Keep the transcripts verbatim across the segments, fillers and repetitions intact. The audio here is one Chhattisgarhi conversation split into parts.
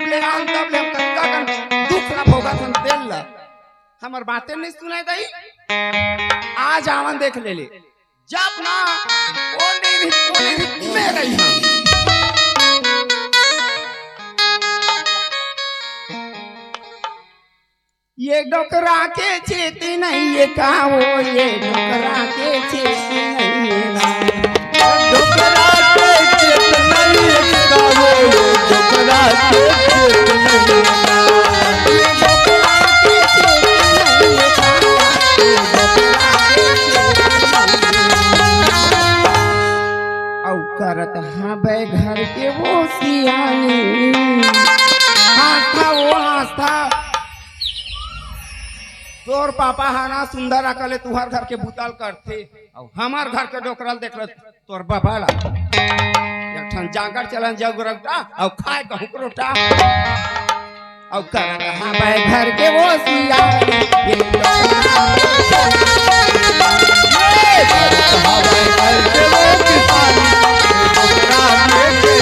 ले आन तब ले हम कतका कन दुख ला भोगत हन तेल ला। हमर बातें नहीं सुनाई दई। आ जावन देख ले ले। जब ना ओने भी, ओने भी मैं रही हूँ। ये डोकरा के चेत नहीं ये का हो, ये डोकरा के चेत नहीं ये ना। डोकरा के चेत नहीं ये का हो, ये डोकरा के चेत नहीं ये ना। ये डोकरा के चेत नहीं ये का हो, ये डोकरा के चेत नहीं ये ना। अउ करत हाँ बे घर के वो सियानी। हाँस था वो हाँस था। तोर पापा हा ना सुंदर अकल ले तुहर घर के बुता ल करथे, अउ हमर घर के डोकरा ल देख ले तोर बाबा ला। एक ठन जांगर चलन जग रौटा, अउ खाए कहूँ रोटा। अउ करत हवय घर के वो सियानी, ये डोकरा में से। ये करत हवय घर के वो किसानी, ये डोकरा में से।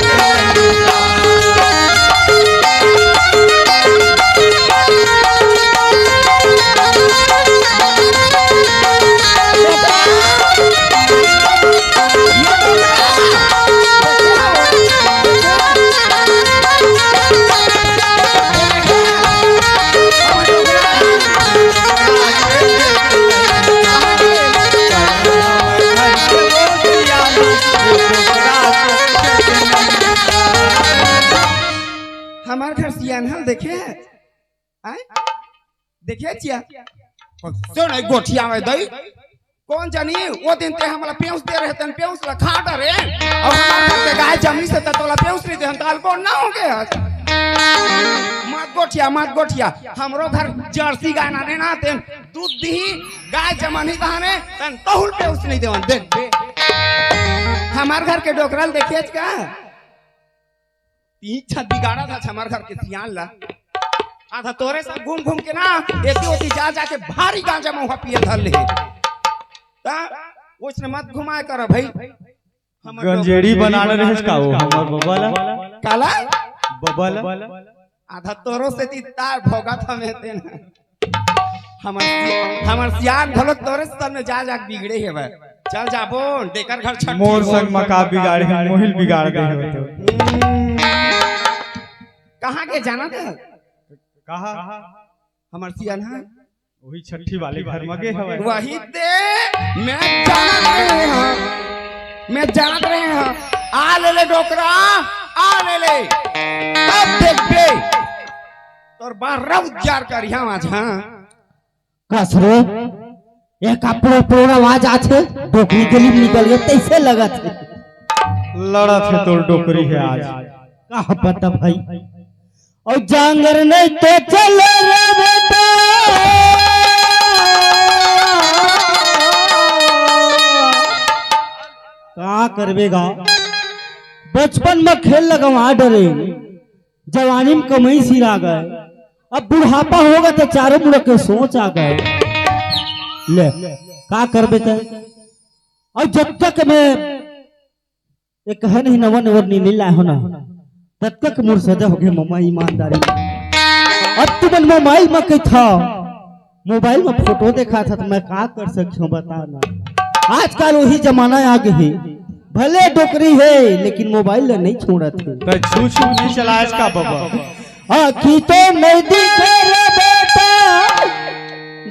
हमार घर सियान हल देखे है? आय? देखे चिया? सुन, ए गोठिया में दई। कौन जानी, वो दिन ते हमला पेउस दे रहे, तन पेउस ला खा डरे। अउ हमार घर के गाय जमी से त तोला पेउस नहीं देहन, त अलगोन ना हो गए। मत गोठिया, मत गोठिया। हमरो घर जर्सी गाय नाने ना, तेन दूध दी गाय जमा नहीं तहाने, तन तहुल पेउस नहीं देवन। देख बे। हमार घर के डोकरा ल देखे का? तीन छत बिगाड़ा था हमर घर के सियान ला। आधा तोरे सब घूम घूम के ना, एती ओती जा जा के भारी गांजा महुआ पिए धर ले। ता ओइसने मत घुमाए कर भाई। हमर गंजेड़ी डोकरा बनाने रहेस का वो हमर बबा ला? काला? बबा ला? आधा तोरो से ती तार भोगत हमें तेन। हमर, हमर सियान घलो तोरे सन में जा, जा के बिगड़े हे बे। चल जाबो, डेकर घर छठ मोर संग मका बिगाड़े हे, मोहिल बिगाड़ दे हे तो। हम्म। कहाँ के जाना था? कहाँ? हमर सियान है। वही छठी वाले घर में गे हवे। वही ते, मैं जानत रहे हूँ, मैं जानत रहे हूँ। आ ले ले डोकरा, आ ले ले। अब देखबे। तोर बार रब उजार करिहा आज, हाँ। कस रे, एक अपनो अपनो आवाज आथे, डोकरी गली में निकल गए, तैसे लगत है। लड़त है तोर डोकरी है आज। का पता भाई। और जांगर नहीं तो चल रे बेटा। का करबे गा? बचपन में खेल लगवा डरे। जवानी में कमई सिरा गए, अब बुढ़ापा होगा तो चारों मुड़ के सोच आ गए। ले, का करबे ते? और जब तक मैं एक है नहीं नवा नवर नी मिला हो ना, तब तक मोर सजा हो गए ममा ईमानदारी। अब तुमन मोबाइल में कही था, मोबाइल में फोटो देखा था, तो मैं का कर सकती हूँ, बता ना। आजकल वही जमाना आ गई है, भले डोकरी है, लेकिन मोबाइल ले नहीं छोड़त है। तो छू छू नहीं चलाएस का बाबा? आँखी तो नहीं दिखे रे बेटा,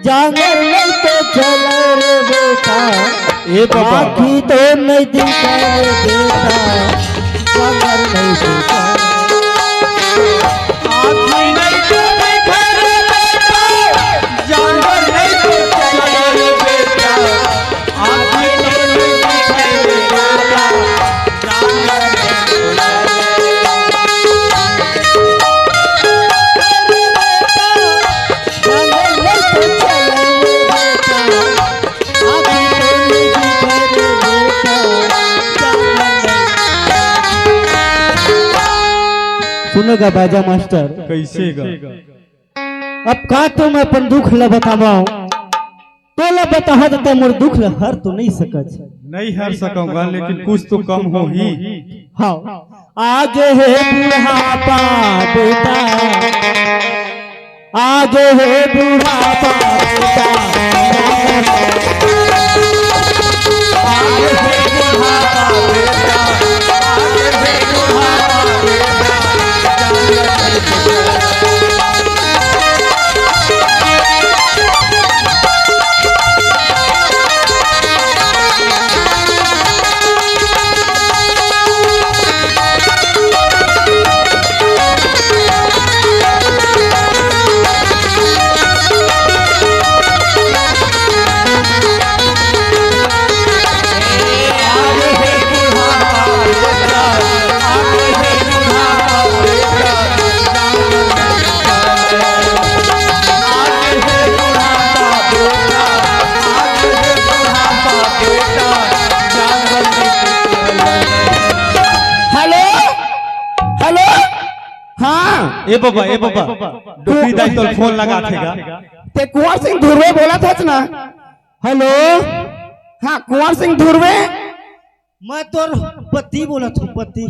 जांगर नहीं तो चले रे बेटा। ए बाबा। आँखी तो नहीं दिखे रे बेटा, जांगर नहीं तो चले। आँखी नहीं तो दिखे रे बेटा, जांगर नहीं तो चले रे बेटा। सुनेगा बाजा मास्टर। कैसे गा? अब का तो मैं अपन दुख ला बतावंव, तोला बताहा त तैं मोर दुख ला हर तो नहीं सकच। नहीं हर सकूंगा, लेकिन कुछ तो कम होही। हाँ, आगे हे बुढ़ापा बेटा, आगे हे बुढ़ापा बेटा। Hello, hello. हाँ। ए बाबा, ए बाबा, डोकरी दाई तोर फोन लगाथे गा। ते कुंवर सिंह धुर्वे बोलत हस ना? हेलो। हाँ, कुंवर सिंह धुर्वे। मैं तोर पति बोलत हूँ, पति।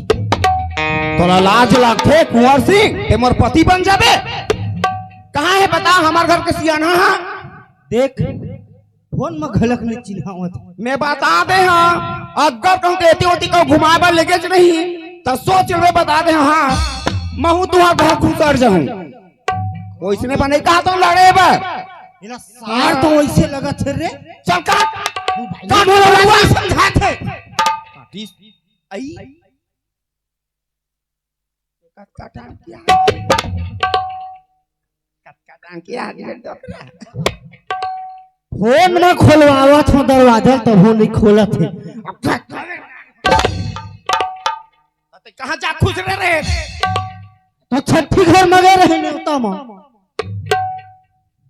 तोला लाज लागथे कुंवर सिंह, ते मोर पति बन जाबे? कहाँ हे बता हमर घर के सियान हा? देख, फोन म घलक नइ चिन्हावत। मैं बता दे हँव, अगर कहूँ के एती ओती कहूँ घुमाए बर लेगेच नहीं, त सोच लेबे, बता दे हँव, महूँ तुँहर घर घुसर जाहूँ। ओइसने बने कहा तो लड़े बर। एला सार तो वइसे लगत हे रे। चल काट। ओ भाई, काट बोला रउआ। समझात हे। काटिस। आई। कटकटान किया। कटकटान किया, ये डोकरा। फोन म खोलवावत हँव दरवाजा, तभो नइ खोलत हे। ते कहाँ जा खुसरे रहे? त छट्ठी घर म गे रहेंव नेवता म।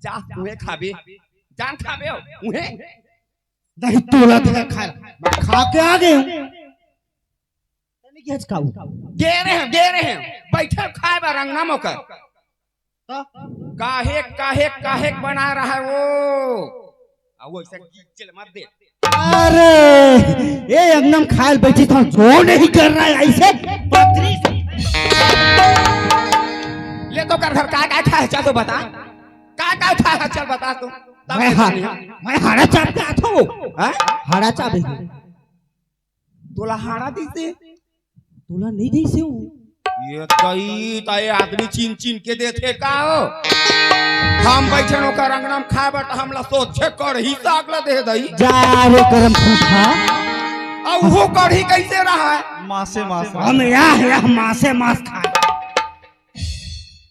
जा, उहें खाबे। जान खाबे हो, उहें। नहीं, तोला दे खा, मैं खा के आ गे हँव। तने क्या खाऊ? गे रहेंव, गे रहेंव। बइठे खाए बर अंगना म ओकर। त? काहे, काहे, काहे बनाए रहा है वो? आ, वो ऐसे गिज्जल मत दे। अरे, ए अंगना म खाए ल बइठी त जो नहीं कर रहा है, ऐसे पतरी से। ले तो कर घर का, का खाए, चल तो बता। का, का खाए, चल बता तू। तब मैं बता हार-, नहीं। मैं हाड़ा चाप के आथो। हाँ? हाड़ा चाप है। तोला हाड़ा दिसे? तोला नहीं दिसे हूँ। ये कई ताए आदमी चिन चिन के देथे का हो? हम बइठन ओकर अंगना म खाए बर, त हमला सोचे कढ़ी साग ला दे दई। जा रे करम फूफा। अब वो कढ़ी कैसे रहा है? मासे मास। हम या, या मासे मास खाए।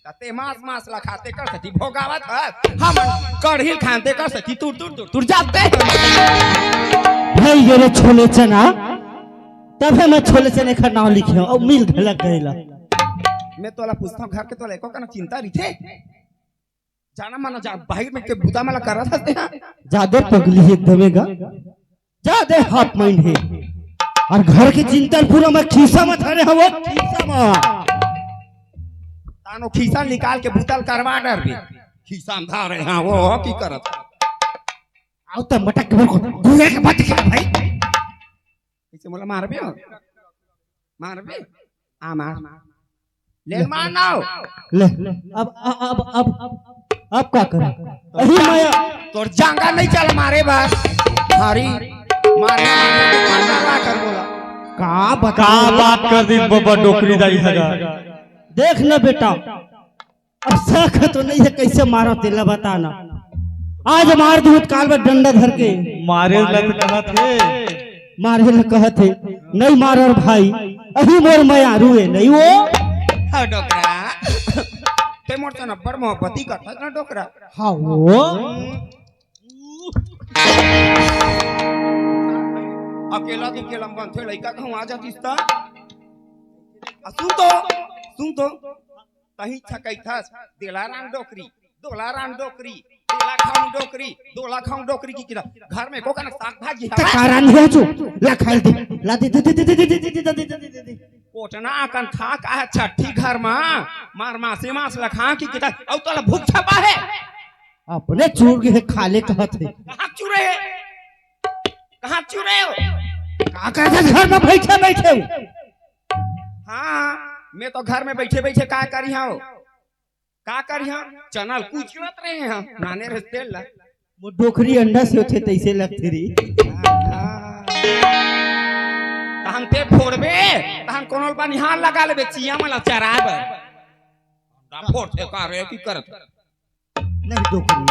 त ते मास मास ला खाते कर सती भोगावत हस, हम कढ़ी खाते कर सती तुर तुर तुर तुर जाते। भाई ये रे छोले चना, तभे मैं छोले चने का नाम लिखे हूँ, अब मिल घलक गइला। मैं तोला पूछता हूँ, घर के तोला एको कना चिंता रहिथे? जाना माना जा, बाहिर में के बुता मला करत हस तेहा। जादे पगली एकदमे गा। जादे हाफ माइंड हे। अउ घर के चिंता पूरा मैं खीसा म धरे हवं, खीसा म। तानो खीसा निकाल के बुता ल करवा डरबे। खीसा म धरे हवं, की करत? आओ त मटक के मेरे को दूल्हे के मत खेल भाई। कइसे मोला मारबे हो? मारबे? आ मार। ले मार ना हो। ले, अब, अब, अब, अब, अब का करूं? अही माया। तोर जांगा नहीं चल मारे बस। हरी, मारना, मारना, मारना, का कर बोला? का बता? का बात कर दी बबा डोकरी दाई सगा? देख ना बेटा, अब शक तो नहीं है, कैसे मारा तेला बताना। आज मार दूं काल में डंडा धर के। मारे ला तो कहत हे। मारे ला कहत हे। नहीं मारर भाई, अही मोर मयारू हे, नहीं वो। हाँ, डोकरा। ते मोर से नब्बर मोहब्बती करत हस ना, डोकरा। हाँ, वो। अकेला दुकेला म बनथे लइका कहूँ आ जातिस त। आ, सुन तो, सुन तो। तही छकैथस, देला राम डोकरी, दोला राम डोकरी, देला खाऊं डोकरी, दोला खाऊं डोकरी की किरा। घर में को कनक साग भाजी त हवय? कारण हे जो, ला खाए दे, ला दे, दे, दे। कोटना अकन खा का हे छट्ठी घर मा, मार मासे मास ला खा की किरा, अउ तोला भूख छपा हे? अपने चूर गे हे, खा ले कहत हे। कहाँ चूरे हे? कहाँ चूरे हो? का कहत हे घर में बैठे बैठे हो? हाँ, मैं तो घर में बैठे बैठे का करिहंव, का करिहंव, चना ल कुचलत रहेंव, नाने रस तेल ला। वो डोकरी अंडा से होथे तैसे लगथे रे। हाँ। तहन ते फोड़बे, तहन कोनो ल बनिहार लगा लेबे, चिया मन ला चराए बर। अंडा फोड़थे का रे, की करत? नहीं डोकरी,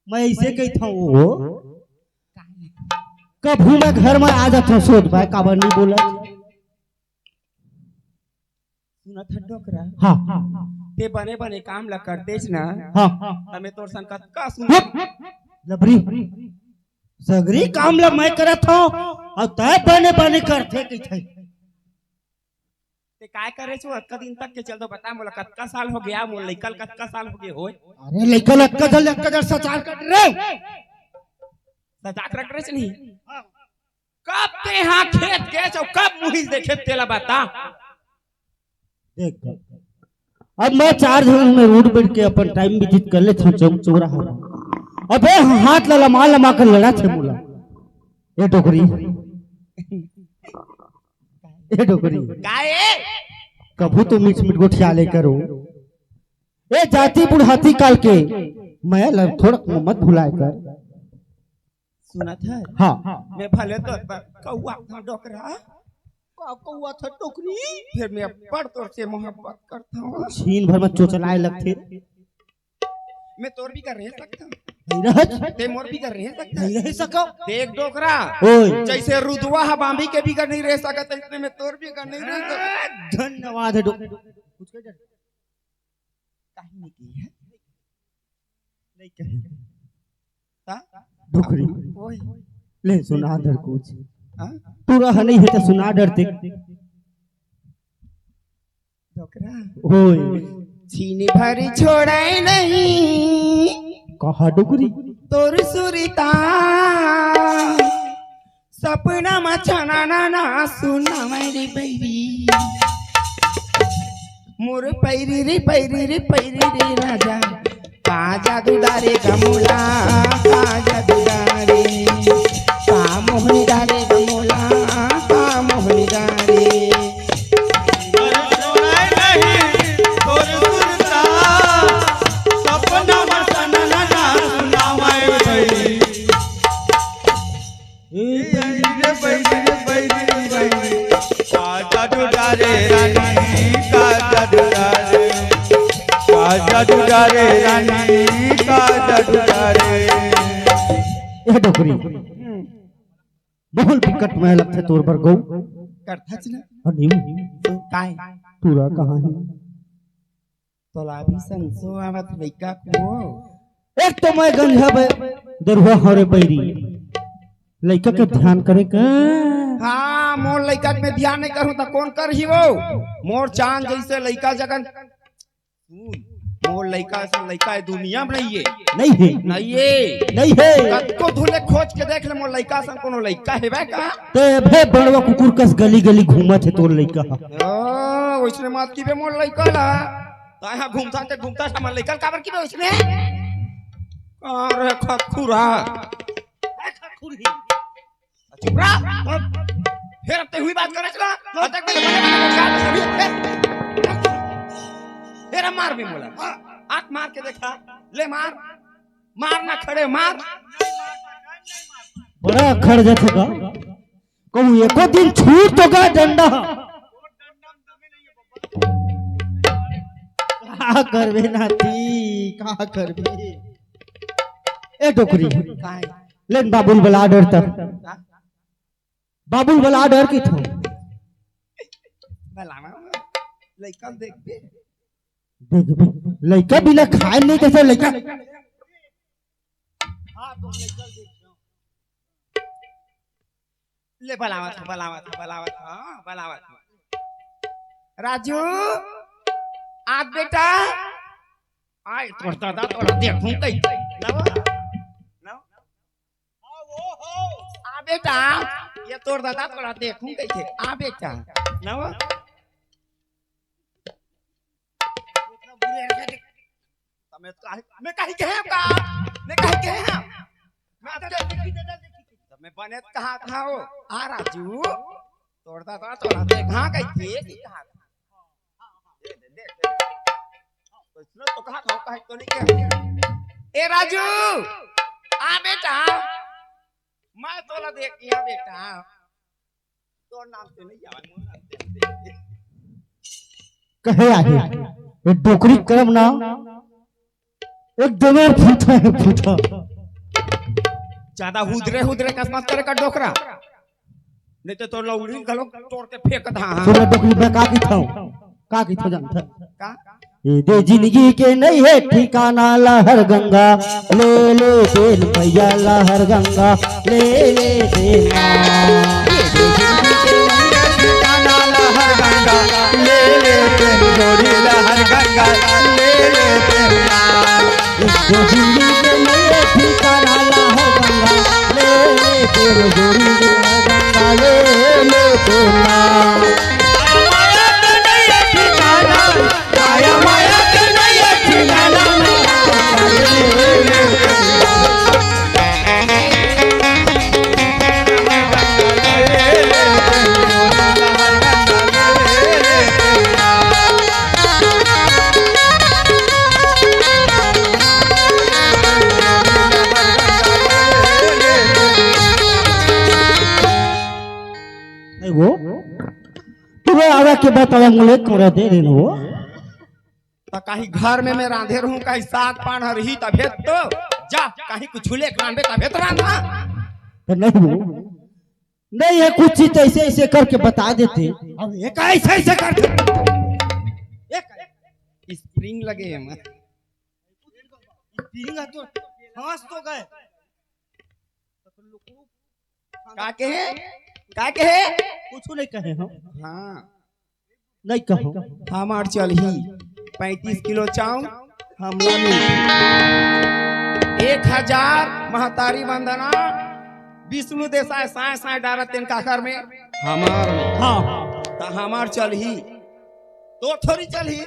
मैं ऐसे कहिथंव वो, कभू मैं घर में आ जाथंव सोच बाय, काबर नहीं बोला? सुनत हस डोकरा? हाँ। ते बने बने काम ला करतेस ना, हाँ। त मैं तोर संग कतका सुन हट! लबरी, सगरी काम ला मैं करत हंव, अउ तैं बने बने करथे कहिथे। ते काय करे छो अतका दिन तक के? चल तो बता मोला, कतका साल हो गया, मोर लइका ल कतका साल हो गए होय? अरे लइका ल अतका जल, अतका जल सचार कर रे। सचार कर रे नहीं। कब ते हा खेत गे छो, कब मुहिल देखे तेला बता। देख, अब मैं चार झन में रोड बैठ के अपन टाइम व्यतीत कर लेथंव चौक चौराहा में। अबे हाथ ला लमा लमा कर लड़ाथे मोला। ए डोकरी, ए डोकरी, काय? कभू तो मीठ मीठ गोठिया ले करो। ए जाति बुढ़ाती काल के मया ला थोड़ा मत भुलाए कर। सुनत हस? हाँ। मैं भले तोर बर कौआ था डोकरा। का कौआ था डोकरी? फिर मैं अब्बड़ तोर से मोहब्बत करथंव। छीन भर में चोचलाए लगथे। मैं तोर बिगर रह सकथंव। नहीं रह। ते मोर बिगर रह सकथस। नहीं रह सको। देख डोकरा, ओए। जैसे रुदवा ह बांभी के बिगर नहीं रह सकत, इसने मैं तोर बिगर नहीं रह सकत। धन्यवाद है डोकरी। कुछ कह दे। काहे नहीं कही है? नहीं कही। का? डोकरी। ओए। ले सुना डर कुछ। हाँ? तू रह नहीं है तो सुना डर ते। डोकरा। ओए। छीन भर छोड़े नहीं। कहा डोकरी? तोर सुरता। सपना म छना ना ना सुना मेरी बैरी। मोर पैरी रे पैरी रे पैरी रे राजा। का जादू डारे गमोला, का जादू डारे। का मोहनी डारे गमोला, का मोहनी डारे। ए, बैरी रे, बैरी रे, बैरी रे, बैरी। का जादू डारे रानी, का जादू डारे। का जादू डारे रानी, का जादू डारे। ए डोकरी। बहुत बिकट मैं लगथे तोर बर गौ। करथच ना। अनिउ। काय? टूरा कहाँ है? तोला भी संसो आवत लइका को। एक तो मैं गंजा बे-, दरुहा हरे बैरी। लइका के ध्यान करे का? हाँ, मोर लइका के मैं ध्यान नहीं करूँ त कौन करही वो? मोर चांद जैसे लइका जगन। सुन, मोर लइका असन लइका ए दुनिया में नहीं है। नहीं है। नहीं है। नहीं है। कतको धुले खोज के देख ले, मोर लइका असन कोनो लइका हेबे का? ते अबे बड़वा कुकुर कस गली गली घूमत हे तोर लइका ह। ओ, वैसने मत किबे मोर लइका ला। तैं हा घूमता ते घूमता हमर लइका ल काबर किबे वैसने? अरे खतखुरा। ए खतखुरी। चुप रह। फिर अब ते हुई बात करे चला। अब तक मैंने बने बने बने बने बने। फिर अब मार भी मोला। हाथ मार के देखा। ले मार। मार ना खड़े मार। बड़ा अखड़ जाथे का। कहूँ एको दिन छूट तो का डंडा। का करबे नाती, का करबे? ए डोकरी, काय? लेन बाबुल बला डर त। का? बाबुल बला डर की थो। बलावा, लइका देख दे। देख बे, लइका बिना खाए नहीं कैसे लइका? हाँ, तो लइका देख। ले बलावत हंव, बलावत हंव, बलावत हंव, हाँ, बलावत हंव। राजू, आ बेटा। आय, तोर दादा, तोला देखहूं कहिथे। नवा, नवा। आ बेटा, ये तोर दादा, तोला देखहूं कहिथे। आ बेटा, नवा। त मैं काहे, मैं काहे कहे का? मैं काहे कहे हंव? मैं तो देखी, देखी, देखी। त मैं बने त कहा था वो। आ राजू। तोर दादा तोला देखा कहिथे कि कहा? दे, दे, दे, दे। तो इसने तो कहा था, कहा तो नहीं किया। ए राजू, आ बेटा, मैं तोला देख लिया बेटा। तोर नाम से नहीं जावा, मोर नाम से। कहे आगे, ये डोकरी करम ना, एकदम फूटा है, फूटा। ज्यादा हुदरे हुदरे कस मत करे का डोकरा, नहीं तो तोर लौड़ी घलो तोड़ के फेंक दा। हाँ। सुन डोकरी, मैं का किथौं, का किथौं जानत हस? का? ए दे जिंदगी के नहीं है ठिकाना, लहर गंगा ले ले तेल भैया, लहर गंगा ले ले तेल ना। ए दे जिंदगी के नहीं है ठिकाना, लहर गंगा ले ले तेल गोरी, लहर गंगा ले ले तेल ना। ए दे जिंदगी के नहीं है ठिकाना, लहर गंगा ले ले तेल गोरी, लहर गंगा ले ले तेल ना। नहीं वो, तू आवा के बतावा मुले करे दे रे वो। त कहीं घर में मैं रांधे रहूं, कहीं साग पान हर ही तभे तो जा, कहीं कुछ ले रांधे तभे तो रांधा। तो नहीं वो, नहीं है कुछ चीज तो ऐसे ऐसे करके बता देते। अब ये कैसे ऐसे करते? एक स्प्रिंग लगे हैं मैं। स्प्रिंग है तो हंस तो गए। का कहे? का कहे? कुछ नहीं कहे हम। हाँ। नहीं कहो। हमार चलही पैंतीस किलो चाउर, हमला मिल एक हजार महतारी वंदना, विष्णु देसाय साय साय डारत तेन काकर में, हमार में। हाँ। त हमार चलही, तो थोड़ी चलही।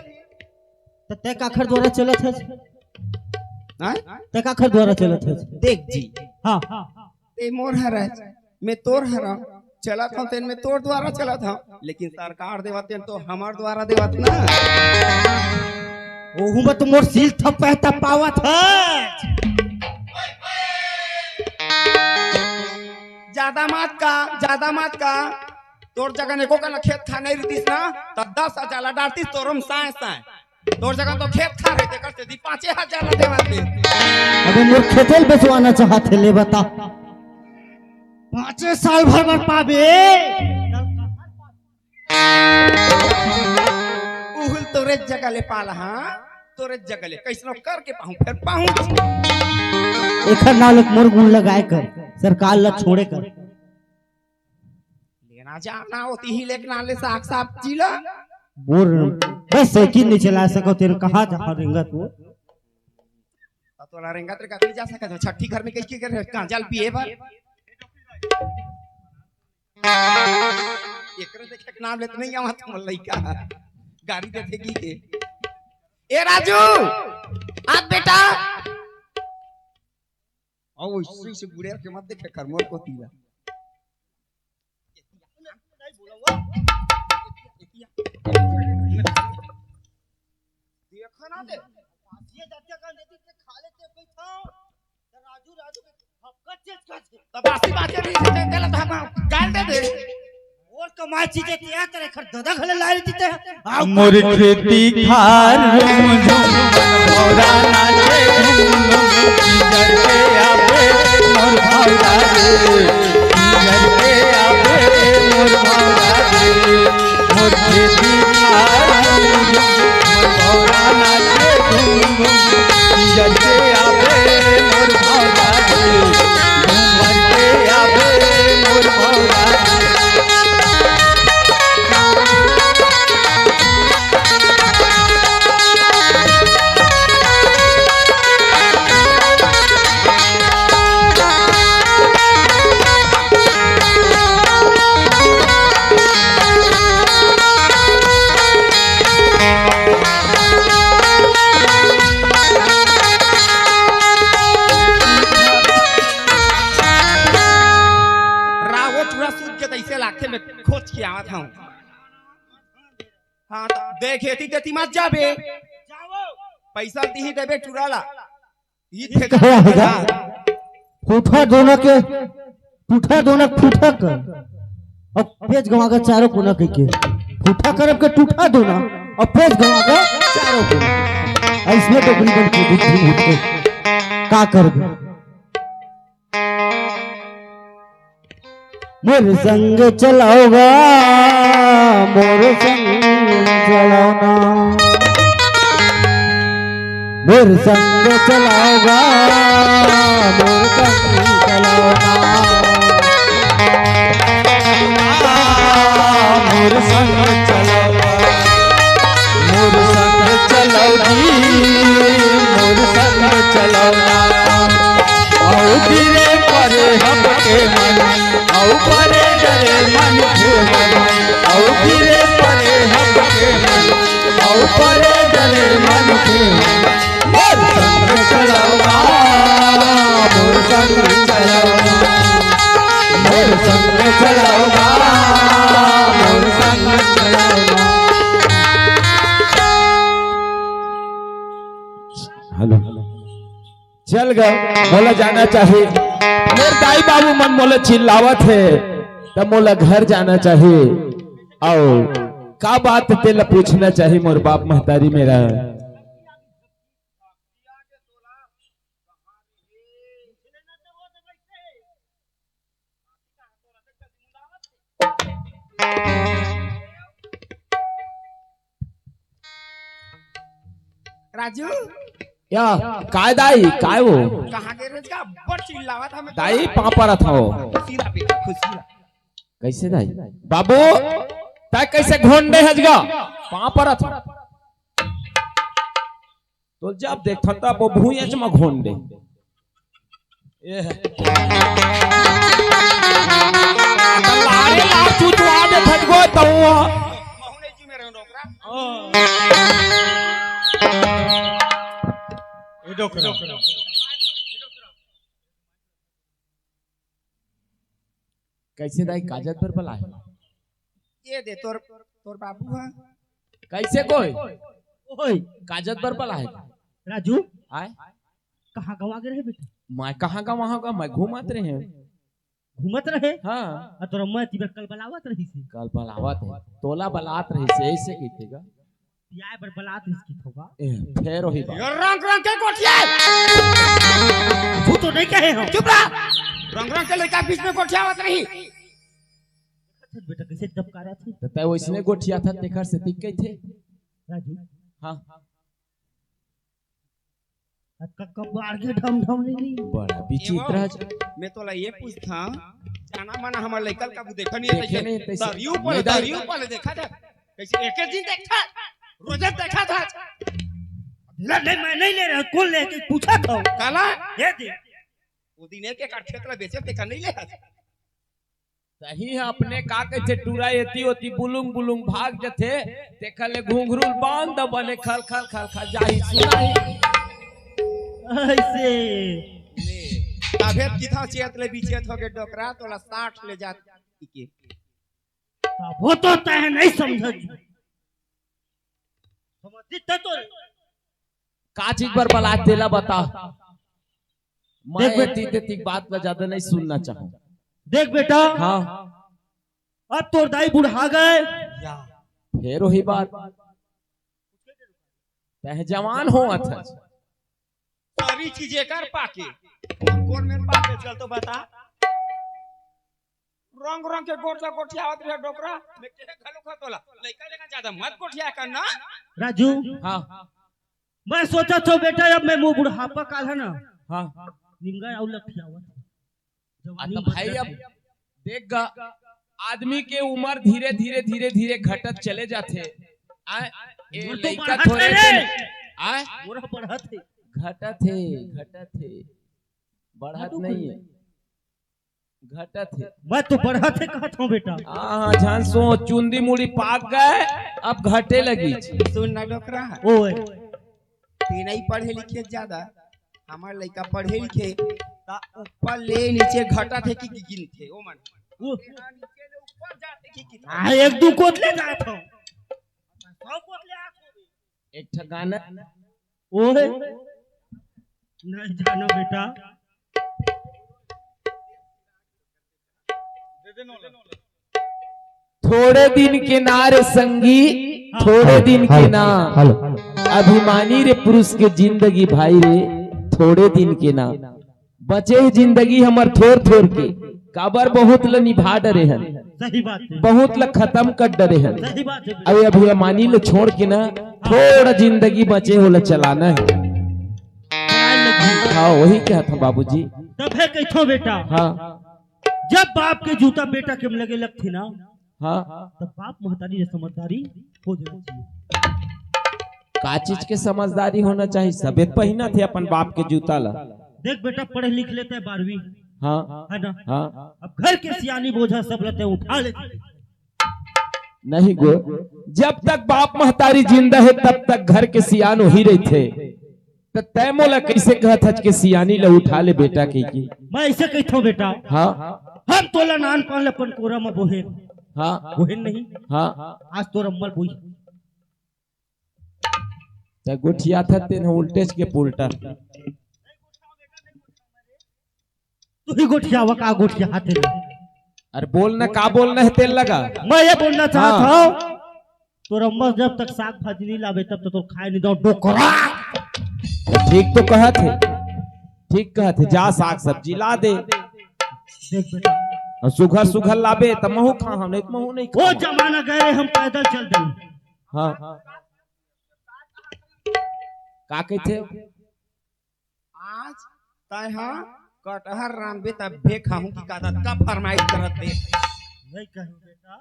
त तै काखर द्वारा चलत हस? हाँ? तै काखर द्वारा चलत हस? देख जी। हाँ। ते मोर हरस, मैं तोर हरंव, चलत हंव तेन में तोर द्वारा चलत हंव, लेकिन सरकार देवत तेन तो हमर द्वारा देवत ना। ओहू में तो मोर सील थप है, थपावत है। ज्यादा मत का, ज्यादा मत का। तोर जगह एको कना खेत खा नहीं रहितिस ना, त दस हजार ला डारतिस तोर में साय साय। तोर जगह तो खेत खा रहे, तेकर सेती पाँचे हजार ला देवत हे। अबे मोर खेते ल बेचवाना चाहत हे, ले बता। पाँचे साल भर बर पाबे। उहुल तोरे जगह ले पाला, हाँ? तोरे जगह ले कैसनो करके पाहूं, फेर पाहूं। एखर नाल एक मोर गुण लगाए कर, सरकार ला छोड़े कर। लेना जाना होती ही लेकिन आले साग सब्जी ला। बोल, बस साइकिल नहीं चला सको तेरे, कहाँ जहाँ रेंगत हो? त तोला रेंगत रे कतरी जा सकत हो, छठी घर में कइसे कर गांजा ल पिए बर। एकरे देखे के नाम लेत नहीं आवा तुम लइका। गाड़ी देथे की के। ए राजू, आ बेटा। आओ, इसी से गुड़ेर के मत देखे कर मोर को तीला। देखा ना दे। ये जाते का देती ते खा लेते कोई था। तो राजू, राजू के हक्का चेच कर दे। तो बासी बात के नहीं थे, तेला तो हम गाल दे दे। और कमाई चीजें तैयार करे, खर दादा घले ला लेती ते। आओ। मोर खेती खार झुम झुम, मोरा नाचे झुम झुम, किधर के आवे मोर भौरा रे, किधर के आवे मोर भौरा रे, मोर खेती खार झुम झुम, मोर भौरा नाचे झुम झुम, किधर के आवे मोर भौरा रे, झूमर के आवे मोर भौरा रे। मैं खोज के आवत हूँ। हाँ, त देखे ती तेती मत जाबे। पैसा तिही देबे टुरा ला। ई कहे आवेगा, फूफा दोनों के, फूफा दोनों फूफा कर, अब पेच गंवा के चारों कोना कहिके, फूफा करब के टूठा दोना, अब पेच गंवा के चारों कोना। अइसने डोकरी बन के बुद्धि उठे, का करबे? मोर संग चलाओ गा, मोर संग चलाओ ना। मोर संग चलाओ गा, मोर संग चलाओ ना। मोर संग चलाओ गा, मोर संग चलाओ जी, मोर संग चलाओ ना। अउ गिरे परे हबके मन, अउ परे डरे मन के मन, अउ गिरे परे हबके मन, अउ परे डरे मन के मन। मोर संग चलाओ ना, मोर संग चलाओ ना, मोर संग चलाओ ना, मोर संग चलाओ ना। हेलो। चल गा, मोला जाना चाही। मोर दाई बाबू मन मोला चिल्लावत हे, त मोला घर जाना चाही। अउ का बात तेला पूछना चाही मोर बाप महतारी मेरा। राजू, या, काय दाई, काय वो? कहाँ गे रे? का अब्बड़ चिल्लावत हवे। दाई, पाँव परत हव। खुशी ला बेटा, खुशी ला। कइसे दाई? बाबू, तैं कइसे घोंडे हस गा? पाँव परत हव। तो जब देखथन तब वो भुइयां च म घोंडे। ए। लारे लार चुचवा देथस गो तउवा। ए डोकरा। कइसे दाई काजत बर बलाए? ये दे तोर, तोर बाबू ह। कइसे कोई? ओए। काजत बर बलाए? राजू। आय? कहाँ गंवा गे रहे बेटा? मैं कहाँ गंवाहूँ गा? मैं घूमत रहे। घूमत रहे? हाँ। अउ तोर अम्मा तिबर कल बलावत रहिस हे। कल बलावत हे। तोला बलात रहिस हे, अइसे कहिथे गा। पियाए बर बलात रहिस कहिथे गा। ए, फेर ओही बात। ये रंग रंग के गोठिया। तू तो नहीं कहे हो। चुप रह। रंग रंग के लइका बीच में गोठियावत रही। बेटा कइसे दबकारत हे? त तैं वइसने गोठियाथस तेखर सेती कहिथे। राजू। हाँ। अब का कबाड़ के ढम ढम ले ली। बड़ा विचित्र हे। मैं तोला ये पूछथंव, जाना माना हमर लइका ल कभू देखा नहीं हे, देखे नहीं, तइसे तरिया ऊपर, नहीं, तरिया ऊपर ले देखा था, कइसे एक एक दिन देखा, रोजे देखा था। ले, नहीं, मैं नहीं ले रहा, कौन लेके पूछा था? काला? ये दे। वो दिन एक एकड़ खेत ला बेचे, तेखर नहीं ले रहा था। तही ह अपने का कहिथे, टूरा एती ओती बुलुंग बुलुंग भाग जथे, तेखर ले घुंघरू ल बांध द बने खल खल खल खल जाही सुनाही। अइसे। ले, तभे किथा चेत ले बिचेत होगे डोकरा, तोला साठ ले जात इके। तभो तो तैं नहीं समझत। समझती तैं तो। का चीज बर बलात तेला बता। मैं देख बेटा। एती तेती बात ला ज्यादा नहीं सुनना चाहूँ। देख बेटा। हाँ। अब तोर दाई बुढ़ा गे। फेर ओही बात। तैं जवान होवत हस। सारी चीजें कर पाके। कौन कौन मेर पाके? चल तो बता। रंग रंग के गोठ ला गोठियावत रहे डोकरा। मैं कहे घलो खा तोला। लइका लेखा ज्यादा मत गोठिया कर ना। राजू। हाँ। मैं सोचत हंव बेटा, अब मैं मोर बुढ़ापा काल हे ना, हाँ। निमगा अउ लखियावत। आ जवानी तो भाई, अब देख गा, आदमी के उमर धीरे, धीरे, धीरे, धीरे घटत चले जाथे। आय, ए उमर तो लइका बढ़त थोरे हे। दिन, आय, उमर बढ़त हे। घटत हे, घटत हे, बढ़त नहीं हे। घटत हे। मैं तो बढ़त हे कहत हंव बेटा। हाँ, हाँ, झन सोच, चुंदी मुड़ी पाक गे, अब घटे लगिस। सुन ना डोकरा। ओए। तैं नहीं पढ़े लिखे ज्यादा, हमर लइका पढ़े लिखे, त ऊपर ले नीचे घटत हे कि गिनथे, ओ मन। ओ। हाँ, एक दू कोत ले जात हूँ। एक ठा गाना। ओए, नहीं जानो बेटा। थोड़े दिन के ना रे संगी, हाँ। थोड़े दिन के ना। हेलो। अभिमानी रे पुरुष के जिंदगी भाई रे, थोड़े दिन के ना। बचे हे जिंदगी हमर थोर थोर के, काबर बहुत ल निभा डरे हन। सही बात है। बहुत ल खतम कर डरे हन। सही बात है। अभी अभिमानी ल छोड़ के ना, थोड़ा जिंदगी बचे हे ओला चलाना है। हाँ, वही कहत हूँ बाबूजी। तभे कहिथो बेटा। हाँ। जब बाप के जूता बेटा के लगे लगथे ना, हाँ। तब बाप महतारी के समझदारी हो जाना चाहिए। का चीज के समझदारी होना चाहिए? सबे पहिनथे अपन बाप के जूता ला। देख बेटा, पढ़ लिख लेथे बारहवीं। हाँ। है ना? हाँ। अब घर के सियानी बोझा सब ल तैं उठा लेथे। नहीं गो, जब तक बाप महतारी जिंदा हे, तब तक घर के सियान वही रहिथे। त तैं मोला कइसे कहत हच के सियानी ल उठा ले बेटा कहिके? मैं अइसे कहिथों बेटा। हाँ। हम तोला नानपन ले अपन कोरा म बोहेन। हाँ। बोहेन नहीं? हाँ। आज तोर अम्मा ल बोही। त गोठियाथस तेन ह उल्टेच के पुल्टा। तुही गोठियावा का गोठियाथस तेन? अरे बोल ना, का बोलना हे तेला लगा। मैं ये बोलना चाहत हाँ। हूँ, तोर अम्मा जब तक साग भाजी नहीं लाबे, तब तक तोर खाए नहीं दो, डोकरा। ठीक तो कहत हे, ठीक कहत हे, जा साग सब्जी ला दे। देख बेटा। अउ सुघर सुघर लाबे, त महूँ खाहूँ, नहीं त महूँ नहीं वो खाहूँ। जमाना गए, हम पैदल चल दे। हाँ। का कहिथे? आज तैं ह कटहर रांधबे तभे खाहूं कि का दतका फरमाइश करत हे। नहीं कहो बेटा,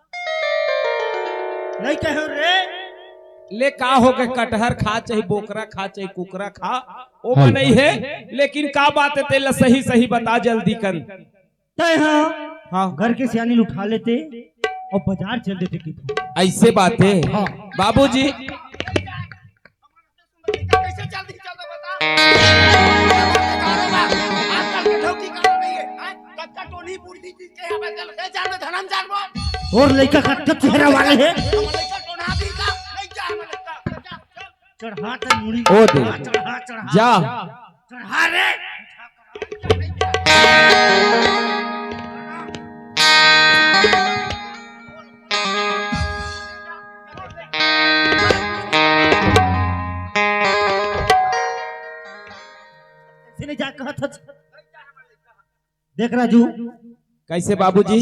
नहीं कहो रे। ले का हो गए, कटहर खा चाहे बोकरा खा चाहे कुकरा खा, ओ हाँ। बनई हे, लेकिन का बात हे तेला सही सही बता जल्दी कन। तय हाँ, हाँ। घर के सियानी उठा लेते अउ बाजार चल देते किथों। अइसे बात हे। हाँ। बाबूजी। कैसे चल दी, चल दो बता। आजकल के ठौकी का नहीं है। आज कच्चा टोनी बूढ़ी चीज के यहाँ पे चल, ए, जान में धनम जान बोल। और लइका का कच्चा चेहरा वाले हैं। हम लइका टोना भी का, नहीं जा, हम लइका। चढ़ा ते मुड़ी। ओ दे। चढ़ा, चढ़ा। जा। चढ़ा रे। सिने जा कहत हच। देख राजू, कैसे बाबूजी?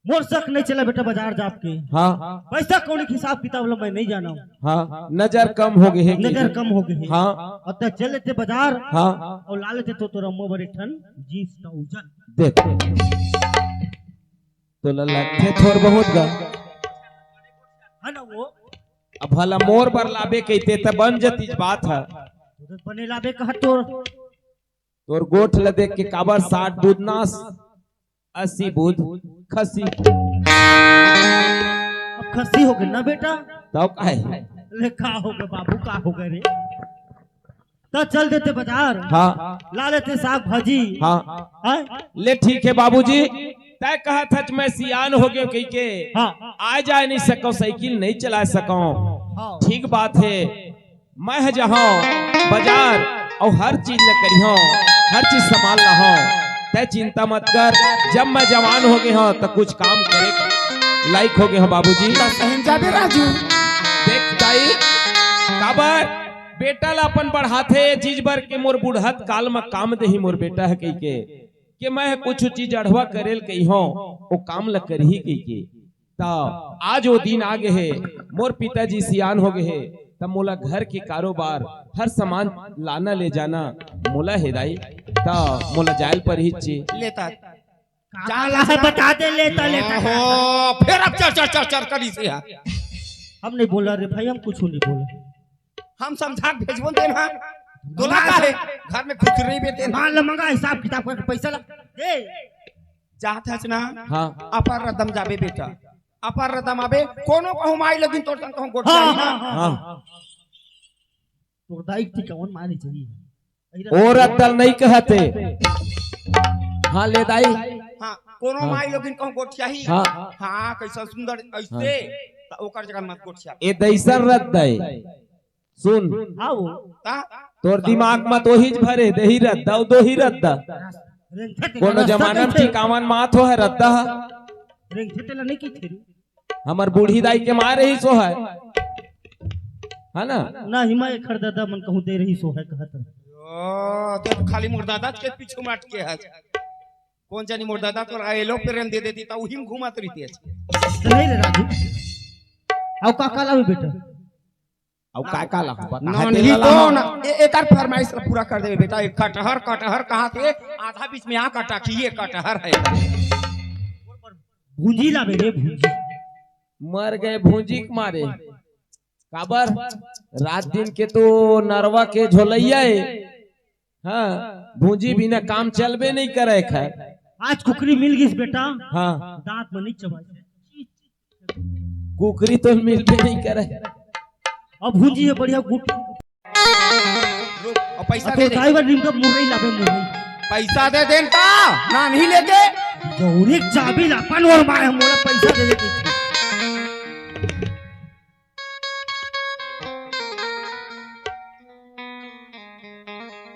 मोर शक नहीं चला बेटा, बाजार जाब के। हाँ। पैसा कौड़ी के हिसाब किताब ला मैं नहीं जाना हूँ। हाँ, नजर कम हो गए हे। नजर कम हो गए हे। हाँ। अउ तैं चल लेते बाजार। हाँ। अउ ला लेते तो तोर अम्मा बर एक ठन jeans trouser। देख। तोला लगथे थोर बहुत गा। है ना वो? अब भला मोर बर लाबे कहिते त बन जतिस बात ह। तो बने लाबे कहा तोर। तोर गोठ ल देख के काबर साठ बुध नास, अस्सी बुध खसी। अब खसी हो गए ना बेटा? तब काहे? ले का हो गए बाबू, का हो गए रे? त चल देते बाजार। हाँ। ला लेते साग भाजी। हाँ। हैं? ले ठीक हे बाबूजी, तैं कहत हच मैं सियान हो गयो कहिके। हाँ। आ जाए नहीं सको, साइकिल नहीं चला सको। हाँ। ठीक बात हे, मैं ह जाहूं बाजार अउ हर चीज ल करिहूं, हर चीज सामान लाहूं। तैं चिंता मत कर, जब मैं जवान हो गए हूं त कुछ काम करे लायक हो गए हूं बाबूजी। त सही जाबे राजू। देख दाई, काबर बेटा ला अपन बढ़ाथे ये चीज बर के मोर बुढ़त काल म काम देही मोर बेटा ह कहिके, के मैं ह कुछ चीज अढ़वा करेल कहिहूं, ओ काम ल करही कहिके। त आज वो दिन आ गए हे, मोर पिताजी सियान हो गए हे, त मोला घर के कारोबार, हर सामान लाना ले जाना मोला हे दाई, त मोला जायल परही ची। लेता। काला है बता दे, लेता, लेता। ओहो, फिर अब चर, चर, चर, चर करी से यार। हम नहीं बोला रे भाई, हम कुछ नहीं बोला। हम समझा के भेजबो तेन ह। तोला का हे? घर में खुसरे बे तेन ह। मान ल मंगा, हिसाब किताब करके पैसा ला। ए। जात हस ना? हाँ। अपर रदम जाबे बेटा। अपर रदम आबे, कोनो कहूँ माई लगिन तोर संग कहूँ गोठ हाँ, जाही ना। हाँ, हाँ, हाँ। हाँ। तोर दाई के कौन मानी चाहिए? ओ रद्दल नहीं कहते। हाँ, ले दाई। हाँ। कोनो हाँ। माई लोगिन कहूँ गोठियाही। हाँ। हाँ, कैसा सुंदर ऐसे, हाँ। त ओकर जगह मत गोठिया। ए दइसन रद्दा ए। सुन। हाँ वो। ता? तोर दिमाग म तो ही भरे, देही रद्दा, अउ दोही रद्दा। रेंगथे तेला कोनो रस्ता जमाना म कइसे? टिकावन मात हो है रद्दा ह। रेंगथे तेला नहीं की थे। हमर बूढ़ी दाई के माँ रहिस ओ है। है ना? ना, हिमा एखर दादा मन कहूँ दे रहिस ओ है कहत रहे। ओ, ते तो खाली मोर दादा के पीछू म अटके हस। कोन जानी मोर दादा तोर आएलो प्रेम दे देती, त उही म घूमत रहितेस। त नहीं रे राजू। अउ का का लावे बेटा? अउ का का लाहूँ? बता, ना, हाथे नहीं ला तो लाहूँ। ना। ए-, एकर फरमाइश ला पूरा कर देबे बेटा। एक कटहर, कटहर कहा थे? आधा बीच में आ कटा कि ये कटहर है। भूंजी लाबे रे, भूंजी। मर गए भूंजी के मारे। काबर? रात दिन के तो नरवा के झोलैया है। हाँ, भूंजी बिना काम चलबे नहीं करे खैर। आज कुकरी मिल गिस बेटा। हाँ। दांत में नहीं चबाए। कुकरी तो मिलबे नहीं करे। अब भूंजी है बढ़िया गुट। रुक, अब पैसा अब दे तो दे। ड्राइवर निमका मुरई लाबे, मुरई। पैसा दे देन ता, ना नहीं लेके। जौरे चाबी ला, अपन और मारे, मोला पैसा दे दे।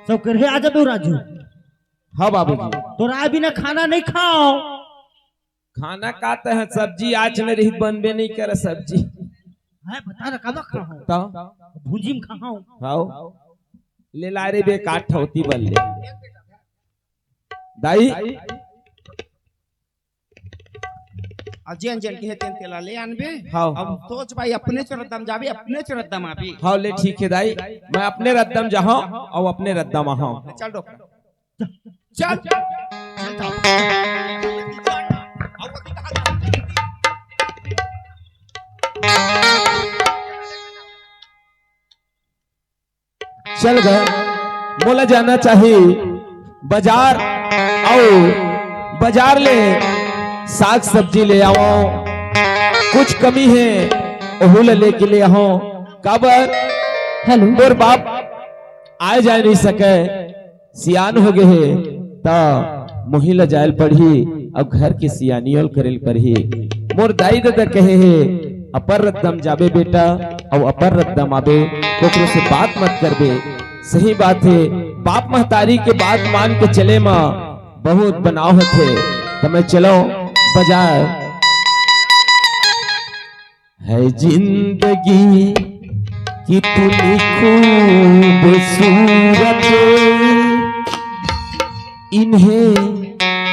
सब कर हे, आ जा तू राजू। हाँ बाबूजी। तोरा बिना खाना नहीं खाओ। खाना का त है, सब्जी आज नहीं रही, बनबे नहीं करे सब्जी। है बता ना, कब खाओ? तो? भूंजी में खाओ। खाओ। ले ला रे बे, काट ठौती बन ले। दाई। अब जेन जेन के हे तेन तेला ले आनबे। हाँ। अब सोच भाई, अपने चरदम जाबे, अपने चरदम आबे। हाँ, ले ठीक है दाई, मैं अपने रद्दम जाहूँ अउ अपने रद्दम आहां। चल डॉक्टर। चल। चल गा, मोला जाना चाही बाजार, अउ बाजार ले साग सब्जी ले आवंव, कुछ कमी हे ओहू ला लेके ले आहंव। काबर? हेलो। मोर बाप आए जाए नहीं सके, सियान हो गे हे, त मोही ल जायल पड़ही, अउ घर के सियानियों ल करेल पड़ही। मोर दाई ददा कहे हे, "अपर रद्दम जाबे बेटा, अउ अपर रद्दम आबे, कोकरो से बात मत करबे।" सही बात हे, बाप महतारी के बात मान के चले म बहुत बनाव होथे। त मैं चलो बाजार। है जिंदगी कितनी खूबसूरत, इन्हें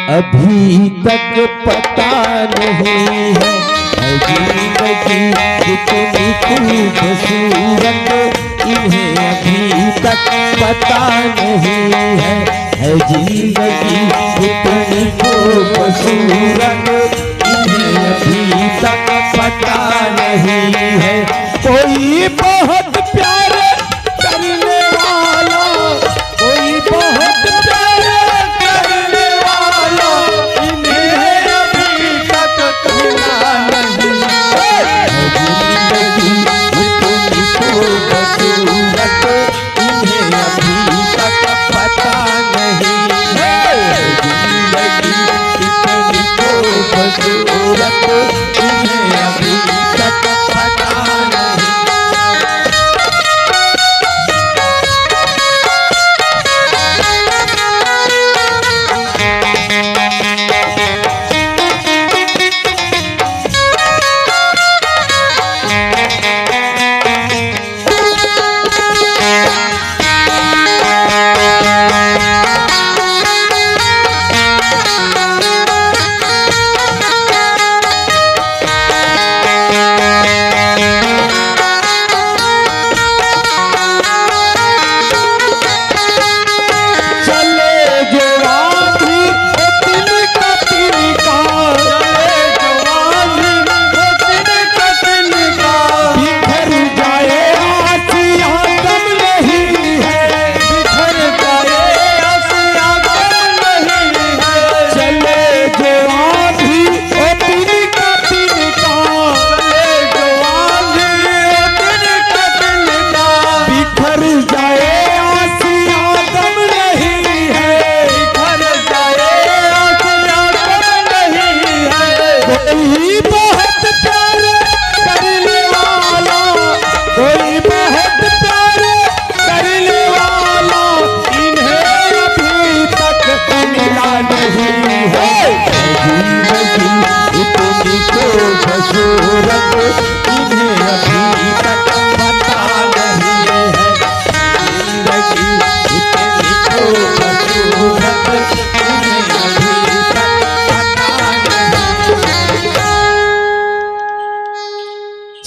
अभी तक पता नहीं है। है जिंदगी कितनी खूबसूरत, इन्हें अभी तक पता नहीं है। है जिंदगी कितनी खूबसूरत, इन्हें अभी तक पता नहीं है। कोई बहुत प्यार करने वाला, कोई बहुत प्यार करने वाला, इन्हें अभी तक मिला नहीं। जिंदगी इतनी खूबसूरत, इन्हें अभी तक पता नहीं है। जिंदगी इतनी खूबसूरत,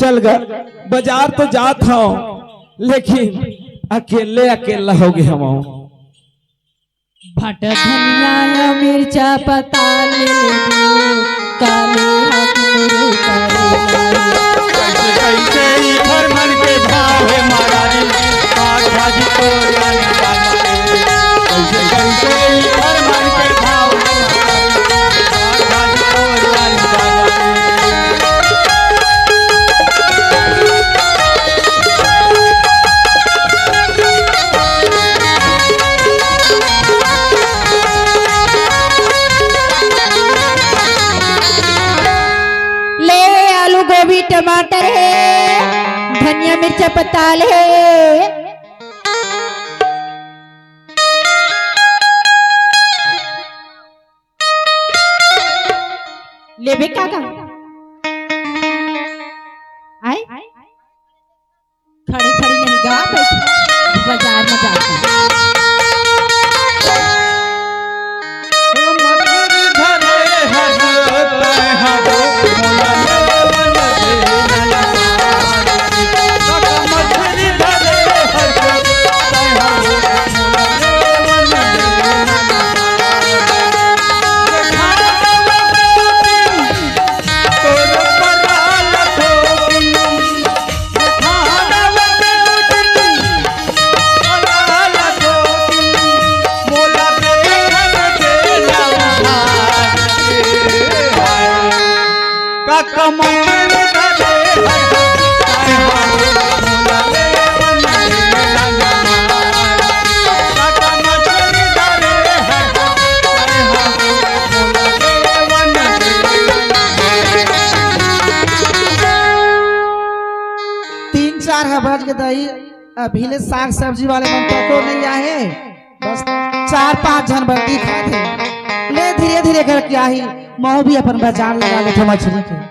चल गा, बाजार तो जात हव, लेकिन अकेले अकेला हो गे हवं। भांटा धनिया या मिर्चा पताल ले लेबो, काले हाथ में रोटा रे लाए। कैसे, कैसे ई भर मन के भाव हे महारानी, काट भाजी तोर लानी बाबा रे। कैसे, कैसे ई भर मन के भाव हे महारानी, काट भाजी तोर लानी बाबा रे। ले, आलू, गोभी, टमाटर हे, धनिया, मिर्चा, पताल हे। लेबे का गा? आय? खड़ी खड़ी नहीं गा, बैठ बाजार में जाके। तीन चार ह बज गे दाई, अभी ले साग सब्जी वाले मन तको नहीं आए, बस चार पांच झन बर दिखात हे। ले धीरे धीरे करके आही, महूं भी अपन बाजार लगा लेथों मछरी के।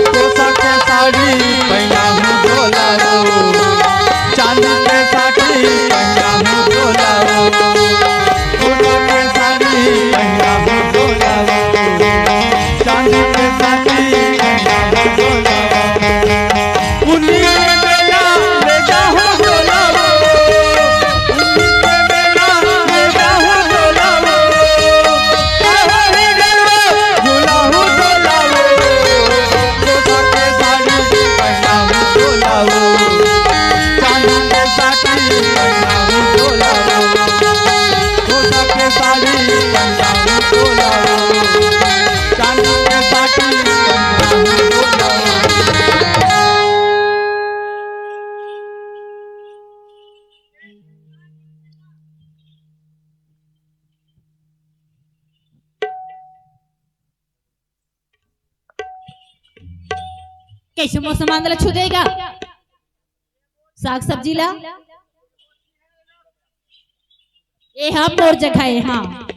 कोसा के साड़ी पहिना हूँ डोला रो, चांदी के साड़ी पहिना हूँ डोला रो, कोसा के साड़ी पहिना हूँ डोला रो, चांदी के साड़ी पहिना हूँ डोला रो। उन्हीं के बेला ले जाहूँ डोला रो, उन्हीं के बेला ले जाहूँ डोला रो। कैसे मौसम आंदला छू देगा साग सब्जी ला? ए हा मोर जगह हे, हाँ,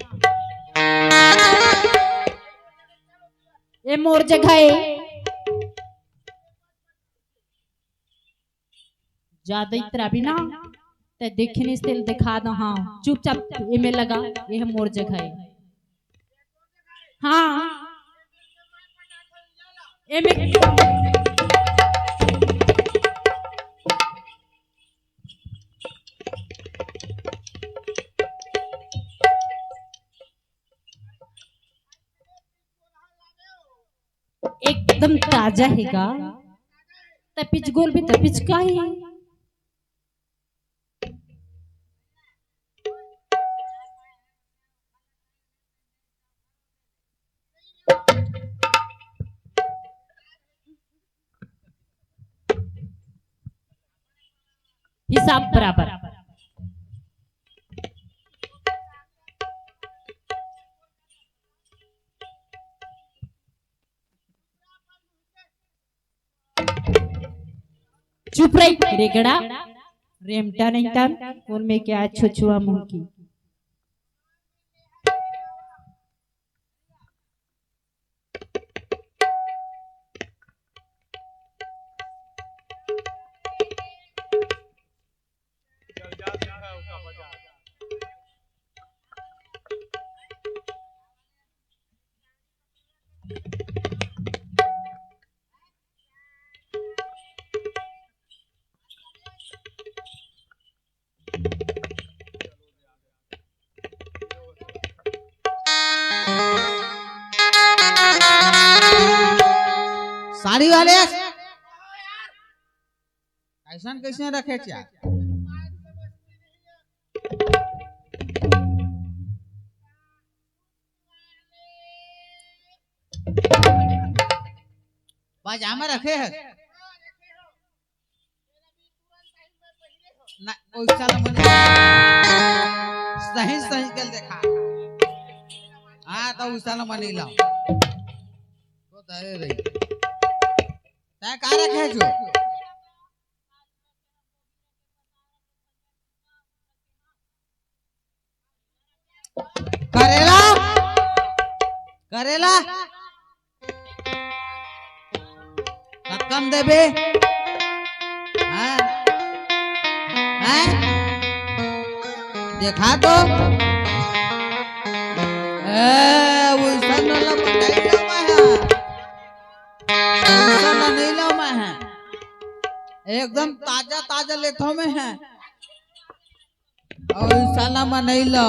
ए मोर जगह हे। ज्यादा इतरा भी ना, ते देखे नहीं तेल दिखा दो। हाँ, चुपचाप एमे लगा, ये मोर जगह हे। हाँ, एमे एकदम ताजा हे गा। तपिच गोल भी तपिच का ही। हिसाब बराबर। चुप रही रेगड़ा, रेमटा नहीं तन, कौन में क्या छुछुआ मुंह की। अरे वाले, ऐसन कैसे रखे क्या? पजामा रखे है ना, वैसा ला मनी। सही सही के देखा। हाँ, तो वैसा ला मनी लाओ। तो दे रही। तय का रखे जो? करेला, करेला। कक्कम देबे। हाँ। हाँ। देखा तो। ए, वैसा न ला बताई ला मैं है। वैसा न नहीं ला मैं है। एकदम ताजा ताजा लेथो मैं है। अउ साला म नहीं लो।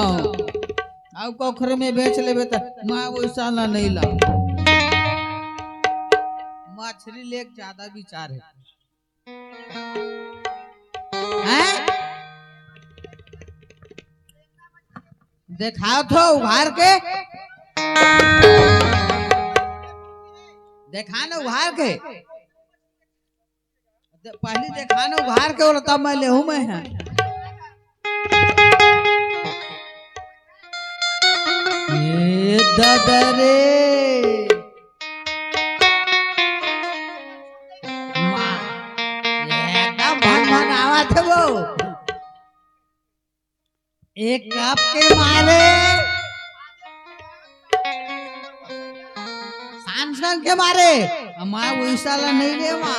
अउ कोखरे में बेच लेबे त मैं वो साला नहीं लो। मछली लेके ज्यादा विचार है। हैं? देखाओ थो उघार के। देखा ना उघार के। दे-, पहली देखा ना उघार के बोला, तब मैं लेहूं मैं है। ए दादा रे। माँ, एकदम भन भन आवा थे वो। एक कप के मारे, सांस के मारे, मैं वैसा ला नहीं लेवा।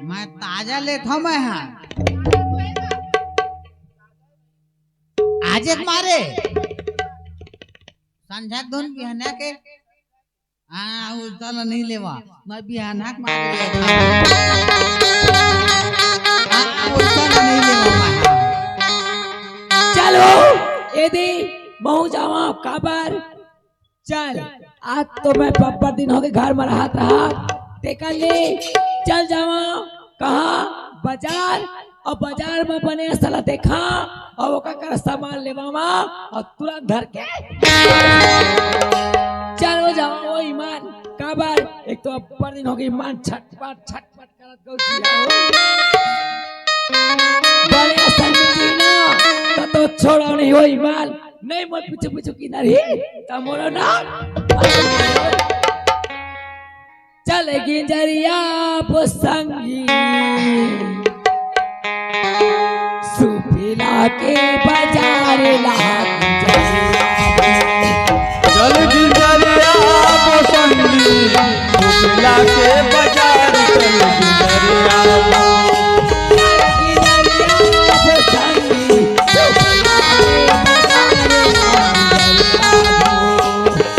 मैं ताजा लेथो मैं हा। आज एक मारे, संझा के धुन बिहनिया के हाँ, वैसा ला नहीं लेवा। मैं बिहानक मार लेवा। हाँ, वैसा ला नहीं लेवा मैं। चलो, एदी, महू जावा, काबर? चल, आज तो मैं बब्बर दिन होगे घर में रहत रहत। तेकर ले, चल जावा, कहाँ? बाजार। अउ बाजार में बने साला देखा, अउ ओकर करा सामान लेवावा, अउ तुरंत धर के चलो जावा वो ईमान। काबर? एक तो अब्बड़ दिन होगे ईमान छटपट, छटपट करत गौ जिया हो। बड़े संगी जी ना, त तो छोड़ो नहीं हो ईमान। नहीं मोर पीछू पीछू किनर ही, त मोरो ना। चल गिंजरिया वो संगी, सुपेला के बाजार ला। चल गिंजरिया वो संगी, सुपेला के बाजार, चल गिंजरिया वो।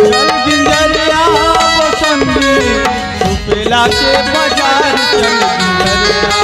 चल गिंजरिया वो संगी, सुपेला के बाजार चल गिंजरिया।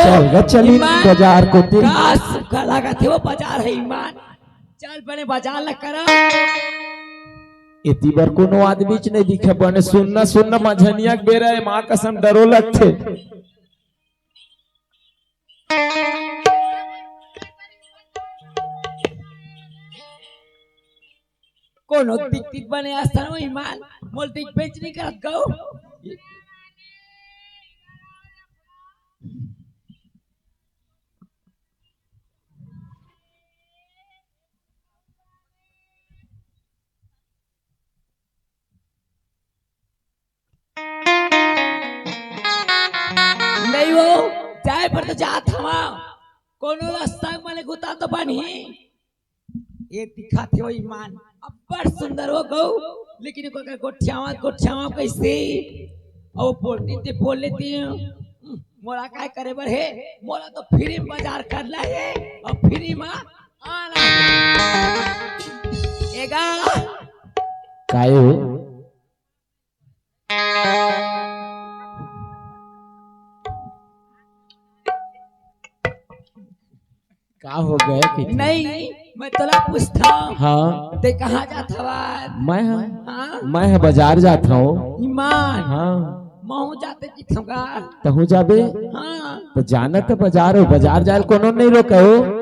चल गा, चली ईमान। बाजार कोती। का सुग्घर लागत हे वो बाजार हे ईमान। चल बने बाजार ला करा। एती बर कोनो आदमीच नइ दिखे बने। सुन ना, सुन ना, मझनिया के बेरा हे, माँ कसम डरो लगथे। कोनो दिख दिख बने असन ओ ईमान, मोला दिखबेच नइ करत गऊ। नइ वो, जाय बर तो जात हवं, कोनो ला संग म लेगहूँ त बनही। ए दिखत हे ओ ईमान, अब्बड़ सुंदर ओ गऊ, लेकिन ओकर गोठियावत, गोठियावत कइसे? अउ बोलती ते बोल लेती हूँ, मोला काय करे बर हे? मोला तो free म बाजार करना हे अउ free म आना हे। ए गा। काय हो? का हो गे कि? नहीं, मैं तोला पूछथंव। हाँ। ते कहाँ जात हवस? मैं ह, हाँ? मैं ह बाजार जात हंव। ईमान। हाँ। महूँ जाते किथंव गा। तहूँ जाबे? हाँ। त जाना त बाजार हो, बाजार जाय ल कोनो नइ रोके हो।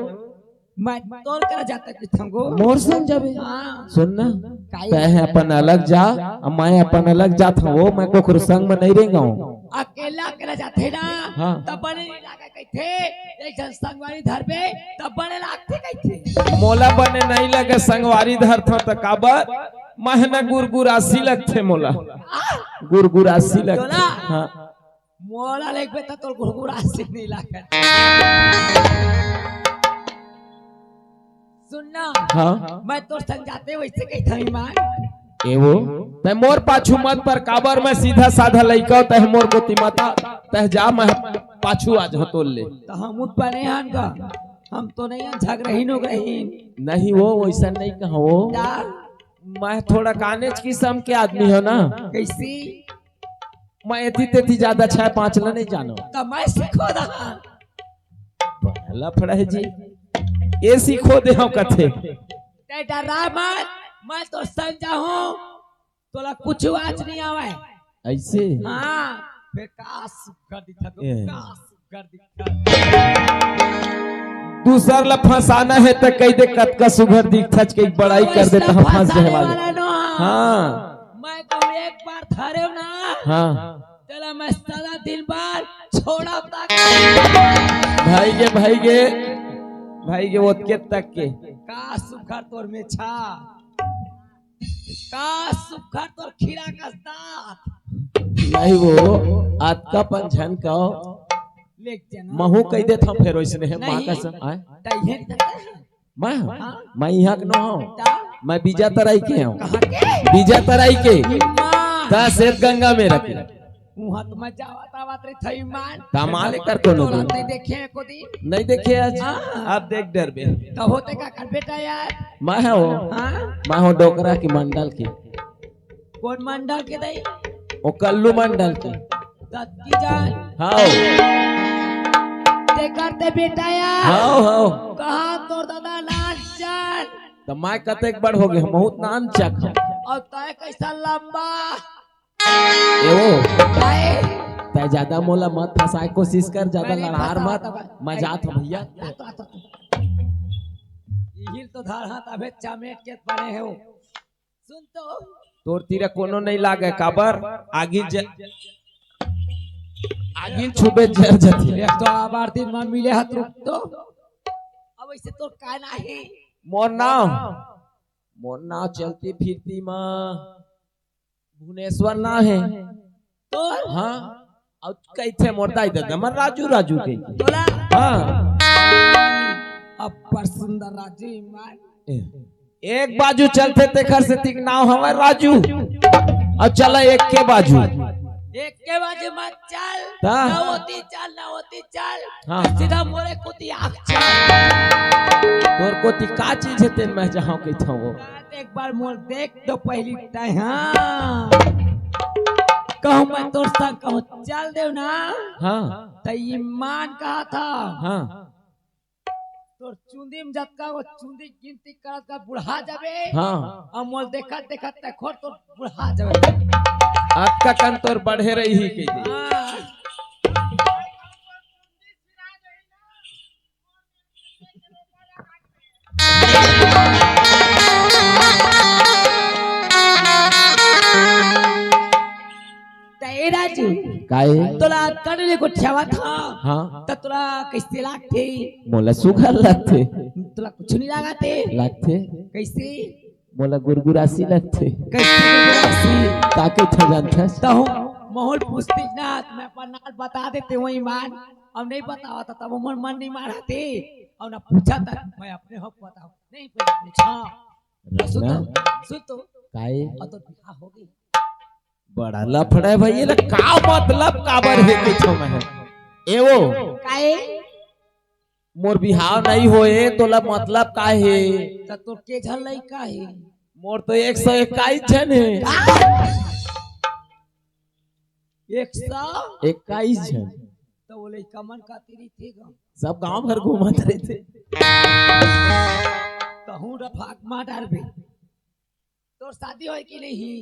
मैं तोर करा जाता किथंव गो। मोर संग जाबे? हाँ। सुन ना, काई? तैं ह अपन अलग जा, अउ मैं अपन अलग जात हंव, मैं कोखरो संग म नइ रेंगंव। अकेला अकेला जाथे ना, हाँ। तब बने नइ लागे कहिथे, एक झन संगवारी धरबे, तब बने लागथे कहिथे। मोला बने नइ लगे संगवारी धरथंव त काबर? मैं ह ना गुरगुरासी लगथे मोला। आ? गुरगुरासी लगथे। तोला? हाँ। मोला लेगबे त तोर गुरगुरासी नइ लागे। सुन ना, हाँ। मैं तोर संग जाते वइसे कहिथंव ईमान। ए वो, तैं मोर पाछू मत पर काबर, मैं सीधा साधा लइका, तैं मोर कोती मत आ, तैं जा, मैं पाछू आ जाहूँ तोर ले। त हमू बने हन गा, हम तो नइ हन झगरहीन उगरहीन। नहीं वो, वइसन नइ कहंव वो। का? मैं थोड़ा कानेच किसम के आदमी हंव ना। कइसे? मैं एती तेती जादा छै पांच ला नइ जानंव। त मैं सीखो दहा। बड़ा लफड़ा हे जी। ए सीखो देहंव कथे। तैं डरा मत, मैं तोर संग जाहूँ, तोला कुछू आंच नइ आवय। अइसे? हाँ, फेर का सुग्घर दिखत हो, ए। का सुग्घर दिखत। दूसर ला फंसाना हे त कहि दे, कतका सुघर दिखथस के बड़ाई कर दे, तहाँ फंस जाए वाला। वाला नो। हाँ। मैं तो एक बार धरेव ना। हाँ। तेला मैं सारा दिन भर छोड़ा तक। भाई के, भाई के, भाई के ओतके तक के। का सुघर तोर मेछा। का सुघर तोर खीरा कस दांत। नहीं वो, अतका पंझन कहो। लेक जना। महू कहि देथंव फेर ओइसने हे, माँ नहीं। कसम, आय। तइहे नहीं करता है। मैं? हाँ। मैं इहाँ के नो हंव। का? मैं बीजा तराई के हंव। कहाँ के? बीजा तराई के। माँ। त सेत गंगा मेरा के। उहाँ तो मैं जावत आवत रहिथंव ईमान। त माले कर कोनो तोला दिन। नहीं देखे एको दिन। नहीं देखे आज। हाँ। अब देख डरबे। त होते का कर बेटा यार? मैं हंव। हाँ? मैं हंव डोकरा के मंडल के। कोन मंडल के दई? ओ कल्लू मंडल के। दत्ती जान। हंव। तेकर ते बेटा यार। हंव, हंव। कहाँ तोर दादा नान चल। त मैं कतेक बड़ हो गे हंव, बहुत नान चक हंव। अउ तैं कइसा लंबा। ए वो, तैं? तैं जादा मोला मत फंसाए कोशिश कर, जादा लड़हार मत। मैं जात हंव भइया। इहिल तो धर हाथ अबे चमेट के बने हे वो। सुन तो। तोर तीरा कोनो नइ लागे, काबर? आगी ज-, आगी छुबे जर जथे। एक तो आबार दिन म मिले हत रुक तो। अब अइसे तोर का नाम हे? मोर नाम? मोर नाम चलती फिरती म भुवनेश्वर नाम हे। तोर? हाँ। अउ कहिथे मोर दाई ददा मन राजू, राजू कहिथे। तोला? हाँ। अब्बड़ सुंदर राजू ईमान। ए, एक बाजू चलथे तेखर सेती के नाम हवय राजू। अउ चला एक के बाजू। एक के बाजू मत चल। ता? ना होती चल, ना होती चल। हाँ। सीधा मोरे कोती आग चल। तोर कोती का चीज हे तेन मैं जहाँ कहिथंव वो। एक बार मोर देख तो पहिली तैं, हाँ। कहूँ मैं तोर संग कहूँ चल देव ना, हाँ। त ईमान कहा था। हाँ। तोर चुंदी में जतका वो चुंदी गिनती करत का बुढ़ा जाबे। हाँ। अउ मोल देखत देखत ते खोर तोर बुढ़ा जाबे। अतका कन तोर बढ़े रही कहि दे। हाँ। त ए राजू, काहे? तोला कन ले गोठियावत हा। हाँ। त तोला कइसे लागथे? मोला सुघर लागथे। तोला कुछु नइ लागथे? लागथे। कइसे? मोला गुरगुरासी लागथे। कइसे गुरगुरासी? का कहिथे जानथस? तहूँ महूँ ल पूछतिस ना, त मैं अपन नाव बता देतेंव ईमान। अब नइ बतावत हा, तब मोर मन नइ मानत हे। अउ ना पूछत हा, मैं अपने हक बतावँव। नहीं पूछा। सुन तो, सुन तो। काहे? अउ तोर बिहाव होगे। बड़ा लफड़ा हे भई, एला का मतलब काबर हे कहिथों मैं? ए वो। काहे? मोर बिहाव नइ होए, तोला मतलब का हे? त तोर के झन लइका हे? मोर तो एक सौ इक्कीस झन हे। आ! एक सौ? इक्कीस झन। त वो लइका मन कति रहिथे गा? सब गांव भर घूमत रहिथे। तहूँ रफाक मार डारबे। तोर शादी होए कि नहीं?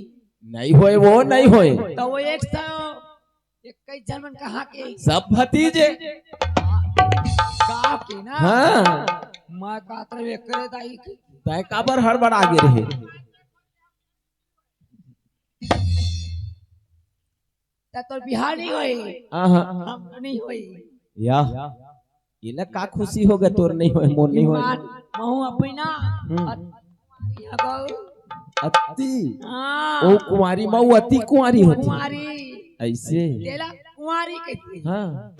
नइ होए, वो नइ होए। त वो एक सौ इक्कीस झन मन कहाँ के? सब भतीजे। गाँव के ना? हाँ। मैं कहत रहेंव एकरे दाई के। तैं काबर हड़बड़ा गे रहे? त तोर बिहाव नइ होए। हाँ, हाँ। हम तो नइ होए। या। एला का खुशी होगे तोर नइ होए, मोर नइ होए? ईमान, महूँ अभी ना, हम्म। अत-, कुंवारी हवँव। अति? हाँ। ओ कुंवारी, महूँ अति कुंवारी होथे। कुंवारी। अइसे? तेला कुंवारी कहिथे। हाँ।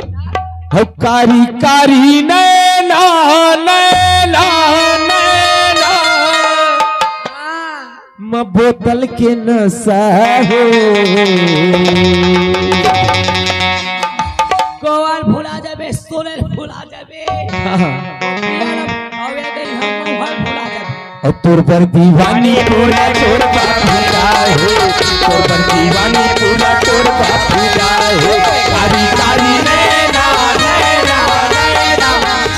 हव कारी कारी नैना, नैना, नैना। हाँ। म बोतल के नशा हो। कोवा ल भुला जाबे, सोले ल भुला जाबे। हाँ। अउ ए दे हम मुहर भुला जाबे। अउ तोर बर दीवानी पूरा तोर बाप फिदा हे, तोर बर दीवानी पूरा तोर बाप फिदा हे। कारी कारी नैना, नैना, नैना,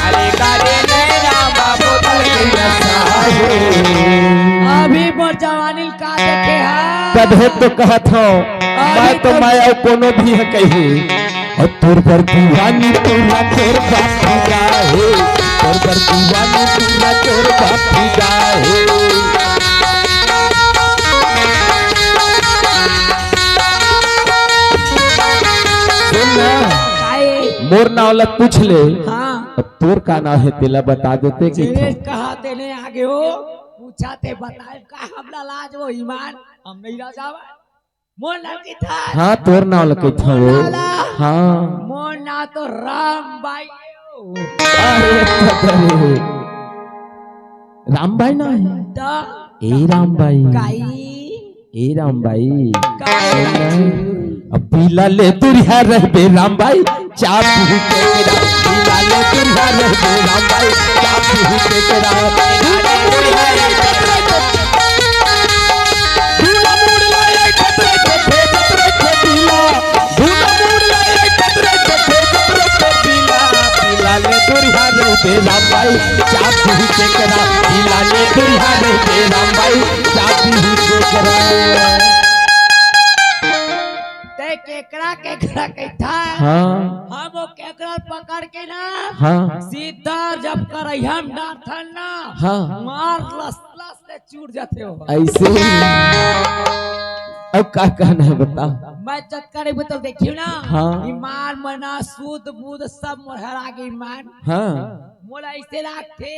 अरे कारी नैना, बाबू तोर के नशा हे। अभी मोर जवानी का देखे हा? तभे तो कहत हँव, अभी मैं तो तो मैं अउ कोनो भी ह कही। अउ तोर बर दीवानी पूरा तोर बाप फिदा हे, तोर बर दीवानी पूरा तोर बाप फिदा हे। सुन ना, काहे? मोर नाव ल पूछ ले। हाँ। अब तोर का नाव हे तेला बता देते कि जेने कहा तेने आगे हो, पूछा ते बताए का हमला लाज वो ईमान, हम नइ लाजावत। मोर नाव कहिथस? हाँ, तोर नाव ल कहिथँव। मोर नाव ला? हाँ। मोर नाव तो राम बाई हो। अरे, बाप रे। राम बाई ना हे? त? ए राम बाई। काई? ए राम बाई। काई? अब पीला ले दुरिहा रहबे राम बाई। चाप ही के केरा, पीला ले दुरिहा रहबे राम बाई, चाप ही के केरा। दूल्हा मुड़ लाए खतरे को, खतरे को पीला। दूल्हा मुड़ लाए खतरे को, खतरे को पीला। पीला ले दुरिहा रहबे राम बाई, चाप ही के केरा। पीला ले दुरिहा रहबे राम बाई, चाप ही के केरा। ते केकरा, केकरा कहिथा? हाँ। हम वो केकरा पकड़ के ना, हाँ। सीधा जब करैया में डारथन ना, हाँ। मार लस लस ले चूर जाथे हो। अइसे ही। अब का कहना हे बता। मैं जतका नइ बता देखियो ना, हाँ। ईमान मना, सूद बूद सब मोर हरा गे ईमान। हाँ। मोला अइसे लागथे,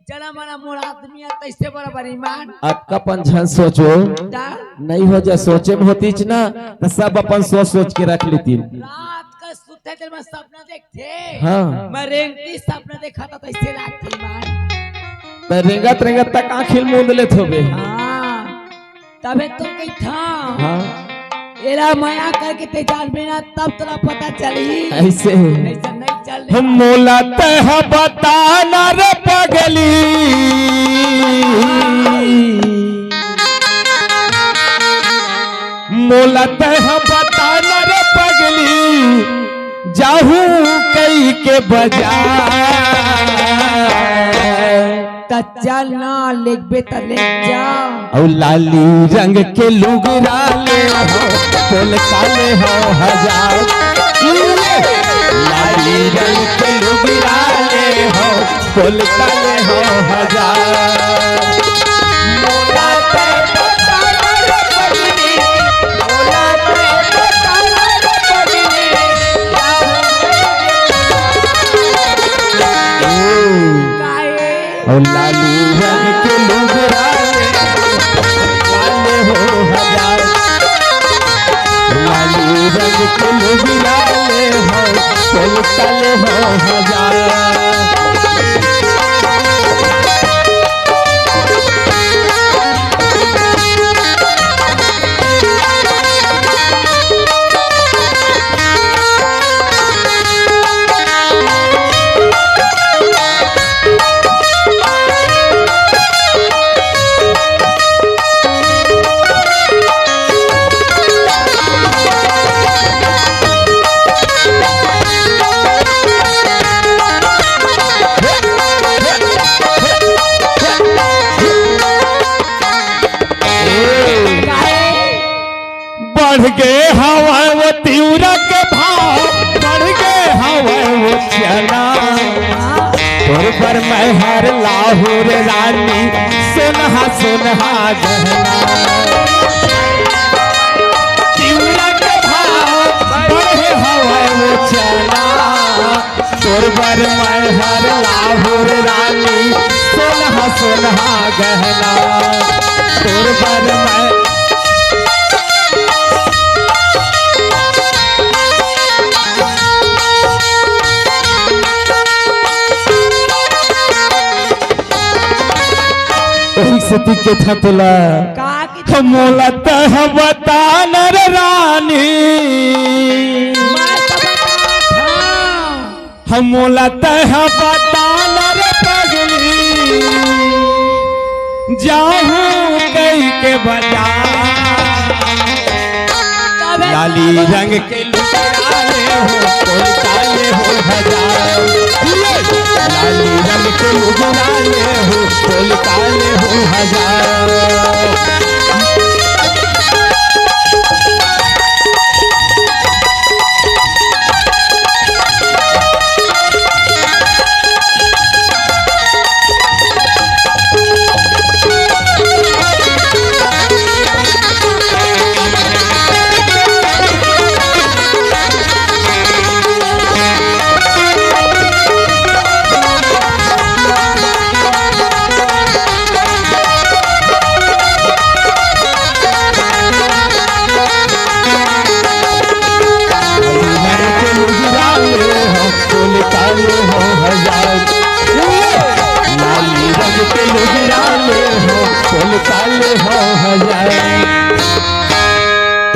जना मना मोर आदमी हे, तइसे बराबर ईमान। अतका अपन झन सोचो। ता? नइ हो जा, सोचे में होतिस ना, त सब अपन सोच सोच के रख लेतिन। रात का सुते तेल में सपना देखथे। हाँ। मैं रेंगती सपना देखा था, तइसे लागथे ईमान। त रेंगत रेंगत तक आँखी ल मूंद लेत होबे। हाँ। तभे तो कहिथा। हाँ। एला मया करके ते जानबे ना, तब तोला पता चलही। अइसे। अइसे नइ चल। हम मोला तैं ह बता ना रे पगली। मोला तैं ह बता न रे पगली, जाहूं कई के बजार। त चल ना, लेगबे त ले जा। अउ लाली रंग के लुगरा ले हो, पोलका ले हो हजार। लाली रंग के लुगरा ले हो, पोलका ले हो हजार। मोला तैं बता न रे पगली, मोला तैं बता न रे पगली। काहे? अउ लाली रंग के लुगरा ले, काले हो हजार। लाली रंग के लुगरा ले हो, चल काले हो हजार। बढ़ गे हवय वो तिवरा के भाव, बढ़ गे हवय वो चना। तोर बर मैं हर लाहूं रे रानी, सोनहा सोनहा गहना। तिवरा के भाव बढ़े हवय वो चना। तोर बर मैं हर लाहूं रे रानी, सोनहा सोनहा गहना। तोर बर मैं ओही सेती केथंव तोला। का के हम मोला तैं ह बता न रे रानी। मैं तो बतात हंव। हम मोला तैं ह बता न रे पगली, जाहूं कई के बजार। लाली रंग के लुगरा ले हो, तोल काले हो हजार। लाली रंग के लुगरा ले हो, तोल काले हो हजार।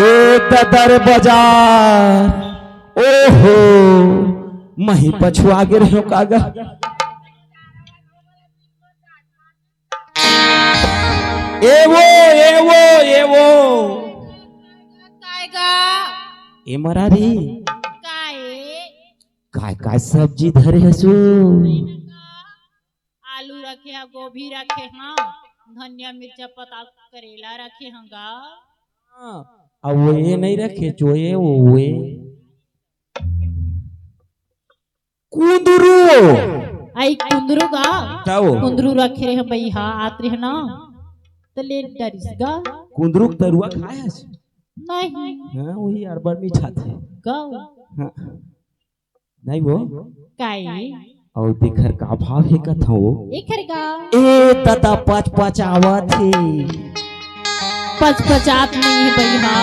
ए ददर बजार, ओहो, मही पछुआ गे रहेंव का गा। ए वो, ए वो, ए वो। काय गा? ए मरारी। काय? काय, काय सब्जी धरे हसु? आलू रखे हंव, गोभी रखे हंव, धनिया, मिर्चा, पताल, करेला रखे हंव गा। हाँ, अब वो ये नहीं रखे, जो ये वो, वो ये। कुंदरू। आई कुंदरू गा? तव। कुंदरू रखे रहे भैया, आत रहे ना, त ले डरिस गा। कुंदरू के तरुआ खाए हस? नहीं। हाँ, वही अड़बड़ मीठा थे। गा। हाँ। नहीं वो? काई? अउ तेखर का भाव हे कथंव? एखर का? ए ददा पचपचावत हे। पचपचात नहीं हे भैया।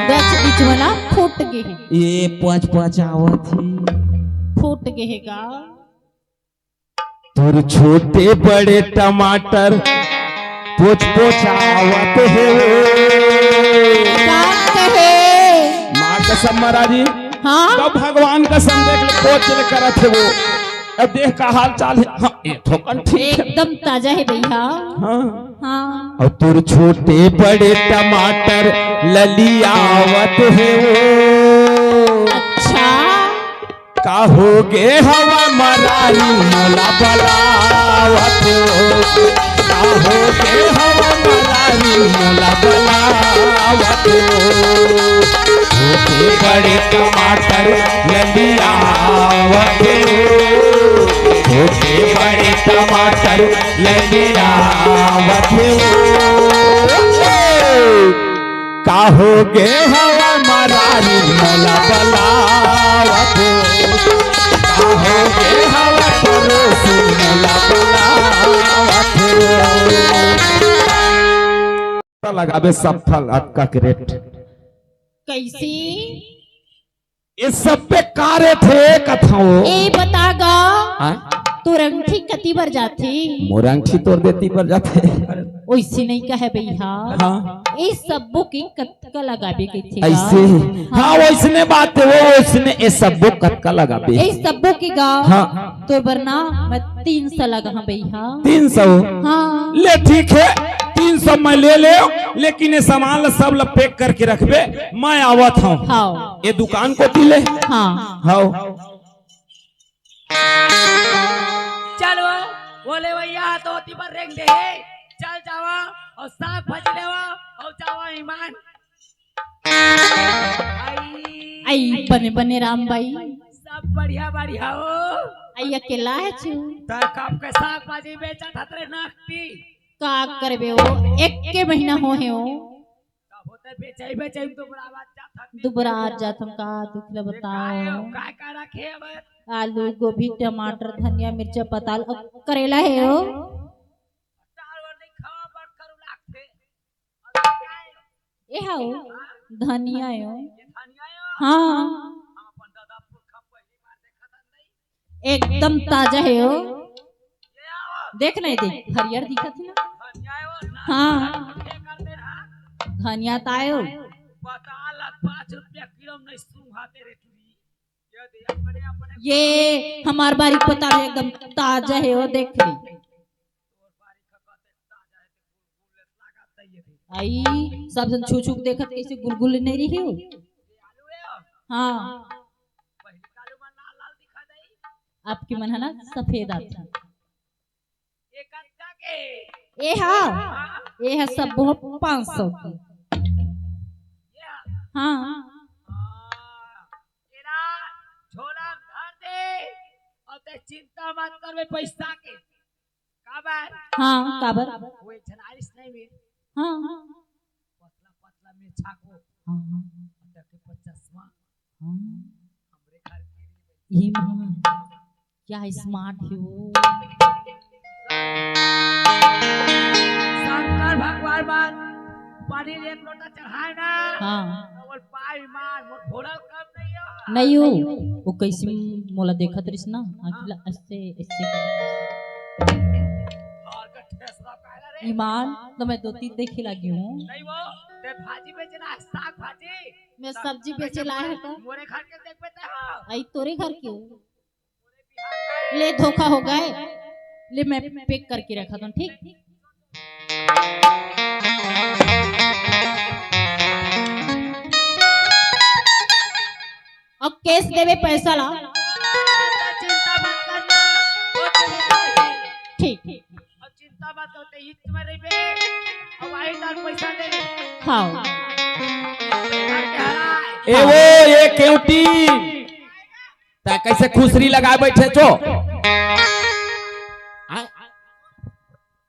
गच बीच वाला फूट गे हे। ए पचपचावत हे। फूट गे हे का? तोर छोटे बड़े टमाटर पोच पोच आवत हे। का कहे? माँ कसम महाराज जी, हाँ? तब भगवान कसम देख ले, पोच ले करत हे वो। अब देख का हाल चाल हे। हाँ, ये ठोकन ठीक हे। एकदम ताजा हे भैया। हाँ। हाँ। अउ तोर छोटे बड़े टमाटर ललियावत हे वो। अच्छा। का होगे हवा मरारी मोला बलावत हो। का होगे हवा मरारी मोला बलावत हो। होगे बड़े टमाटर ललियावत हो। होगे बड़े टमाटर ललियावत हो। का होगे हवा मरारी मोला बलावत हो। का होगे हवा परोसी मोला बलावत हो। लगाबे सब फल अतका के रेट। कैसे? ये सब बेकार थे कथाओ। ए बता गा, हाँ? तोर अंगठी कति बर जाथे? मोर अंगठी तोर देती बर जाथे। ओइसे नहीं कहे भैया। हाँ। ए सब्बो के कतका लगाबे कहिथे गा? ऐसे ही। हाँ। हाँ, वैसने बात हे वो, वैसने ए सब्बो कतका लगाबे। ए सब्बो के गा। हाँ। तोर बर ना मैं तीन सौ लगा हाँ भैया। तीन सौ? हाँ। ले ठीक हे, तीन सौ मैं ले ले, लेकिन ये सामान ला सब ला पैक करके रखबे, मैं आवत हूँ। हाँ। ये दुकान कोती ले। हाँ। हाँ। चल वो, बोले भैया तो ओती पर रेंग दे हे। चल जावा अउ साग भाजी लेवा अउ जावा ईमान। आई। आई बने बने राम बाई। सब बढ़िया बढ़िया हो। आई अकेला हे चू। त कब के साग भाजी बेचत हत रे नकटी? का करबे वो, एक के महीना हो हे वो। का होते बेचई बेचई दुबरा बात जात हत। दुबरा जात हम का दुख ल बताओ। काय काय रखे हवे? आलू, गोभी, टमाटर, धनिया, मिर्चा, पताल अउ करेला हे वो। टावर नहीं खावा बड़ करू लागथे। ए हाओ, धनिया हो। हाँ। एकदम ताजा हे हो। देख नहीं देख, हरियर दिखत हे ना। हाँ। धनिया तायो। ये हमार बारी पता है, एकदम ताजा हे हो, देख ले। आई, सब झन छू छू के देखत, कैसे गुलगुल नहीं रही हो। हाँ, आपके मन है ना सफेद आथे। ए हा, ए हा सब हो पाँच सौ के। हाँ, चिंता मत करबे पैसा के। काबर? हाँ, काबर? वो एक झन आइस नहीं मिल। हाँ। पतला पतला में छाको। हाँ, हाँ। अटक के चश्मा। हाँ। हमरे घर के लिए। ये माँ, क्या स्मार्ट है वो। शंकर भगवान बर पानी एक लोटा चढ़ाए ना। हाँ। तो बोल, पाई मार, मोर घोड़ा कम नहीं हो। नहीं हो, वो कैसे मोला देखत रहिस ना, आँखी ला ऐसे, ऐसे कर। ईमान, तो मैं दो तीन देखे लगी हूँ। नहीं वो, ते भाजी बेचे ला, साग भाजी। मैं सब्जी बेचे ला है तो। मोरे घर के देख बेटा हो। आई तोरे घर के हो। ले धोखा हो गए। ले मैं पैक करके रखा था, ठीक? अब कैश देवे पैसा ला। चिंता मत करना, वो तो निकल गई। ठीक, ठीक। अब चिंता मत करते, हित में रहिबे। अब आई तार पैसा दे। हाँ। ए वो, ये केवटी। तै कैसे खुसरी लगा बैठे छो? हाँ?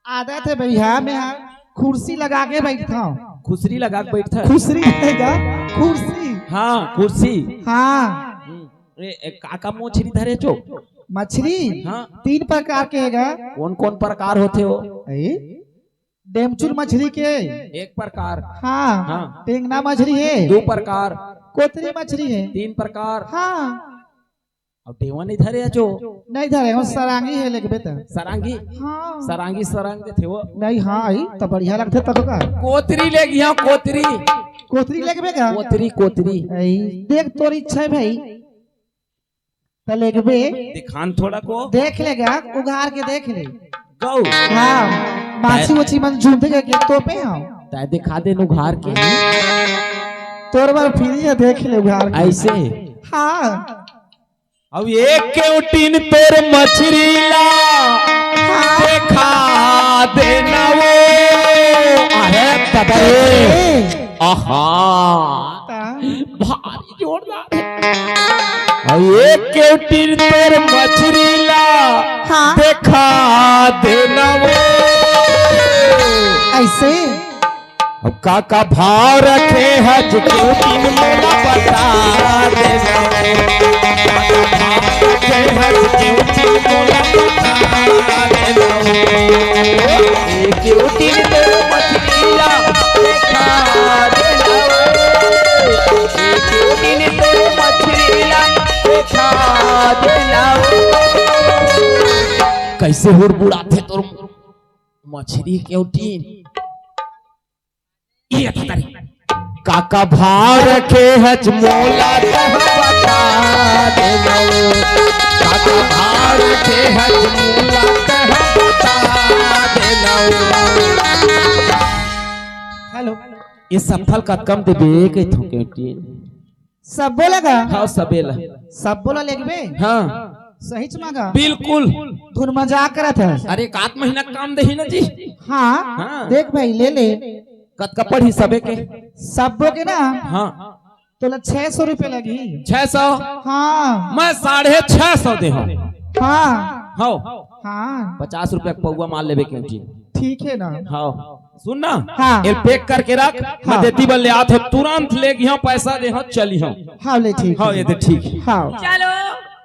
आदत है भैया, मैं यहाँ कुर्सी लगा के बैठता हूँ। खुसरी लगा के बैठता है? खुसरी रहेगा, कुर्सी। हाँ, कुर्सी। हाँ। हम्म। ए, ए, का, का मछरी धरे छो? मछरी? हाँ। तीन प्रकार के हैगा। कौन, कौन प्रकार होथे वो? ए? डेमचुर मछरी के। एक प्रकार। हाँ। हाँ। टेंगना मछरी है। दो प्रकार। कोतरी मछरी है। तीन प्रकार। हाँ। अब डेवा नहीं धरे अचो। नहीं धरे, वो सरांगी है, लेके बेटा। सरांगी? हाँ। सरांगी, सरांग देथे वो। नहीं, हाँ, आई, तो बढ़िया लगथे तब का। कोतरी ले गया, कोतरी। कोतरी लेके बेटा? कोतरी, कोतरी। आई, देख तोर इच्छा है भाई। त लेगबे। दिखान थोड़ा को। देख लेगा, उघार के देख ले। गौ। हाँ, मासी उची मन झूमते के, के तोपे हो। तै दिखा दे उघार के। तोर बर फ्री हे, देख ले उघार के। अइसे? हाँ। अब एक केवटिन तोर मछरी ला हाँ। देखा देना वो। अरे दादा रे। ए। आहा। हाँ। भारी जोरदार हे। अब एक केवटिन तोर मछरी ला हाँ। देखा देना वो। अइसे? अब का का भाव रखे हस केवटिन मोला बता देना। का का भाव रखे हस केवटिन मोला बता देना। ए केवटिन तोर मछरी ला देखा देना। ए केवटिन तोर मछरी ला देखा देना। कइसे हुड़बुड़ाथे तोर मछरी केवटिन। ये तो तारी। का का भाव रखे हस मोला तह बता देना। का का भाव रखे हस मोला तह बता देना। हेलो। ये सफल कतका म देबे कहिथों केवटिन? सब्बो लगा? हाँ, सबे ला। सब्बो ला लेगबे? हाँ। सहीच म गा? बिल्कुल। तू मजाक करत हस। अरे, एक आध महीना काम देही ना जी। हाँ, हाँ। देख भाई, ले ले। कतका पड़ही सबे के? सब्बो के ना? हाँ। तोला छह सौ रुपया लगही। छह सौ? हाँ। मैं साढ़े छह सौ देहूँ। हाँ। हव। हाँ। पचास रुपया के पौवा मार लेबे केवटिन। ठीक हे ना? हव। सुन ना, हाँ। एला pack करके रख, मैं हाँ। देती बल ले आत हँव, तुरंत लेगिहँव, पैसा देहँव, चलिहँव। हाँ, ले ठीक हाँ, हे। ये दे ठीक हे। हाँ। चलो,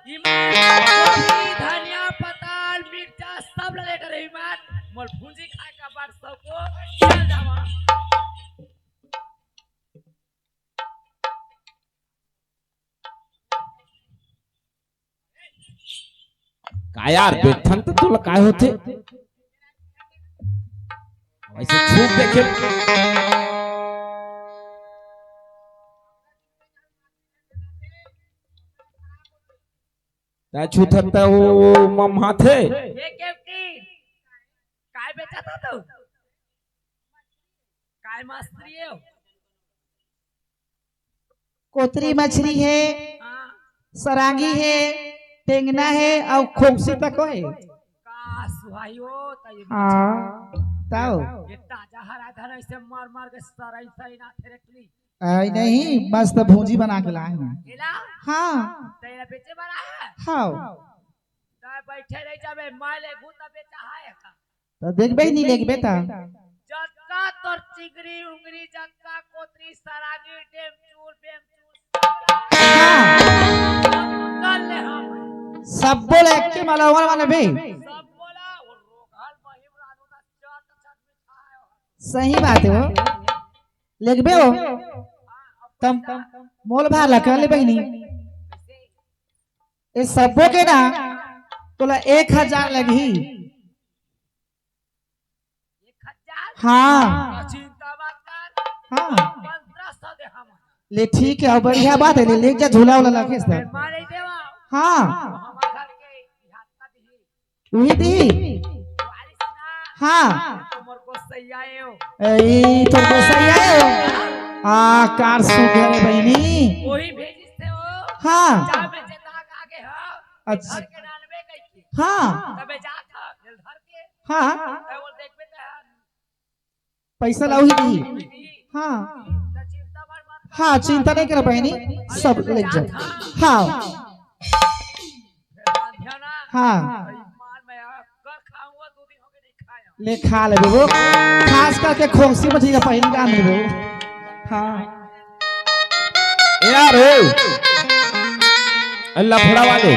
ईमान, गोभी, धनिया, पताल, मिर्चा, सब ला लेकर ईमान, मोर भुंजी खाए का बार सबको चल जावा। का यार, बेठन तो तोला काय होथे? वइसे छू देखे। तैं छूथस त वो ममहाथे। ये केवटी? काय बेचत हस तू? काय मछरी हे? कोतरी मछरी हे, हाँ। सरांगी हे, टेंगना हे अउ खोंगसी तको हे। का सुहाई हो, त ये हाँ, मछरी। तव। ये ताजा हरा धन अइसे मर मर के सरई सरई ना थे रे टुरी। अई नहीं, मस्त भूंजी बना के लाए हँव। एला? हाँ। त एला बेचे बर आए हस? हाँ। त बइठे रहि जाबे, मैं लेगहूँ त बेचा हे। त देखबे ही नहीं लेगबे त। जतका तोर चिंगरी उंगरी, जतका कोतरी सरांगी, डेमचूर बेमचूर, सब ला हाँ। कर ले हम। सब्बो ला एके म अलवा अलवा लेबे। सब्बो ला, वो रोगल बहिम रानू ना चट चट में खाए हो। सही बात हे वो। लेगबे वो। तब मोल भाव ला कर ले बहिनी। ए सब्बो के ना तोला एक हजार लगही। एक हजार? हाँ। चिंता मत कर। हाँ। पंद्रह सौ दे हम। ले ठीक हे, अउ बढ़िया बात हे, ले, ले जा झूला उला लाके सब। मारे देवा। हाँ। हमारे घर के बिहार का दिही। उही दिही। बारिश ना। हाँ। तुम्हारे को सही आए हो। ए, तोर गोसैया हे वो। आ, कार सुघर हे बहिनी। वही भेजिस थे वो। हाँ। जा बेचे दाग आगे हो। अच्छा। घर के नानबे कइके। हाँ। तबे जात ह, जल धर के। हाँ। तब वो देखबे त। पैसा ला उही दिही। हाँ। त चिंता मत मत कर। हाँ, चिंता नहीं कर बहिनी, सब ले जा। हाँ। हाँ। ले खा लेबे वो। खास करके खोंसी मछली का पहिली दान देबे वो। हाँ। ए यार हो। ए लफड़ा वाले।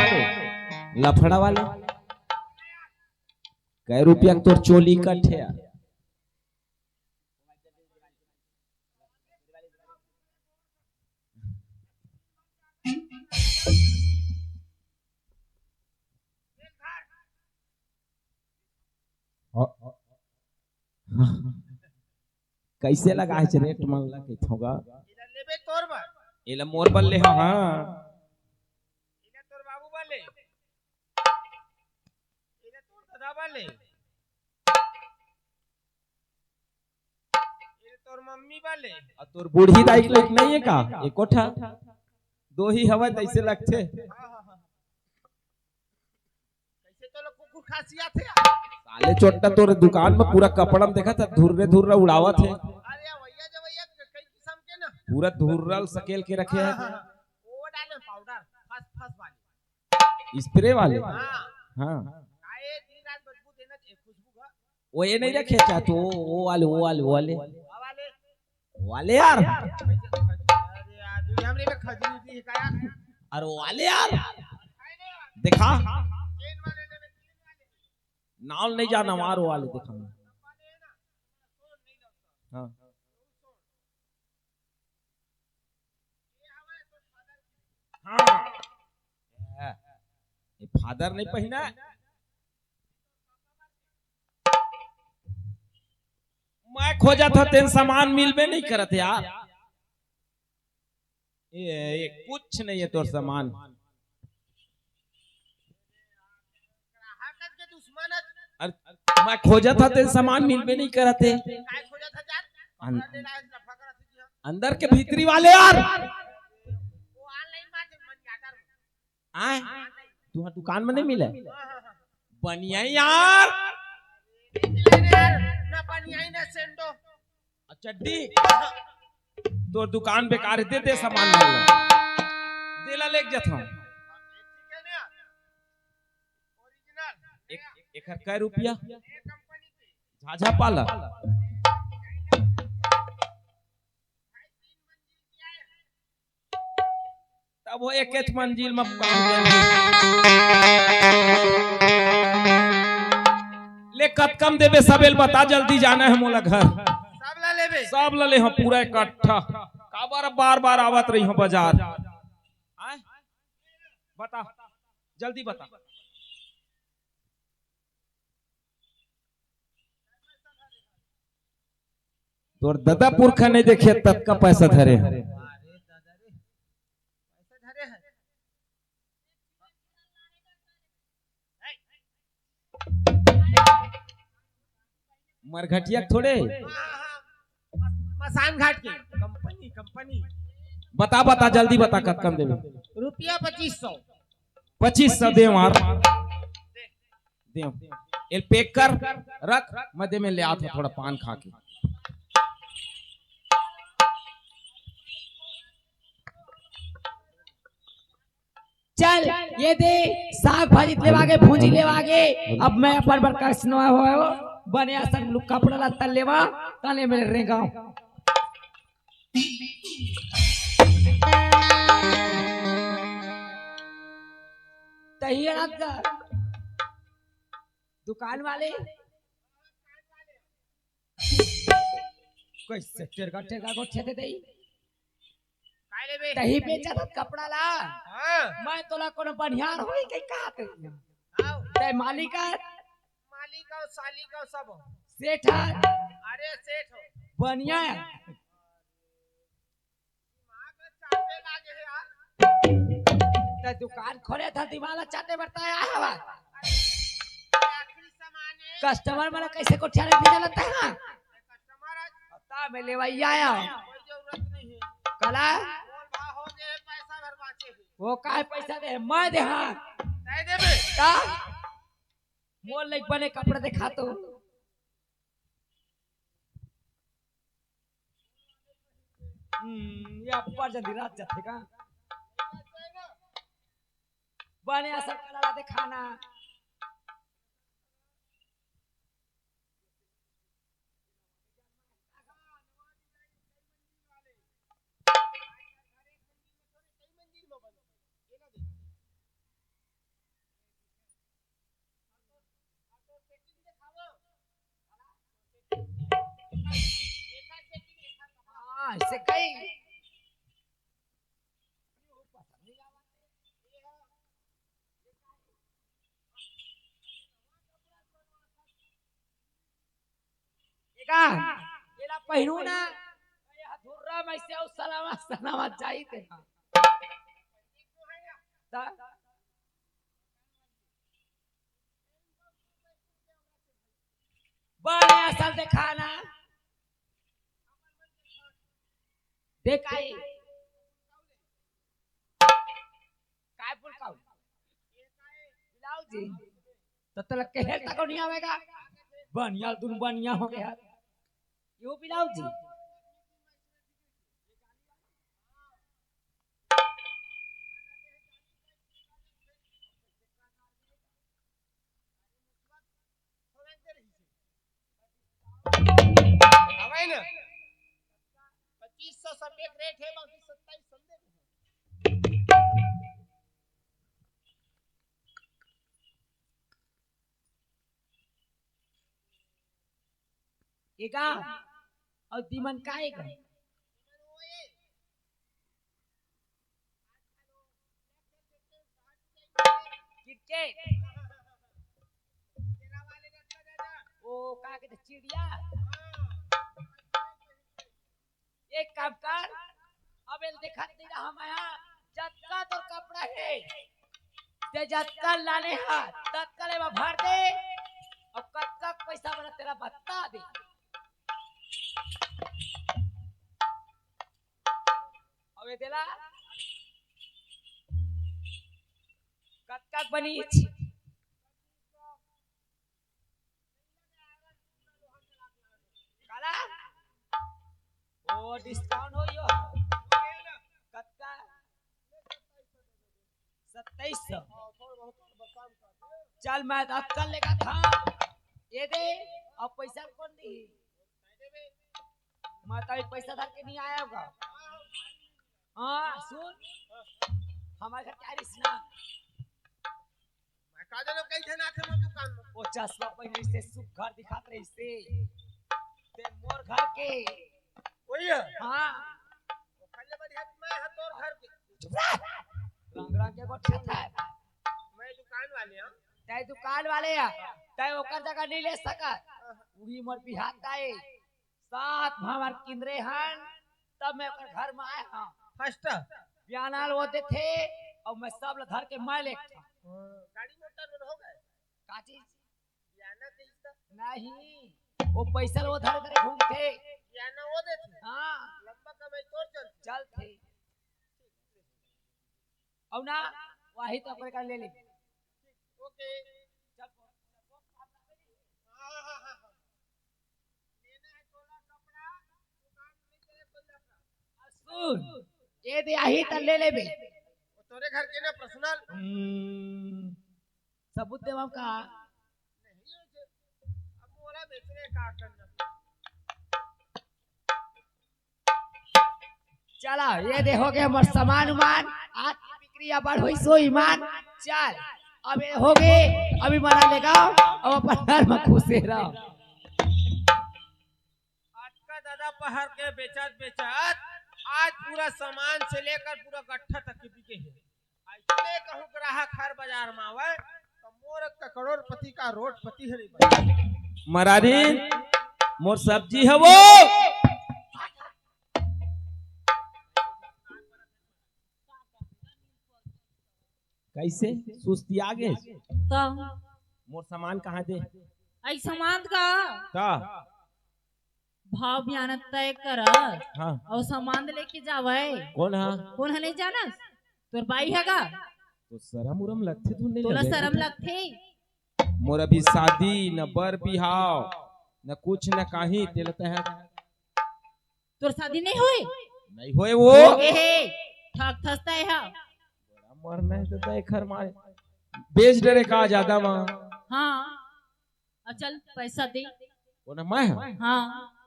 लफड़ा वाले। कै रुपया के तोर चोली कट हे यार? कइसे लगाए हे रेट मन ला कहिथों गा? एला लेबे तोर बर। एला मोर बर ले हव, हाँ। एला तोर बाबू बर ले। एला तोर ददा बर ले। तोर मम्मी वाले। अउ तोर बूढ़ी दाई के लइक नइ हे का? एको ठा। दो ही हवय तइसे लगथे। हाँ, हाँ, हाँ। कइसे तो लोग कुकुर खासियत हे। साले चोट्टा तोर दुकान में पूरा कपड़ा में देखत हस, धुर्रे धुर्रा उड़ावत हे। अरे भैया, जो भैया, कई किस्म के ना। पूरा धुर्रा ल सकेल के रखे हे। हाँ, हाँ, हाँ। वो डाले पाउडर, फस फस वाली। स्प्रे वाले? हाँ। हाँ। आए दिन रात बदबू देना चाहिए, खुशबू का। वो ये नहीं रखे क्या तू? वो, वो वाले, वो वाले, वो वाले। वो वाले? वो वाले यार। अरे यार, दुनिया में खजूर भी है क्या यार? अरे वो वाले यार। देखा? नाम नहीं जाना, मारो वाले देखा। हाँ। हाँ। ये फादर नहीं पहिना। मैं खोजत हंव तेन सामान मिलबे नहीं करत यार। ये, ये कुछ नहीं है तोर सामान। ग्राहक के दुश्मन है। अरे, मैं खोजत हंव तेन सामान मिलबे नहीं करत हे। काय खोजत हस यार? अन-, अंदर ले लाए, लफड़ा करत हे जी हम। अंदर के भीतरी वाले यार। वो online बात है, money order। आय? तुहां दुकान में नहीं मिले? हाँ, हाँ, हाँ। बनिया यार। निकले ने यार, ना बनिया ना सेंडो। अच्छा, चड्डी। तोर दुकान बेकार हे, दे दे सामान मन ला। दे ला, लेके जात हंव। ठीक है ना? Original। एक, एकर कै रुपया? ये company के। झाझा पाला। तब वो एकेच मंजिल में काम करही। ले, कतका म देबे, सबे ल बता, जल्दी जाना हे मोला घर। सब ला लेबे? सब ला ले हंव, पूरा इकट्ठा। काबर अब बार-बार आवत रहिहूं बाजार। आय? बता, जल्दी बता। तोर ददा पुरखा नहीं देखे, ततका पैसा धरे हे। मरघटिया के थोड़े। मसान घाट के कंपनी, कंपनी। बता, बता, जल्दी बता, कतका म देबे? रुपया पच्चीस सौ। पच्चीस सौ दे मार। दे। एल pack कर, रख, मैं दे में ले आत हंव थोड़ा पान खा के। चल, ये दे, साग भाजी लेवागे, भूंजी लेवागे। अब मैं अपन बर कस नवा होय, बने असन लु-, कपड़ा लत्ता लेवा, तने मेरे रेंगाव। तही रात का दुकान वाले कइसे टेरगा टेरगा गोठियाथे दई? काय लेबे? तही बेचत हस कपड़ा ला। हाँ। मैं तोला कोनो बनिहार होही कहि कहत हंव। हाँ। तैं मालिक हस। मालिक अउ सालिक अउ सब हो। सेठ हस। अरे सेठ हो। बनिया। दिमाग ला चाटे लागे हे यार। तैं दुकान खोले हस, दिमाग ला चाटे बर तैं आय हवस। आखिरी सामान हे। Customer मन ला कइसे गोठियाथे नहीं जानत हस? Customer आज पता मैं लेवइया आय हंव। कोई जरूरत नहीं हे। काला? मोर भाव हो गए, पैसा भर बांचे हे। वो काय पैसा दे? मैं दे हंव। तैं देबे? का? मोर लइक बने कपड़ा देखा तो। हम्म, ये अब्बड़ जल्दी रात जाथे का? बने असन कला ला देखाना। हाँ, ऐसे कई। देखा, एला पहिरू ना, ये धुर्रा में से अउ सलामत, सलामत जाई ते। ता-, बने असल देखाना। ते काय? काय बोल का? ब्लाउज जी। तो तोला कहे तक नहीं आवेगा। बनिया दुन बनिया हो गया। यो ब्लाउज जी। हवय ना? पच्चीस सौ सब एक रेट है, बाकी सत्ताईस सौ दे दो। एगा अउ दीमन का एगा? क्रिकेट। ओ का कहते चिड़िया। एक काम कर, अब एल देखत नहीं रहा मैं, जतका तोर कपड़ा हे, ते जतका लाने हा, ततका ले भर दे, अउ कतका पैसा बना तेला बता दे। अउ ये देला, कतका बनीच? काला? ओ, discount हो यो। कतका? सत्ताईस सौ। चल, मैं तो अक्कल लेगा था। ये दे, अब पैसा कौन दी? मैं तो अभी पैसा धर के नहीं आया होगा। हाँ, सुन, हमारे घर क्या रिश्ता? मैं का जानो कई झन आथे मोर दुकान में। ओ चश्मा पहिने से सुघर दिखात रहिसे। ते मोर घर के। वही है। हाँ। वो खल्ले बढ़िया मैं है तोर घर के। चुप रह। रंग रंग के गोठिया था। मैं दुकान वाले हूँ। तय दुकान वाले है। तय ओकर जगह नहीं ले सकत। उही मोर बिहार का है। सात भावर किंदरे हन, तब मैं ओकर घर में आए हूँ। First। बियाना ल वो देथे, अउ मैं सब ल धर के मैं लेथों। हाँ, गाड़ी मोटर मन हो गए। का चीज? बियाना के हिस्सा। नहीं, वो पैसा ल वो धरे धरे घूमथे। बियाना वो देथे। हाँ। लंबा कमाई तोर चलथे। चलथे। अउ ना, वही तो ओकरे का ले ले। ओके। चल। हाँ, हाँ, हाँ, हाँ। सुन, ये दे आही त ले लेबे। वो तोरे घर के ना personal। हम्म, सबूत देवम का? नहीं, अब मोला बेचने का करना। चला, ये दे हो गए हमर सामान उमान, आज की बिक्री अब्बड़ होई सो ईमान। चल, अब ये हो गए, अभी मना लेगा, अब अपन घर में खुशे रहो। आज का दादा पहर के बेचत बेचत आज पूरा सामान से लेकर पूरा गट्ठा तक के बिके हे। अइसने कहूँ ग्राहक हर बाजार में आवे, तो मोर करोड़पति का रोडपति हे नहीं बने। मरारी, मोर सब्जी हे वो। कैसे सुस्ती आ गए? तो मोर सामान कहाँ दे? आई सामान का? का? भाव बयान तय कर। हाँ। अउ सामान लेके जावे। कौन हा? कौन हा नहीं जानस? तोर बाई हे का? तो शरम उरम लगथे धुन नहीं तोला लगे? शरम लगथे? मोर अभी शादी, न बर बिहाव, न कुछ, न काही, तेला तय। तोर शादी नहीं होए? नहीं होए वो। हो गे हे, ठग थस तय हा। बड़ा मरना हे तो तय खर मारे। बेच डरे का ज्यादा माँ। हाँ। अब चल, पैसा दे। वो ना मैं हा? हाँ।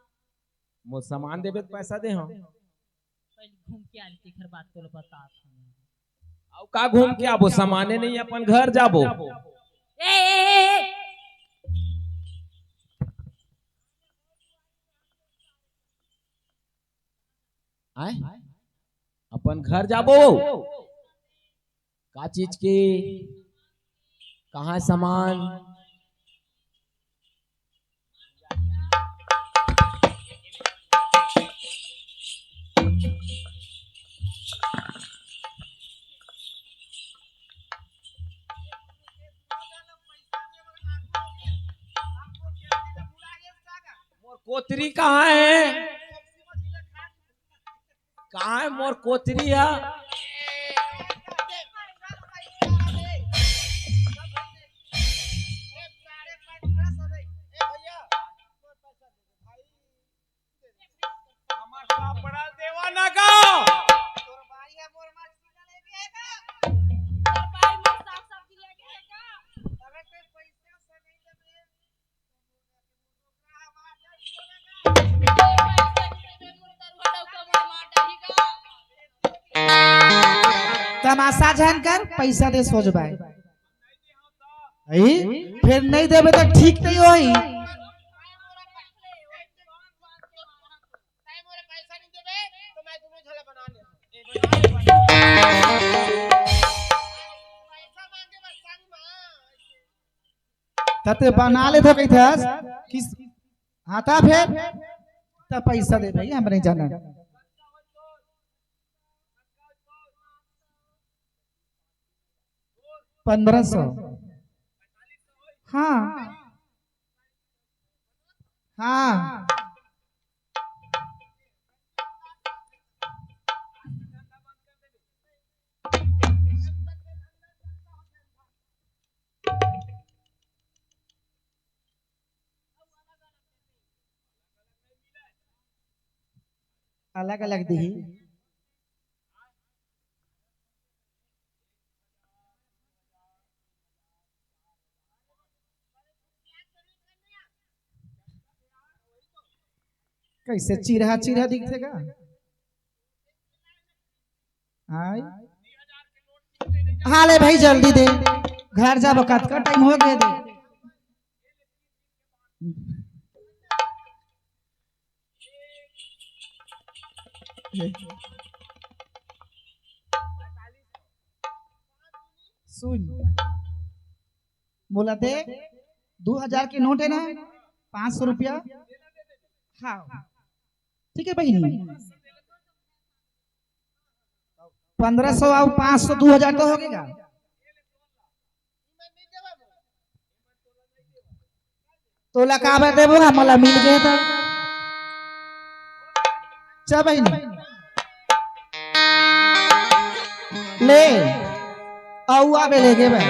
मोर सामान देबे तो पैसा दे हा। पहले घूम के आली, तेखर बात तोला बतात हूँ। अउ का घूम के आबो, सामाने नहीं, अपन घर जाबो। ए, ए, ए, ए। आय? अपन घर जाबो। का चीज के? कहाँ सामान? मोर कोतरी कहाँ हे? कहाँ है मोर कोचरी हा? हमर साग पड़ल देवा ना का? तोर बाई ह मोर मार सीना लेके हे का? तोर बाई मोर साग सब्जी लेके हे का? अबे ते पैसा से नहीं देबे। तमाशा झन कर, पैसा दे सोच बाय। अई, फेर नहीं देबे त ठीक नहीं होई। त ते बना ले तो कहिथस कि हाँ, त फेर त पैसा दे भाई, हम नहीं जाना। पन्द्रह सौ। हाँ, हाँ। अलग अलग दिही। कैसे चिरहा चिरहा दिखथे का? हाय। हाँ ले भाई, जल्दी दे, घर जाबो, कतका टाइम हो गए दे। सुन, मोला दे, दो हजार के नोट है ना, पाँच सौ रुपया। हाँ, ठीक है बहिनी, पन्द्रह सौ और पाँच सौ, दो हजार तो हो गया। तोला काबर देबो, हमला मिल गए तो। चा बहिनी। ले, अउ आबे लेगे भाई।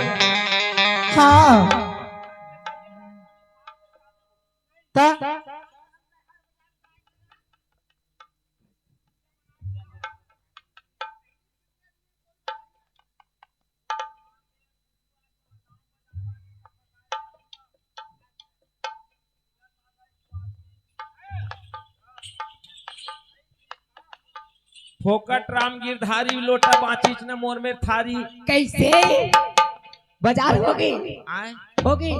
हाँ। ता फोकट राम गिरधारी लोटा बाँचिस न मोर मेर थारी। कैसे? बाजार होगे? आय? होगे?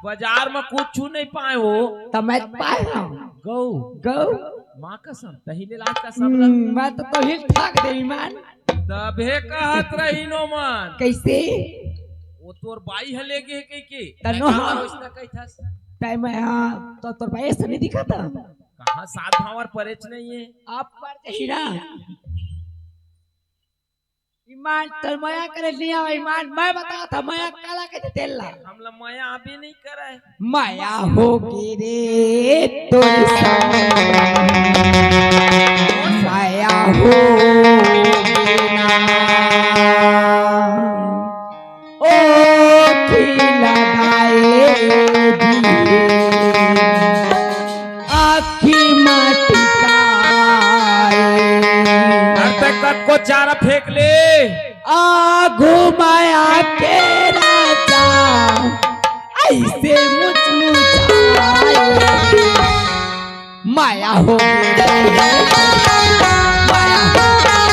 बाजार म कुछु नहीं पाए हो। त मैं पाए हँव। गऊ। गऊ। माँ कसम, तही ले लाज का सब हम्म, मैं तो तही ठाक देवी मान। तभे कहत रहिन ओमन। कैसे? वो तोर बाई ह लेगे हे कहिके। तनो मैं हाँ। काबर ओइसना कहिथस? तै मैं हाँ, तो तोर बाई अइसने दिखत हे। कहाँ सात भांवर परेच नहीं है। आप पर जही ना। ईमान, तोर मया करे नहीं आवे ईमान, मैं बतावत हँव मया काला कहिथे तेला। हमला मया अभी नहीं करे। मया होगे रे तोर संग, मया होगे ना। ओ खिला गाए दिए, आखी माटी का। अरे ते कतको चारा फेंक ले। आगू माया के राजा, अइसे मुचमुचाए। माया हो गई रे, माया हो गई।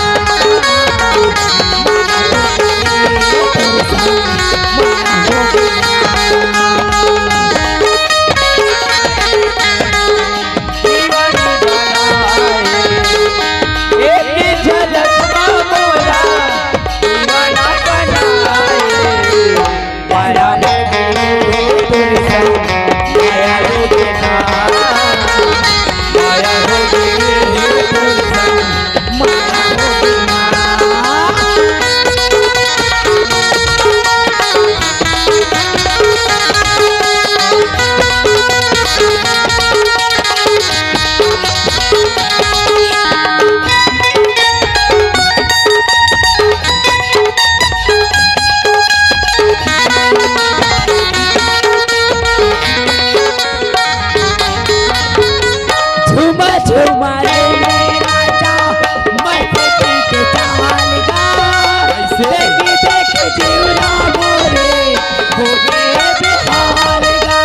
देखी देखी जीवना मोरे हो गे बेहाल गा।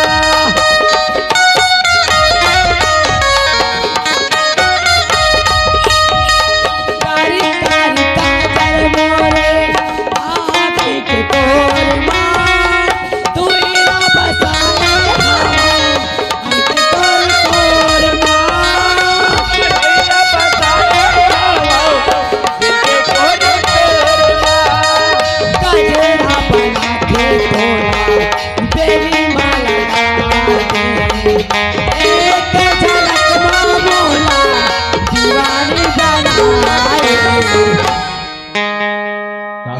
कारी कारी काजल मोरे आँखी के कोर मा, दुई ला बसाए हवा।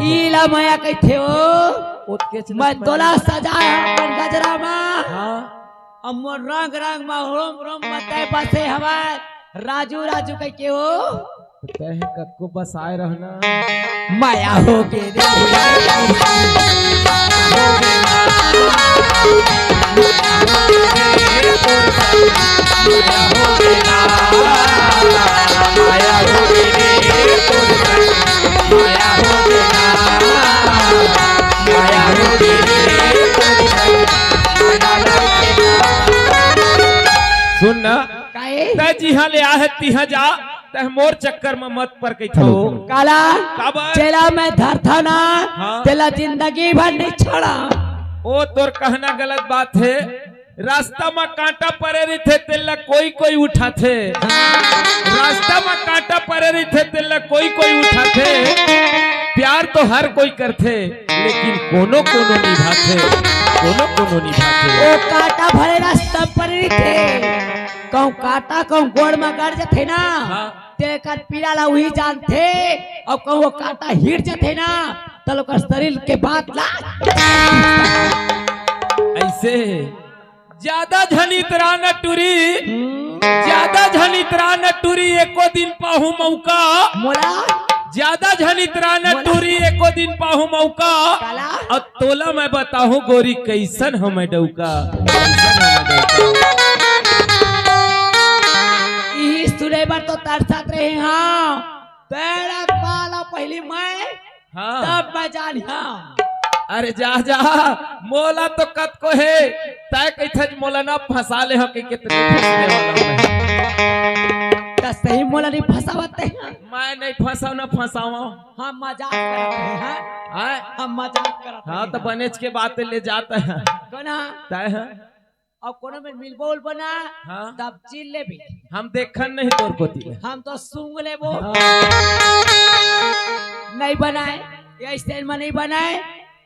ईला मया कहिथे ओ। ओतकेच मैं तोला सजाए अपन गजरा मा। हाँ। अब मोर रंग रंग मा होम रोम मा तय बसे हवय। राजू राजू कहिके हो। तय कतको बसाए रहना। मया हो गे रे। सुन ना, काहे? तै जिहाँ ले आहे तिहाँ जा, तै मोर चक्कर म मत पर कहिथो। काला? काबर? चेला मैं धरथा ना, हाँ। तेला जिंदगी भर नहीं छोड़ा। ओ तोर कहना गलत बात हे। रास्ता म कांटा परे रहिथे, तेला कोई कोई उठाथे। रास्ता म कांटा परे रहिथे, तेला कोई कोई उठाथे। प्यार तो हर कोई करथे, लेकिन कोनो कोनो निभाथे, कोनो कोनो निभाथे। ओ कांटा भले रास्ता म परे रहिथे, कहूँ कांटा कहूँ गोड़ म गड़ जथे ना, हाँ। तेकर पीड़ा ला उही जानथे, अउ कहूँ कांटा हिट जथे ना, त ओकर शरीर के बात ला। अइसे ज्यादा झन इतरा न टूरी, हम्म। ज्यादा झन इतरा न टूरी, एको दिन पाहूँ मौका। मोला? ज्यादा झन इतरा न मोला? टूरी, एको दिन पाहूँ मौका। काला? अउ तोला मैं बताहूँ गोरी, कइसन हवय डौका। इही सुने बर तो तरसत रहे हँव। पैरा पाला पहिली मैं हाँ। तब मैं जानिहा। अरे जा, जा, मोला तो कतको हे, तै कहिथस मोला ना फंसा ले हो के कितने फंसने वाला मैं। त सही मोला नहीं फंसावत हे। मैं नहीं फंसाव ना फंसावा। हम मजाक करत हे, हाँ? आय? हम मजाक करत हाँ, हे, तो हाँ। बनेच के बात ले जात हे। कोना? तै ह? अउ कोनो में मिलबो उलबो ना, हाँ। तब चीर लेबे। हम देखन नहीं तोर कोती ले। हम तो सूंघ लेबो। हाँ। नहीं बनाए, ये stand में नहीं बनाए।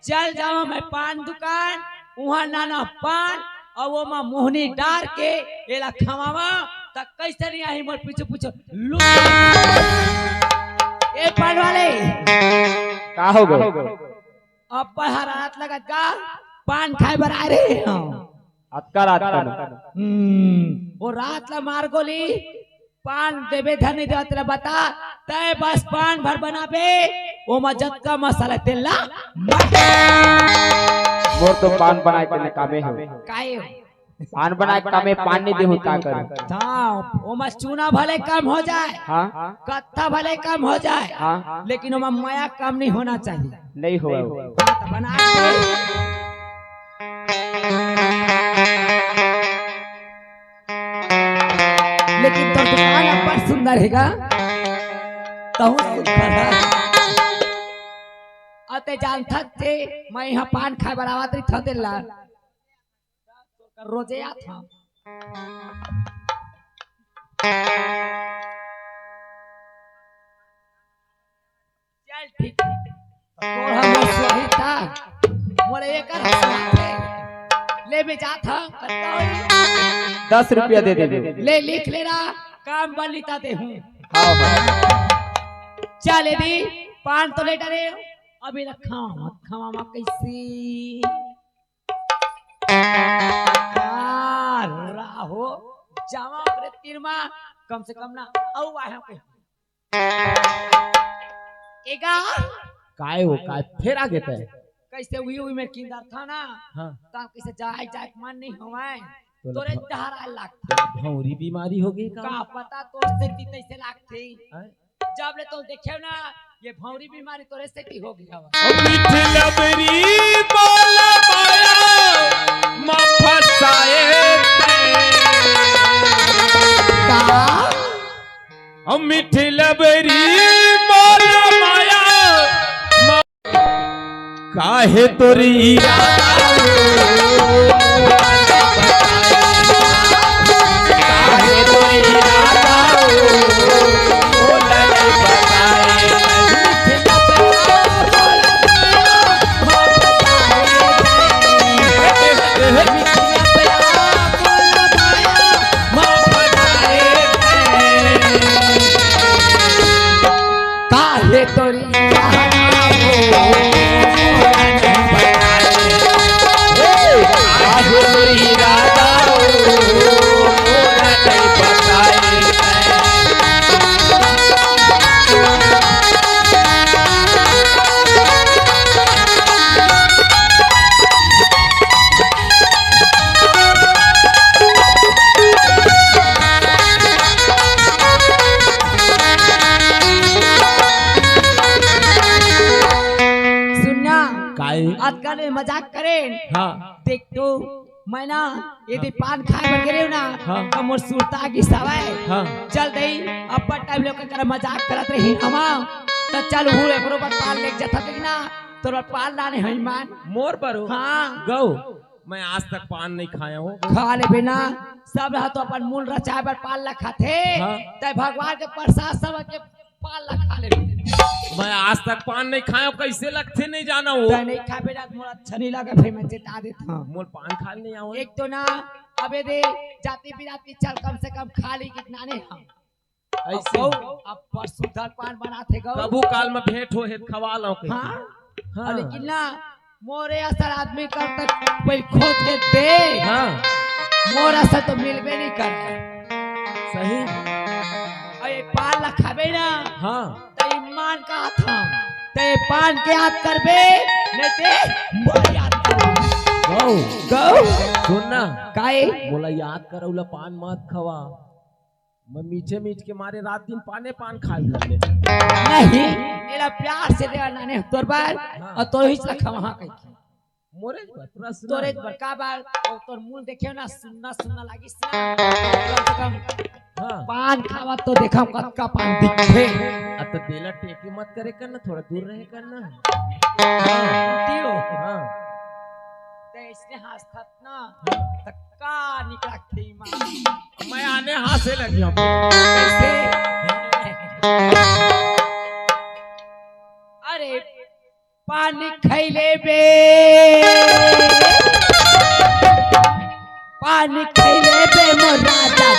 चल जावा मैं पान दुकान, उहाँ लाना पान, अउ ओमा मोहनी डार के एला खवावा, त कइसे नहीं आही मोर पीछू पीछू लू। ए पान वाले। का हो गे? अब हरात लगत का पान खाए बर आए रहे हँव। अतका रात का ना। हम्म, ओ रात ला मार गोली, पान देबे धन नहीं देवत ला बता, तै बस पान भर बनाबे, ओमा जतका मसाला तेल ला मत। मोर तो पान बनाए के ना कामे हो। काहे हो? पान बनाए के कामे, पान नहीं देहूँ का करूँ? हाँ, ओमा चूना भले कम हो जाए, हाँ। कत्था भले कम हो जाए, हाँ। लेकिन ओमा मया कम नहीं होना चाहिए। नहीं होए। हाँ, तो बना दे। लेकिन तोर दुकान अब्बड़ सुंदर हे गा। तहूँ सुंदर हे। अउ तैं जानथस ते, मैं इहाँ पान खाए बर आवत रहिथँव तेला। रोजे आथँव। चल ठीक हे। तोर हमर सुहाई था। मोला एकर सुहाई थे। ले बे जात हँव, कतका होही? दस रुपया दे देबे। ले लिख ले ना, काम बर लिता देहूँ। हाँ, हाँ। चल ए दी, पान तो ले डरे, अभी रखा मत खावा मा कइसे? आ, राहो, जावा ओकरे तीर मा, कम से कम ना, अउ आहे के। एगा? काय हो, काय फेर आ गे तैं? कइसे उही, उही में किंदर था ना? हाँ। त कइसे जाए, जाए के मन नहीं होवय। तोला तोरे भ-, डहरा लागथे। तोला भौंरी बीमारी हो गे का? का पता तोर से ती तइसे लागथे। हैं? जब ले तो देखे ना, ये भौरी बीमारी तोरे सेती हो गया हवा। ओ मिठ लबरी बोला माया, मा फसाए तैं। का? ओ मिठ लबरी बोला माया, मा काहे तोर इरादा हो? काहे तोर इरादा हो? बोला नहीं बताए। काहे तोरी सुनना, काहे? अतका ले मजाक करे। हाँ। देख तो, मैं ना, यदि पान खाए बर गे रहेंव ना, हाँ। त मोर सुरता गिस हवय। हाँ। चल दई, अब्बड़ टाइम ले ओकर करा मजाक करत रहिन हमा, त चल हूँ एकरो बर पान लेके जथा देख ना, तोर बर पान लाने हई मान। मोर बर हो? हाँ। गौ, मैं आज तक पान नहीं खाया हूँ। खा लेबे ना, सब रहा तो अपन मूल रचाए बर पान ला खाथे। हाँ। तै भगवान के प्रसाद सब के पान ला खा लेबे। मैं आज तक पान नहीं खाया हूँ, कैसे लगथे नहीं जाना हो। तै नहीं खाबे ना, मोला अच्छा नहीं लगे, फिर मैं चेता देता हूँ। मोर पान खा नहीं आओ। एक तो ना, अबे दे, जाति बिराती चल, कम से कम खा ली कितना ने हम। ऐसे? अब परसुधर पान बनाथे गौ। कभू काल में भेंट हो हे, खवा लो के। हाँ? हाँ। लेकिन ना, मोरे असन आदमी कर तक कोई खोज के दे। हाँ। मोर असन तो मिलबे नहीं करे। सही। अउ ये पान ला खाबे ना। हाँ। त ईमान का था। ते पान के याद करबे, नहीं ते मोर याद करबे। गौ। गौ। सुन ना। काहे? मोला याद करौला पान मत खवा। मैं मीठे मीठ के मारे रात दिन पाने पान खाए धर ले। नहीं, एला प्यार से देवा नाने तोर बर, हाँ। अउ तोर हिस्सा खवा कहि के। मोरे बर, तोरा सुना। तोरे बर का बार, अउ तोर मुंह देखे ना, सुन्ना सुन्ना लागिस ना। कम से कम हाँ। पान खावा तो देखा कतका पान दिखे। अब तो देला टेकी मत करे कर ना, थोड़ा दूर रहे कर ना। हाँ। दियो। हाँ। ते इसने हंसत ना, त का निकला खेई मा। मैं आने हाथ से लगी हूँ। कैसे? अरे, पानी खैले बे, पानी खैले बे मोर राजा।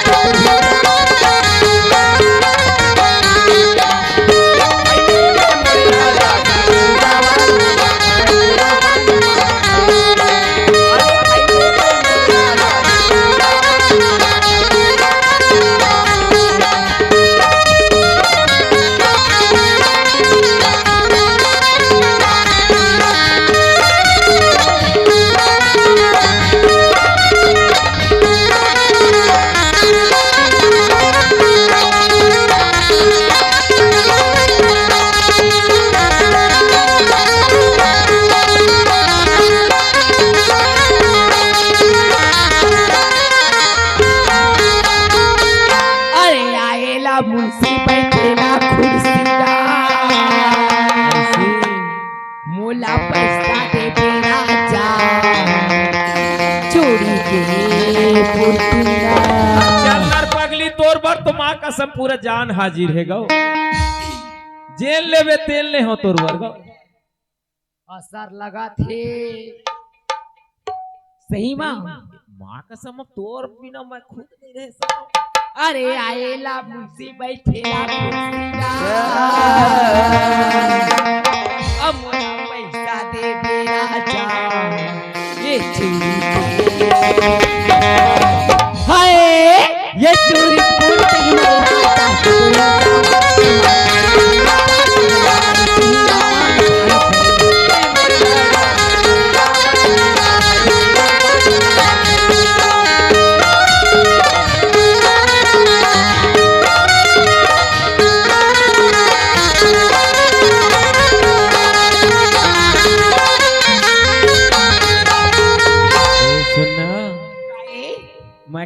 अरे आएला मुंशी बैठेला कुर्सी ला। मोला पैसा देबे राजा, चोरी के फुर्तीला। चल नर पगली, तोर बर तो माँ कसम पूरा जान हाजिर हे गौ। जेन लेबे तेन ले हो तोर बर गौ। असर लगत हे। सही मा? माँ कसम, अब तोर बिना मैं खुद नहीं रह सकता। अरे आएला मुंशी बैठेला कुर्सी ला। अब मोला पैसा देबे राजा, ये चोरी के। हाय, ये चोरी कौन तेरी माँ?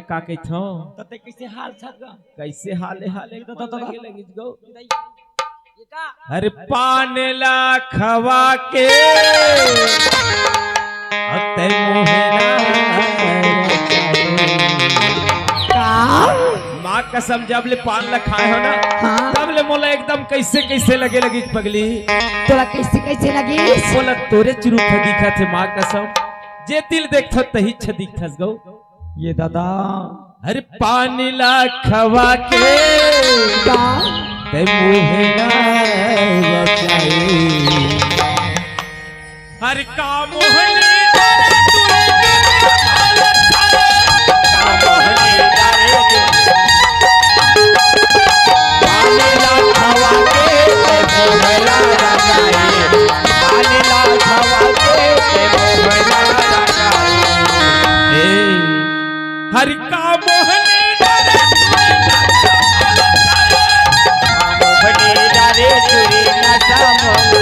का कहिथंव? त तैं कइसे हाल छस गा? कइसे हाले हाले तो, तो, तो, लगे लगिस गो। ये का? अरे पान ला खवा के अउ तैं मोहे ना। का? माँ कसम, जब ले पान ला खाए हंव ना, हाँ। तब ले मोला एकदम कइसे कइसे लगे लगिस पगली। तोला कइसे कइसे लगिस? मोला तोरेच रूप ह दिखत हे माँ कसम, जे तिल देखथंव तहीच ह दिखथस गो। ये दादा। अरे पान ला खवा के का? तैं मोहे ना बचाए। अरे का मोहनी डरे तुरे के, का मोहनी डरे तुरे। पान ला खवा के तैं मोहे ना बचाए। पान ला खवा के तैं मोहे ना बचाए। ए, हरि का मोहनी डरे तुरे नशा मोहनी डरे तुरे नशा मोहनी।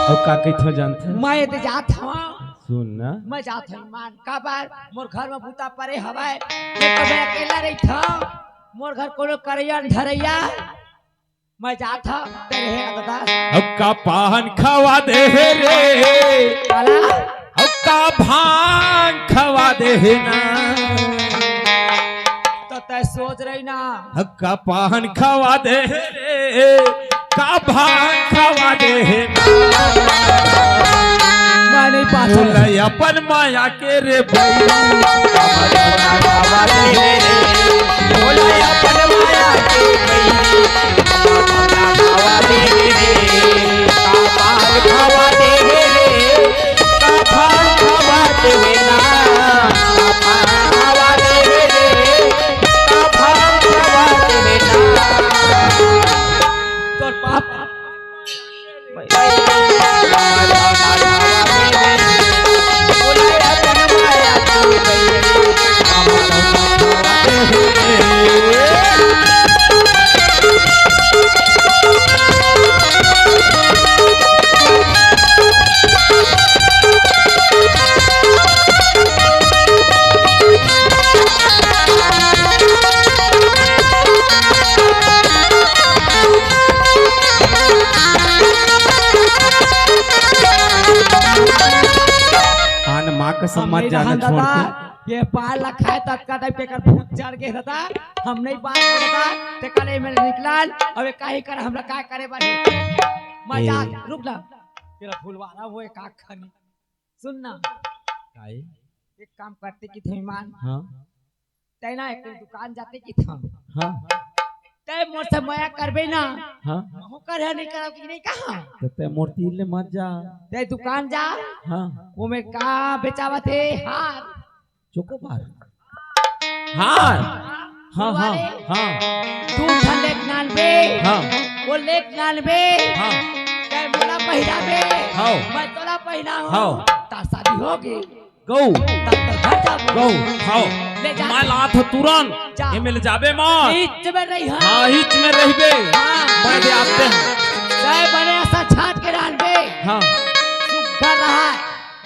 अउ का कहिथंव जानथस? मैं त जात हंव। सुन ना। मैं जात हंव ईमान, काबर मोर घर म बूता परे हवय, एक तो मैं अकेला रहिथंव, मोर घर कोनो करइया न धरइया। मैं जात हंव, तेरे हे दादा। अउ का पान खवा दे हे रे। काला? अउ का भांग खवा दे हे ना। त तैं सोच रही ना। अउ का पान खवा दे हे रे, का भांग खवा दे हे ना। मैं नहीं पास हूँ। बोले अपन माया के रे बहिनी, बोले अपन माया के बहिनी, तोर बाप आन माँ कसम मत जाना छोड़ के। ये पान ला खाए ततका टाइम के कर भूत चढ़ के दादा, हम नहीं बात करता, ते कले में निकलन, अबे काहे कर हमरा का करे बारे? मजाक, ए। रुक ना। तेरा फुलवारा वो एक आँख खानी। सुन ना। काहे? एक काम करते कि थे ईमान। हाँ। तै ना एक दुकान जाते कि था। हाँ। तै मोर से मया करबे ना। हाँ। हो कर है नहीं करब कि नहीं कहा? तो तै मोर तीर ले मत जा। तै दुकान जा। हाँ। वो में का बेचावत है? हार। चोकोबार। हार। हाँ, हाँ, फुलवारे। हाँ। तू था लेक नान बे। हाँ। वो लेक नान बे। हाँ। तै मोला पहिरा बे। हाँ। मैं तोला पहिरा हूँ। हाँ। तार शादी होगे। गऊ। तब तक घर जाबो। गऊ। हाँ। ले जा। मैं लात हो तुरंत। जा। एमे ले जाबे मत। हिच में रही हाँ। हाँ, हिच में रहिबे। हाँ। मैं दे आते हैं। तै बने ऐसा छाट के डाल बे। हाँ। सुग्घर रहा।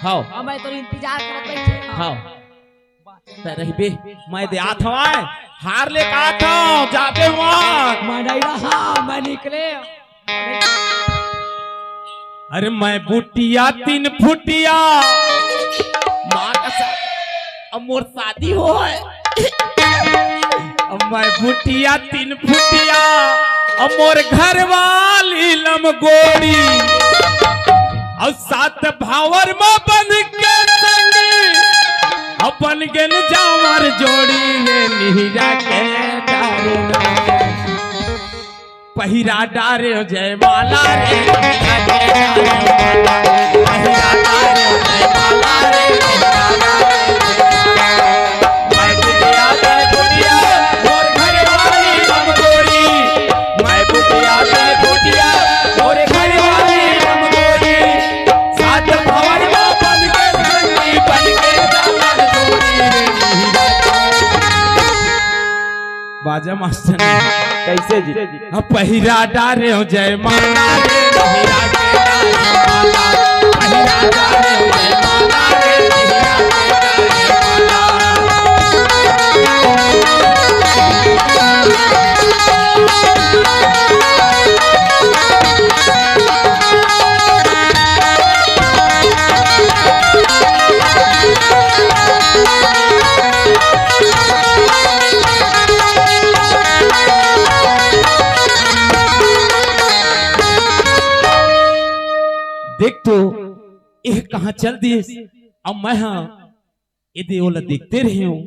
हाँ। और मैं तो इंतजार करत बैठे। हाँ। तै रहिबे, मैं दे आत हवं, हार लेके आत हवं, जाबे हुआ। मैं नहीं रहा, मैं निकले। अरे मैं बुटिया तीन फुटिया, माँ कसम, अब मोर शादी होय। अब मैं बुटिया तीन फुटिया, अब मोर घरवाली लमगोरी। अउ सात भांवर म बंध के संगी, अपन गेन जांवर जोड़ी ले निहिरा के डारे। पहिरा डारे हो जयमाला रे, पहिरा डारे हो जयमाला रे, मैं बिटिया तोर फुटिया, मोर घर वाली बम गोरी, मैं बिटिया तोर फुटिया, मोर घर वाली बम गोरी, सात भवन में बन के धरती, बन के दामन गोरी रे। बाजा मास्टर ने। कैसे जी? अब पहिरा डारे हो जयमाला रे, पहिरा के डारे माला, पहिरा डारे हो जयमाला रे, पहिरा के डारे माला। देख तो, एह कहाँ चल दिस? अब मैं हा एदे ओला देखते रहे हूँ,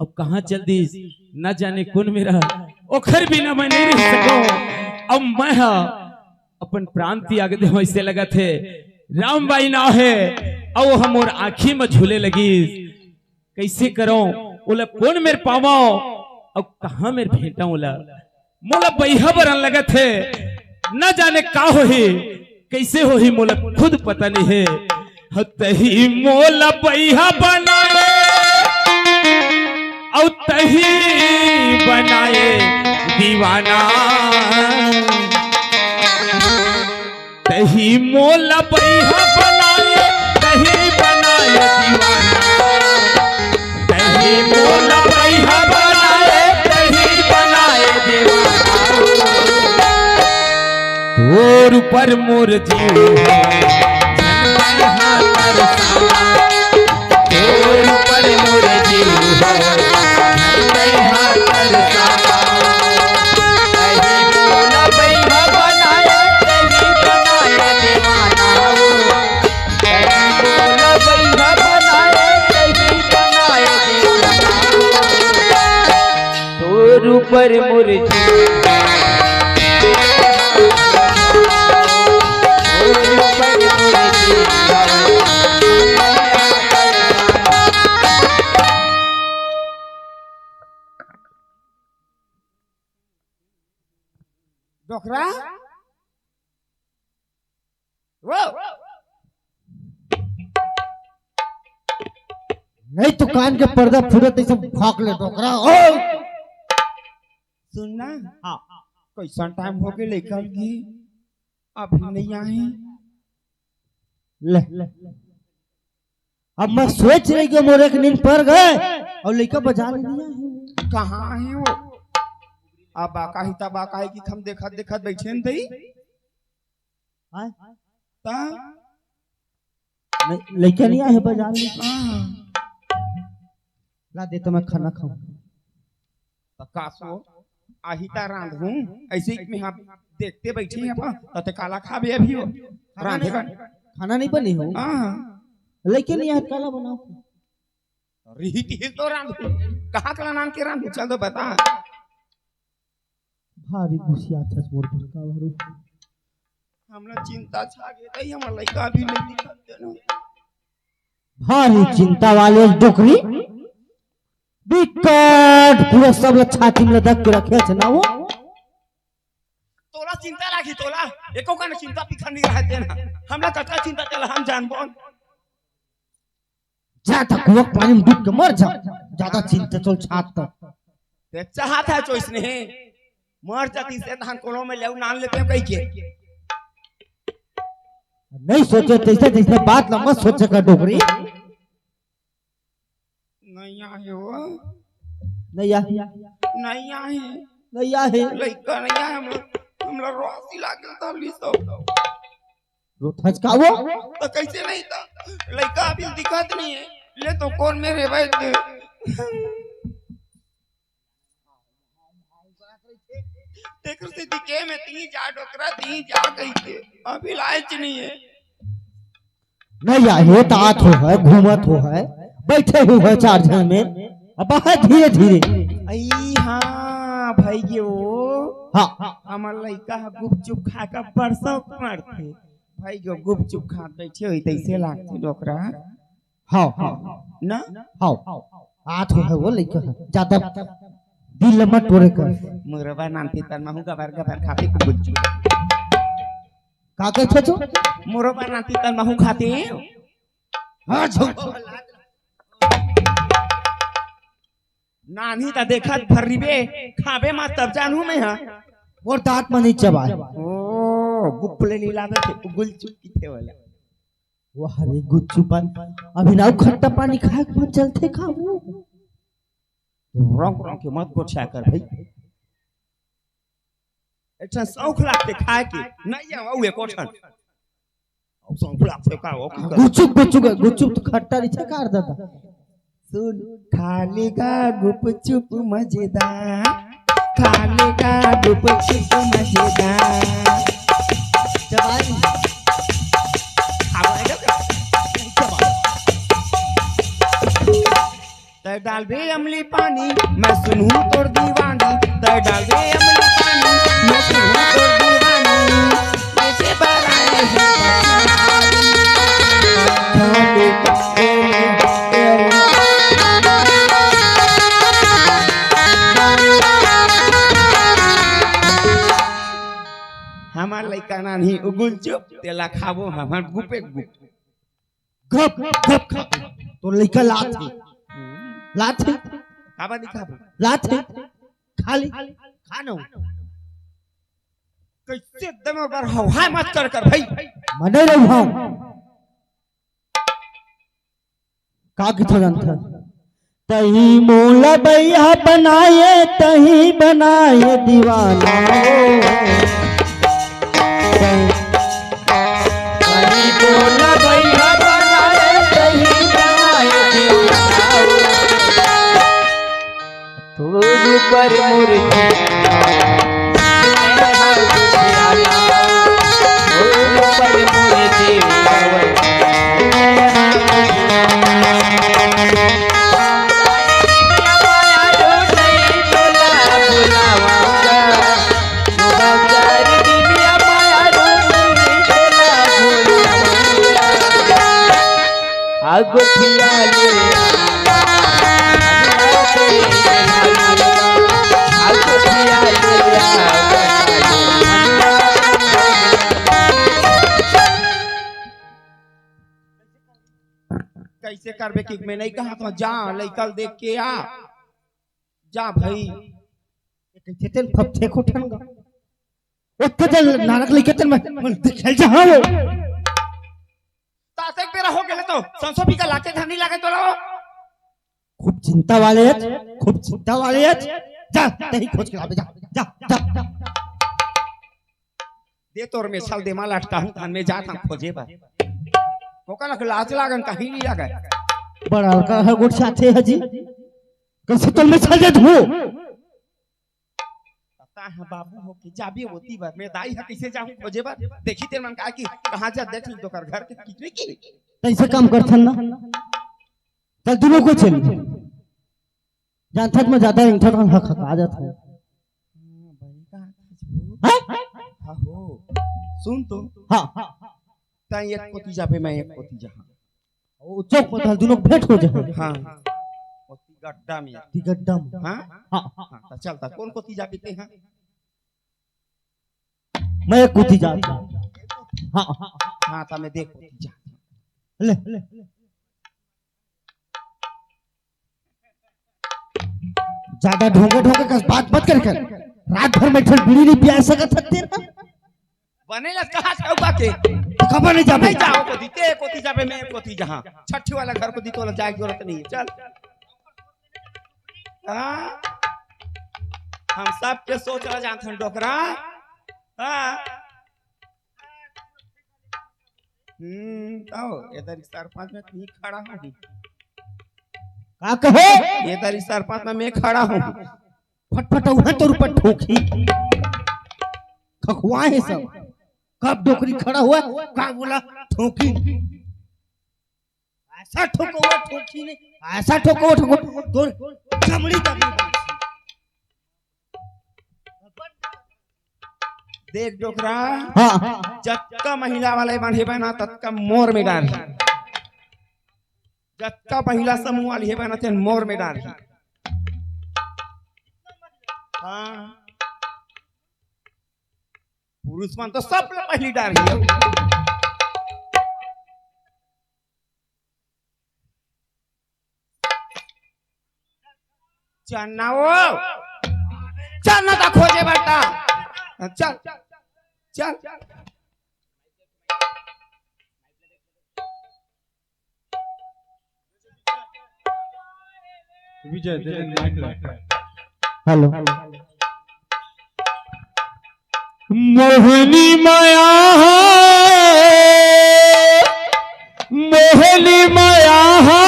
अब कहाँ चल दिस? न जाने कौन मेरा, ओखर बिना मैं नहीं रह सकूं। अब मैं हा अपन प्राण त्याग दे, वैसे लगत हे। रामबाई नाव हे, अउ हमर आँखी में झूले लगिस। कैसे करो ओला, कौन मेर पावो, अउ कहाँ मेर भेंटो ओला? मोला बइहा बरन लगत हे, न जाने का होही, कैसे होही, मोला खुद पता नहीं हे। ह तही मोला बइहा बनाए, अउ तही बनाए दीवाना। तही मोला बइहा बनाए, तही बनाए दीवाना। तही मोला बइहा बनाए, तही बनाए दीवाना। तोर ऊपर मोर जीव है, झन तैं हा तरसाना। तोर ऊपर मोर जीव है, झन तैं हा तरसाना। तही मोला बइहा बनाए, तही बनाए दीवाना। तोर ऊपर मोर जीव। तोर ऊपर मोर जीव। डोकरा, वो नहीं तो कान के पर्दा फूटत, ऐसे फाक ले डोकरा। ओ, सुन ना। हाँ। कैसन टाइम हो गए, लइका भी अभी नहीं आए। ले, अब मैं सोच रही कि मोर एक नींद पर गए अउ लइका बजा ले दिया है। कहाँ है वो? अब बाका ही तब बाका है कि हम देखत देखत बैठे न दई। हाँ? ता? नहीं, लइका नहीं आए बजा ले। हाँ। ला दे तो मैं खाना खाऊं। त का सो आही त रांधहूं, ऐसे ही मैं हा देखते बैठी हूं, त ते काला खाबे अभी हो। खाना रांधे नहीं, का? खाना नहीं बने हो? हाँ। लइका नहीं आए, काला बनाओ। रिहित हिल तो रांधहूं, कहाँ काला नान के रांधहूं, चल तो बता। भारी गुसियात हस मोर बड़का बारू। हमला चिंता छा गे, तई हमर लइका अभी नहीं दिखत तेनो। भारी चिंता वाले डोकरी। बिकट पूरा सब ला छाती में लदक के रखे छे ना वो। तोला चिंता लागी तोला, एको कन चिंता फिकर नहीं रहे तेन। हमला कतका चिंता तेला हम जानबो। जा त कुआं पानी में डूब के मर जा, ज्यादा चिंता चल छात त। ते चाहत है चोइस नहीं, मर जाती से धान कोनो में लेऊ नान लेते कही के। नहीं सोचे तैसे, जैसे बात ला मत सोचे का डोकरी। नहीं आहे वो। नहीं आहे। नहीं आहे। नहीं आहे। लइका नहीं आहे, हमला, हमला रोसी लागल त हमली सब। रोथच का वो? त कैसे नहीं त? लइका अभी दिखत नहीं है। ले तो कौन मेरे भाई दे? तेकर से दिखे में ती जा डोकरा ती जा कही के। अभी लायच नहीं है। नहीं आए हो, तात हो है, घूमत हो है, बैठे हो है चार झन में। अब है धीरे धीरे। आई हाँ। भाई गे वो, हाँ। हमर लइका ह गुपचुप खाए का बड़ शौक मारथे। भाई गे, गुपचुप खात बइठे होही तइसे लागथे डोकरा। हाँ, हाँ। ना? हाँ। आत हे वो लइका ह। जादा दिल ल मत टोरे कर। मोरो बर नानथे तन महूँ गबर गबर खाते गुपचुप। का कहिथे तू? मोरो बर नानथे तन महूँ खाते। हाँ, झूठ। नानही त देखत भर रिबे, खाबे मत तब जानहूँ मैं हा। मोर दांत म नइ चबाय। ओ, गुपले नी लागत हे, गुलचुप किथे वाला। वाह रे गुपचुप, अभी नाऊ खट्टा पानी खाए के मन चलथे का वो? रंग रंग के मत गोठिया कर भाई। एक ठन शौक लागथे खाए के, नइ आवव एको ठन। अउ शौक लागथे का वो? गुपचुप, गुपचुप, गुपचुप तो खट्टा रहिथे का दादा। सुन, खा लेगा गुपचुप मजेदार, खा लेगा गुपचुप मजेदार। जवान। खाबो है क्या? तै डालबे अमली पानी, मैं सुनहूँ तोर दीवानी। तै डालबे अमली पानी, मैं सुनहूँ तोर दीवानी। बेचे बर आए हैं। हमर लइका नानही उगुल चुप, तेला खाबो हमर गुपे गुप। गप, गप खा। तोर लइका लात हे। लात हे। काबर नइ खाबो? लात हे। खा ले। खा न। कइसे दम बर हवा मत कर कर भाई। मने रहुँ। का किथो जानथन? तही मोला बइहा बनाए, तही बनाए दीवाना। तही मोला बइहा बनाए, तही बनाए दीवाना। तोर ऊपर मोर जीवा, तोर ऊपर मोर जीवा। कइसे करबे कि मैं नइ कहा तो जा, लइका ल देख के आ। जा भाई। कइसे तेन फप थे को ठन गा। ओतके जल नानक लइका तेन मैं, मैं देखे ल जहाँ वो। ताते एक बेरा हो गेले तो संसो पी का लाके धनी लागे तो लो। खूब चिंता वाले अच, खूब चिंता वाले अच। जा, तही खोज के लाबे, जा, जा, जा, जा। दे तोर मेछल दे मा लटकाहूँ, धान में जात हन खोजे बर। ओकर लग लाज लागन कहीं नइ लगे। बड़ा हल्का है गुट साथे है जी। कइसे तोर मेछल दे धो? पता है बाबू हो के जाबे ओती बर, मैं दाई ह कइसे जाहूँ खोजे बर? देखी तेरे मन का कि कहाँ जा देख ली तो कर घर के कितने की। कइसे काम करथन ना? चल दुनों को चल। जानथस मैं जादा इंठत हन, हक हका जात हन। हाँ, बने का आथे जो। हाँ? हाँ हो। सुन तो। हाँ। तैं एक कोती जाबे, मैं एक कोती जाहूँ। ओ चौक पर धल दुनों भेंट हो जाए। हाँ। ओती गड्ढा में। ती गड्ढा में। हाँ? हाँ। हाँ, त चल त कोन कोती जाबे तैं, हाँ? मैं एक कोती जात हूँ। हाँ, हाँ। हाँ, त मैं देख कोती जात हूँ। ले, ले। जादा ढोंगे ढोंगे कस बात मत कर कर। रात भर में ठन बीड़ी नइ पिया सकत हस तें। बने ला कहा चौबा के। त कबर नइ जाबे। नइ जाहूँ कोती, तैं कोती जाबे, मैं कोती जाहूँ। छट्ठी वाला घर कोती तोला जाए के जरूरत नइ हे। चल। हाँ? हम सब के सोच ला जानथन डोकरा। हाँ? हम्म, तो इधर सरपंच में तहीं खड़ा हूँ। का कहे? इधर सरपंच में मैं खड़ा हूँ। फटफट उहे तोर ऊपर ठोकी। खखुआ हे सब। कब डोकरी खड़ा हुआ, का बोला ठोकी। अइसा ठोको वो ठोकी नहीं, अइसा ठोको वो ठोको, तोर चमड़ी दबी। देख डोकरा, हाँ। जतका महिला वाले मन हे बना, ततका मोर में डार। जतका महिला समूह वाली हे बना, तेन मोर में डार। हाँ। पुरुष मन तो सब ले पहली डार ही। चन्ना वो, चन्ना ता खोजे बेटा। चल, चल। विजय, दे दे माइक ला। हेलो। मोहनी माया है, मोहनी माया है,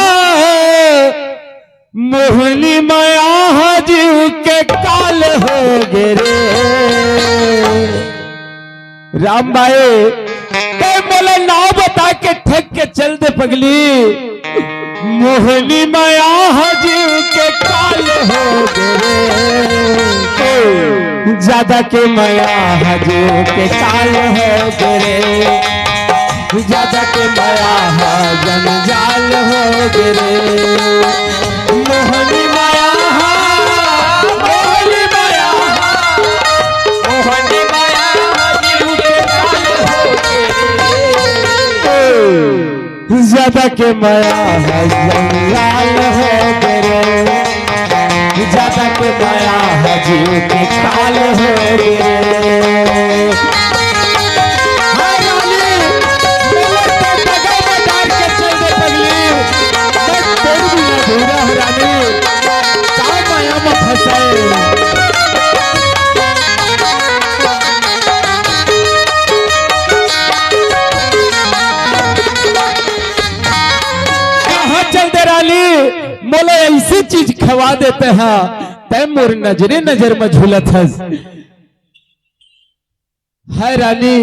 मोहनी माया है, जीव के काल हो गे रे। राम भाई, ते मोला नाव बता के ठग के चल दे पगली। मोहनी माया हा जीव के काल हो गे रे। ज्यादा के माया हा जीव के काल हो गे रे। ज्यादा के माया हा जंजाल हो गे रे। मोहनी माया हा, मोहनी माया हा, मोहनी माया हा जीव के काल हो गे रे। ज्यादा के माया हा जंजाल हो गे रे, ज्यादा के माया हा जीव के काल हो गे रे। हाय रानी, बोले तो डगर में डार के चल दे पगली, मैं तोर बिना अधूरा हूँ रानी, का माया में फंसाए। कहाँ चल दे रानी, मोला ऐसी चीज खवा देते हा, तै मोर नजरे नजर में झूलत हस। हाय रानी,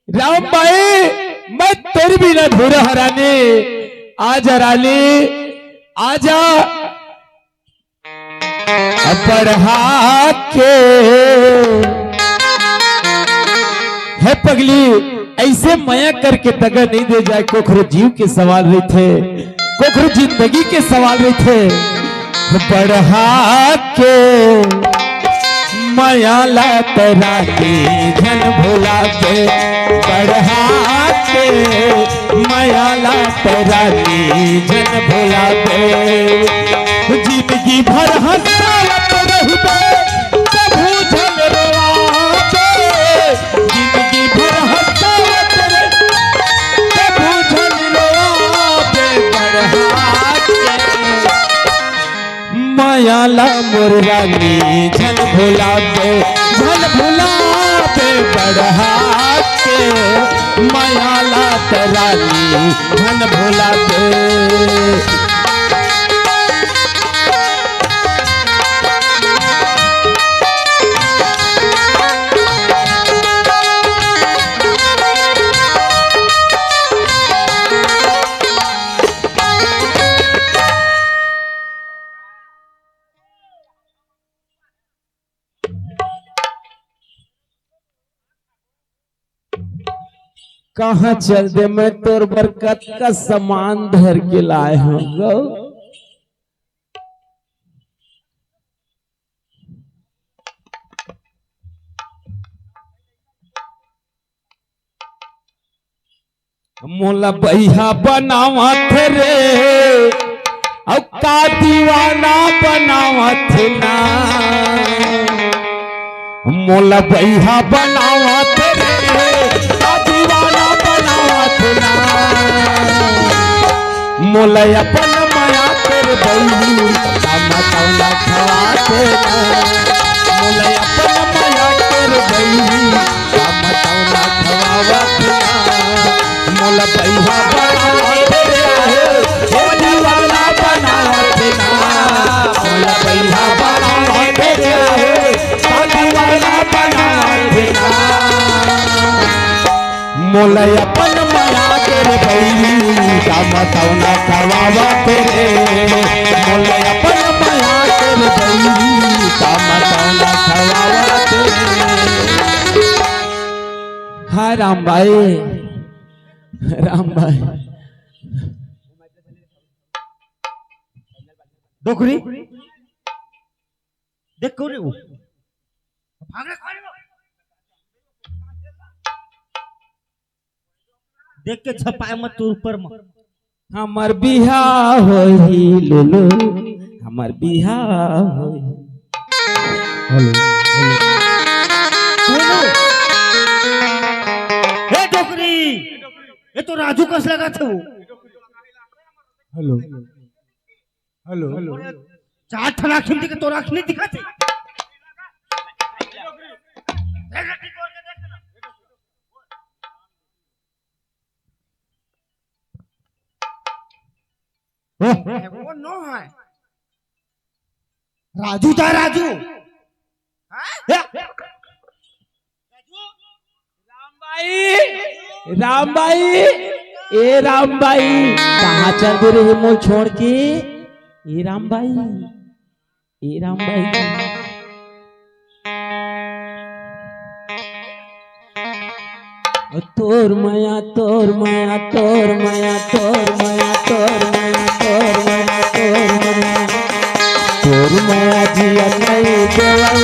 राम भाई, मैं तोर बिना अधूरा हा रानी, आजा रानी, आजा। बढ़ा के। हे पगली, ऐसे मया करके दगा नहीं दे जाए, कोखरो जीव के सवाल रहिथे, कोखरो जिंदगी के सवाल रहिथे। बढ़ा के मया ला त रानी झन भुला दे, बढ़ा के मया ला त रानी झन भुला दे। जिंदगी भर हंसावत रहिबे, कभू झन रोवाबे। जिंदगी भर हंसावत रहिबे, कभू झन रोवाबे। बढ़ा के मया ला मोर रानी झन भुलाबे, झन भुलाबे। बढ़ा के मया ला त रानी झन भुलाबे। कहाँ चल दे, मैं तोर बर कतका सामान धर के लाए हूँ गो। मोला बइहा बनावत रे, अउ का दीवाना बनावत ना। मोला बइहा बनावत रे, का दीवाना बनावत ना। मोला अपन मया कर बइही, का मतौना खवात ना। मोला अपन मया कर बइही, का मतौना खवावत ना। मोला बइहा बनावत रे, हे दीवाना बनावत ना। मोला बइहा बनावत रे, हे दीवाना बनावत ना। मोला अपन मया कर बइही, का मतौना खवावत रे। मोला अपन मया कर बइही, का मतौना खवावत रे। राम भाई, राम भाई। डोकरी, देख कोन हे वो? भाग रे, कौन हे वो? देख के झपाए मत तू ऊपर म। हमर बिहाव होही लुलु, हमर बिहाव होही। Hello, hello. ए डोकरी, ए तो राजू कस लगथे वो। Hello, hello. चार ठन आँखी में दिखे, तोर आँखी नहीं दिखथे। वो नो हे। राजू था, राजू। हाँ? या। राम भाई, राम भाई, ए राम भाई, कहाँ चल दे रहे मोल छोड़ के? ए राम भाई, ए राम भाई। ओ तोर मया, तोर मया, तोर मया, तोर मया, तोर मया, तोर मया, तोर मया। तोर मया जिया नहीं देवल,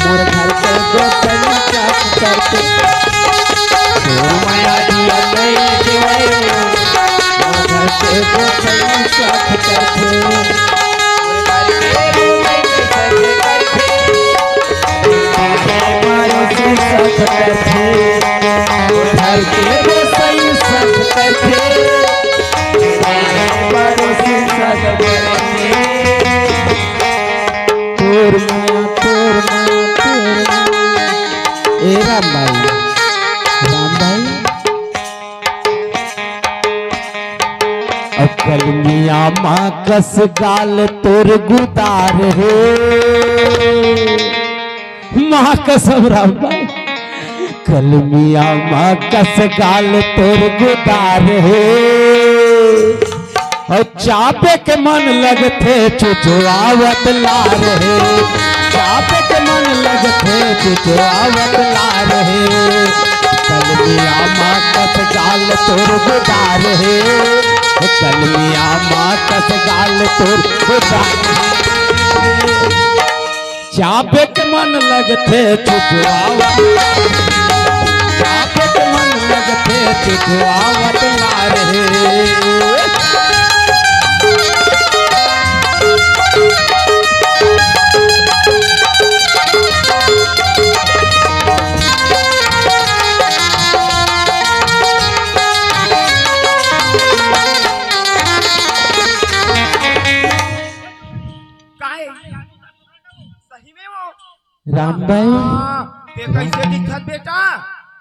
मोर घर के गोतनी का करके। तोर मया जिया नहीं देवल, मोर घर के गोतनी का करके। तोर माया, तोर माया, तोर माया। ए राम भाई, राम भाई। अकल मियाँ माँ कस गाल तोर गुदार हे। माँ कसम राम भाई, कलमिया माँ कस गाल तोर गुदार हे। अउ चापे के मन लगथे चुचुआवत लार हे। चापे के मन लगथे चुचुआवत लार हे। कलमिया माँ कस गाल तोर गुदार हे। कलमिया माँ कस गाल तोर गुदार हे। चापे के मन लगथे चुचुआवत, चापे के मन लगथे चुचुआवत लार हे। काय? सही में वो? राम भाई। हाँ, ते कैसे दिखत बेटा?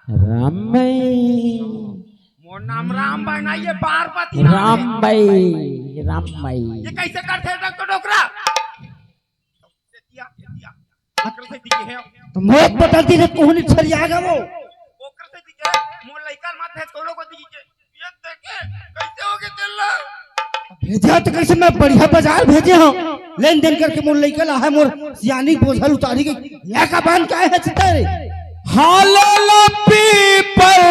राम भाई। मोर नाम राम भाई नहीं, ये पार्वती नाम राम है। भाई, राम भाई। ये कैसे करथे डॉक्टर डोकरा? सेतिया, सेतिया। ओकर से दिखे है। तो मौत बदल दी रे, कोहनी छरिया गया वो। ओकर से दिखे, मोर लइका मत भेज कोनो को दिखे। ये देखे, कैसे हो गए तेला? भेजे तो कैसे, मैं बढ़िया बाजार भेजे हूँ, लेन देन करके मोर लइका ला है, मोर सियानी बोझल उतारी के लेका बांध के आए हैं चित्ता रे। हालेला पीपल,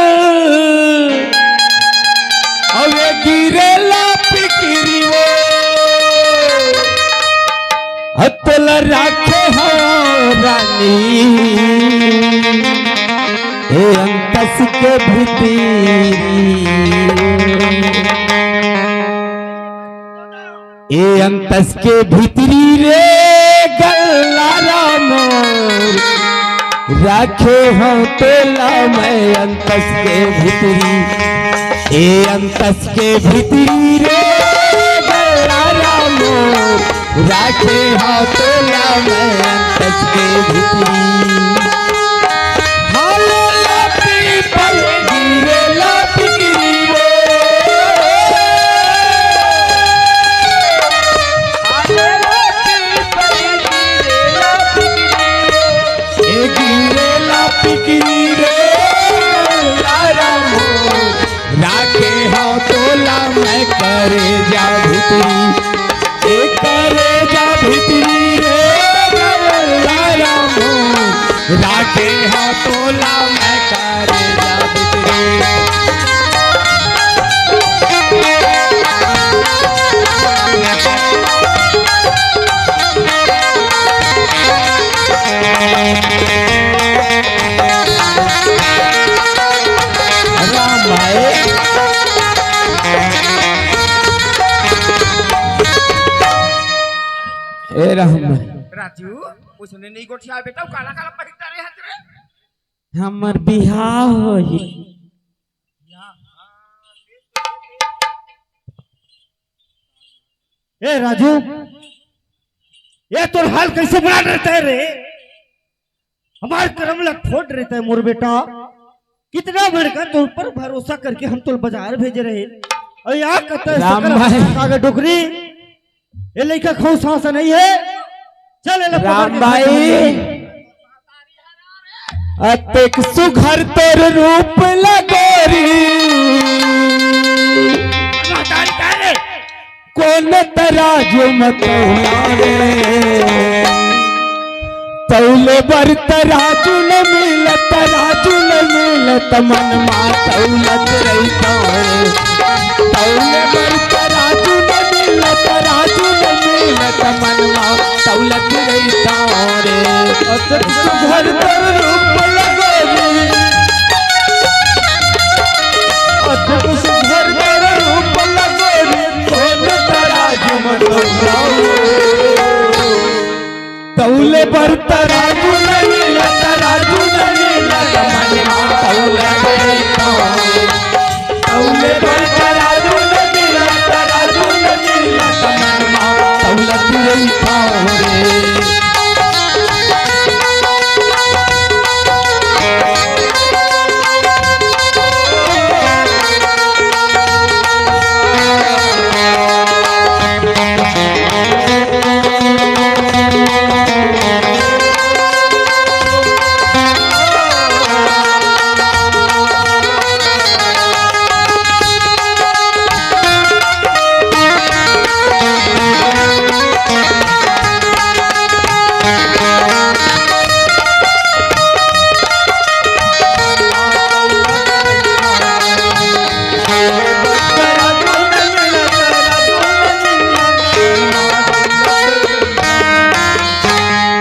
अबे गिरेला पिकिरी वो। अतल राखे हो रानी, ए अंतस के भीतरी, ए अंतस के भीतरी रे गल्ला राम, राखे हो तोला मैं अंतस के भीतरी, ए अंतस के भीतरी रे गल्ला राम, राखे हो तोला मैं अंतस के भीतरी। हालेला पीपल गिरेला पिकिरी रे। हालेला पीपल गिरेला पिकिरी रे। ए गिरेला पिकिरी रे। लारा मोर राखे हो तोला मैं करेजा भीतरी। ए करेजा भीतरी रे, लारा मोर राखे हो तोला मैं करे। ए राम भाई। राजू, उसने नहीं गोठिया बेटा, काला काला पहिरता रे हाथ रे। हमर बिहाव होही। ए राजू, ये तोर हाल कैसे बना रहता है रे? हमार करम ला फोड़ रहता है मोर बेटा। कितना बड़का तोर पर भरोसा करके हम तोर बाजार भेजे रहे। और यहाँ कत राम सकल भाई। आगे डोकरी। ये लइका खौस हासा नहीं है। चल, एला पकड़ राम के भाई। घर में ले। अतेक सुघर तोर रूप लगोरी। कोन तराजू म तौला रे? तौले बर तराजू न मिलत, तराजू न मिलत, मन मा तौलत रहिथौं रे। तौले बर तराजू न मिलत, तराजू न मिलत, मन मा तौलत रहिथौं रे। अतेक सुघर तोर रूप लगोरी। अतेक सुघर तोर रूप लगोरी। कोन तराजू म तौलौं। तौले बर तराजू न मिलत, तराजू न मिलत, मन मा तौलत रहिथौं। तौले बर तराजू न मिलत, तराजू न मिलत, मन मा तौलत रहिथौं रे।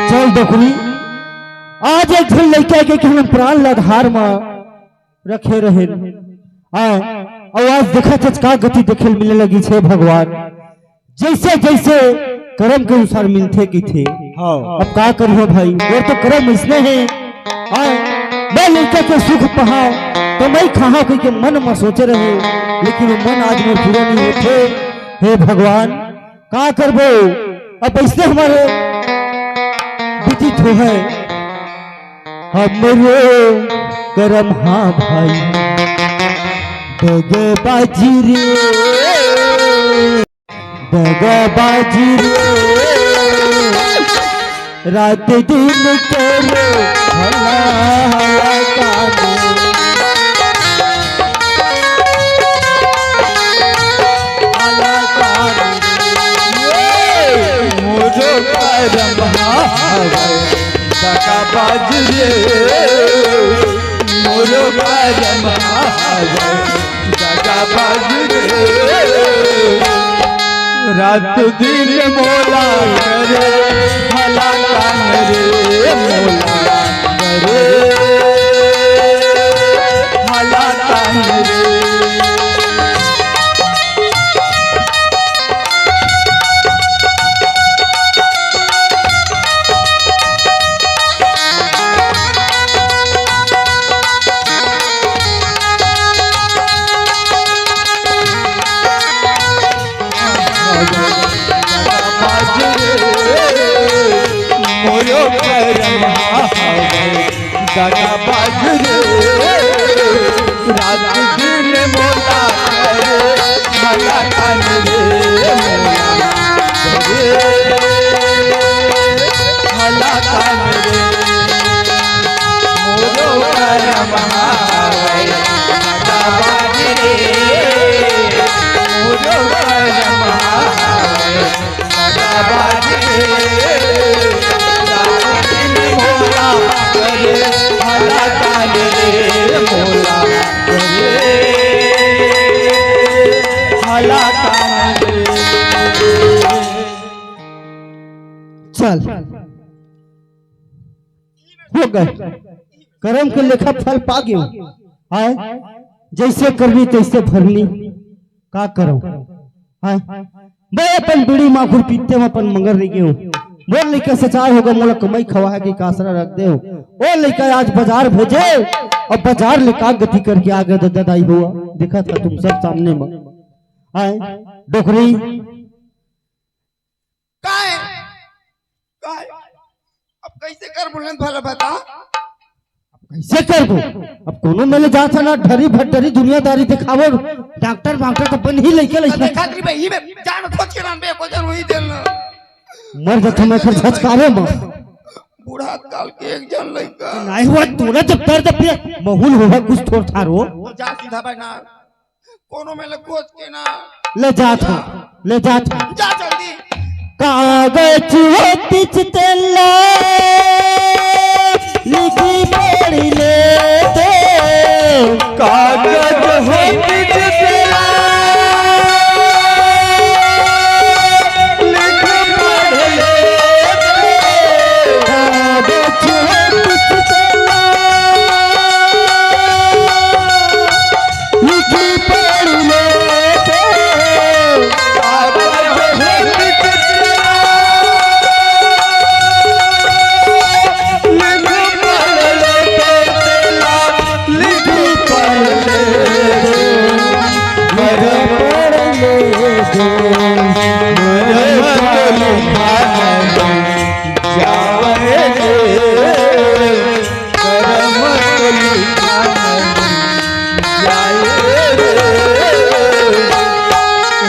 चल डोकरी, आज एक झन लइका के हम प्राण ला आधार म रखे रहेन। आय, अउ आज देखत हस का गति देखे ल मिले लगिस हे भगवान। जइसे जइसे करम के अनुसार मिलथे कहिथे। हाँ। अब का करिहौं भाई, मोर तो करम अइसने हे। आय, मैं लइका के सुख पाहौं त मैं खाहौं कहिके मन म सोचे रहेंव, लेकिन वो मन आज मोर पूरा नइ होत हे। हे भगवान, का करबो, अब अइसने हमर बीतित होहे। हमरो करम हा भाई, दगाबाजी रे, दगाबाजी रे। रात दिन करे हला हला कांदे। हला कांदे। मोरो करम हा भाई, दगाबाज रे। मोरो करम हा भाई, दगाबाज रे। रात दिन मोला करे हला कान रे, मोला करे हला कान रे। मोरो करम हा भाई, दगाबाज रे। रात दिन मोला करे हला कान रे, मोला करे हला कान रे। मोरो करम हा भाई, दगाबाज रे। मोरो करम हा भाई, दगाबाज रे। रात दिन मोला करे हला कान रे, मोला करे हला कान रे। चल, हो गे, करम के लेखा फल पा गेंव। आय, जइसे करनी तइसे भरनी, का करंव? आय, मैं अपन बीड़ी माखुर पीते म अपन मंगर रहि गेंव। मोर लइका सचार होगा, मोला कमाई खवाए के आसरा रख देव। ओ लइका आज बाजार भेजे, अब बाजार ले का गति करके आगे ददा दाई हो, देखत हा तुम सब सामने म। आए, डोकरी। काय? काय? अब कइसे करबो भला बता? कइसे करबो? अब कोनो मेले जात हा ना, ढरी भटरी दुनियादारी देखावो, डॉक्टर वाक्टर तो बन ही लइके लइके। देखा तेरी भाई, ये मैं जान खोज के नाम पे को जरूर ही देना। मर जात हा मैं फिर झचकारे म। बूढ़ा काल के एक जन लइका। नहीं हुआ, तोला जब दर्द पिया, माहौल होगा कुछ थोड़ थारो। जा सीधा बैठा। कोनो मेले खोज के ना। ले जात हा, ले जात हा। जा जल्दी। कागज होतिस तेला लिखी पढ़ी लेते। कागज होतिस तेला लिखी पढ़ी लेते। कागज होतिस तेला लिखी पढ़ी लेते।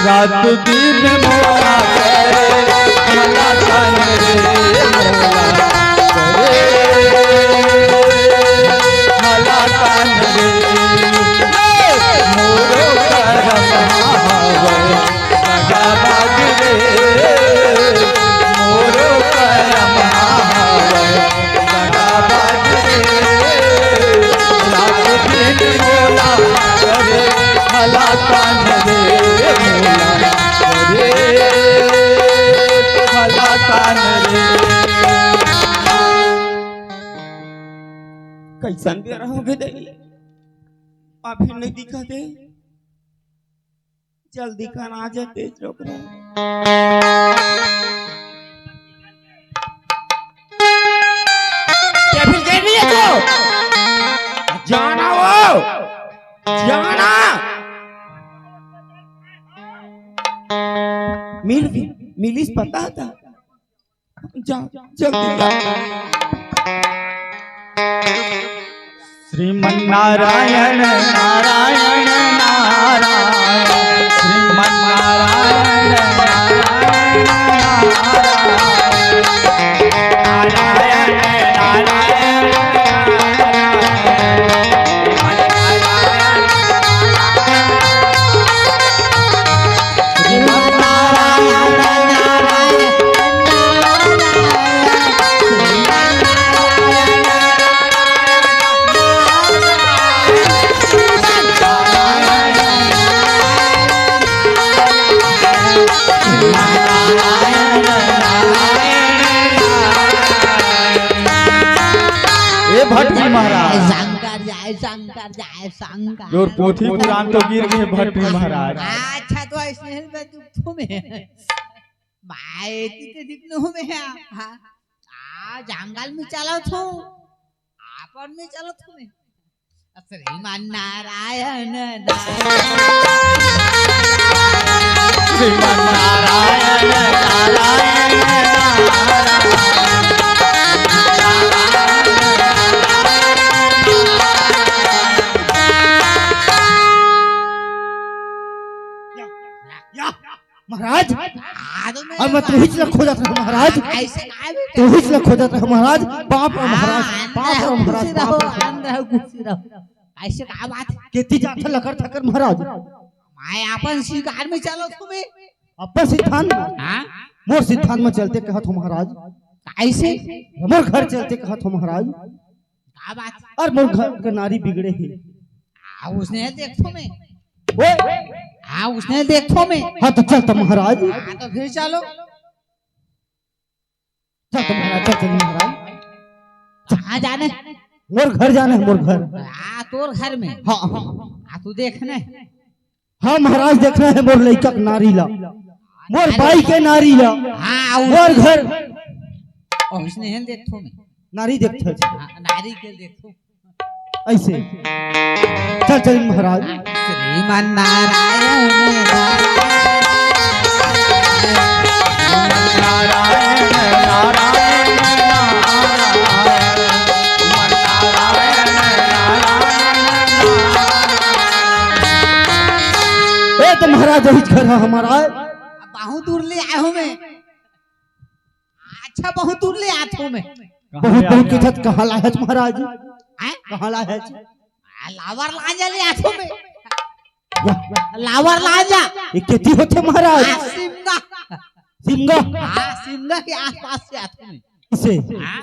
रात दिन मोला करे, भला तन रे मोला करे, भला तन रे, मोरो करम हवय दगाबाज रे, मोरो करम हवय दगाबाज रे, रात दिन मोला करे, भला तन रे मोला करे, भला तन रे। कइसन बेरा होगे दई, अभी नइ दिखत हे। जल्दी कर, आ जा, तेज रोक रहा। क्या फिर देख रही है तू? जाना वो, जाना। मिल, मिलिस पता था। जा, जल्दी जा। श्रीमन नारायण, नारायण, नारायण, श्रीमन नारायण, नारायण, नारायण, नारायण, नारायण। ए भट्टी महाराज। जय शंकर, जय शंकर, जय शंकर। तोर पोथी पुराण तो गिर गे भट्टी महाराज। अच्छा, तो अइसने में तू, तू में। मैं एती ते दिखनो में, हाँ। आ, जंगल में चलत हो, आपन में चलत हो में। श्रीमन नारायण, नारायण। श्रीमन नारायण, नारायण, नारायण। या, या, महाराज, हाँ, तो मैं अब मैं तुहिच ला खोजत रहे महाराज। ऐसे काय भी तुहिच ला खोजत रहे महाराज। बाप रे महाराज, हाँ, बाप रे महाराज, खुशी रहो, बाप रे। आनंद रहो, खुशी रहो। ऐसे का बात? केती जात लकर थकर महाराज। मैं अपन सिद्धांत में चलो तुम्हें। अपन सिद्धांत में? हाँ? मोर सिद्धांत में चलते कहत हो महाराज। कैसे? मोर घर चलते कहत हो महाराज। का बात? अरे मोर घर के नारी बिगड़े हे। आ, उसने देखो में। ओए। आ, उसने देखो में। हाँ, तो चल तो महाराज। हाँ, तो फिर चलो। चल तो महाराज, चल, चल महाराज। कहाँ जाने? मोर घर जाने हे, मोर घर। आ, तोर घर में? हाँ, हाँ। आ, तू देखने? हाँ महाराज, देखना हे मोर लइका के नारी ला, मोर बाई के नारी ला। हाँ, उ- मोर घर। अउ इसने हेल देखथो मैं। नारी देखथो। हाँ, नारी के देखथो। ऐसे। चल, चल महाराज। श्रीमन नारायण नारायण। नारायण, नारायण, नारायण। ए तो महाराज, यही घर है हमारा। बहुत दूर ले आए हो मैं। अच्छा, बहुत दूर ले आथो मैं। बहुत दूर के साथ कहाँ लायच महाराज? हैं? कहाँ लायच? आ, लावर लांजा ले आथो मैं। या। लावर लांजा। ये केती होथे महाराज? आ, सिमगा। सिमगा। हाँ, सिमगा के आसपास से आथो मैं। इसे। हाँ।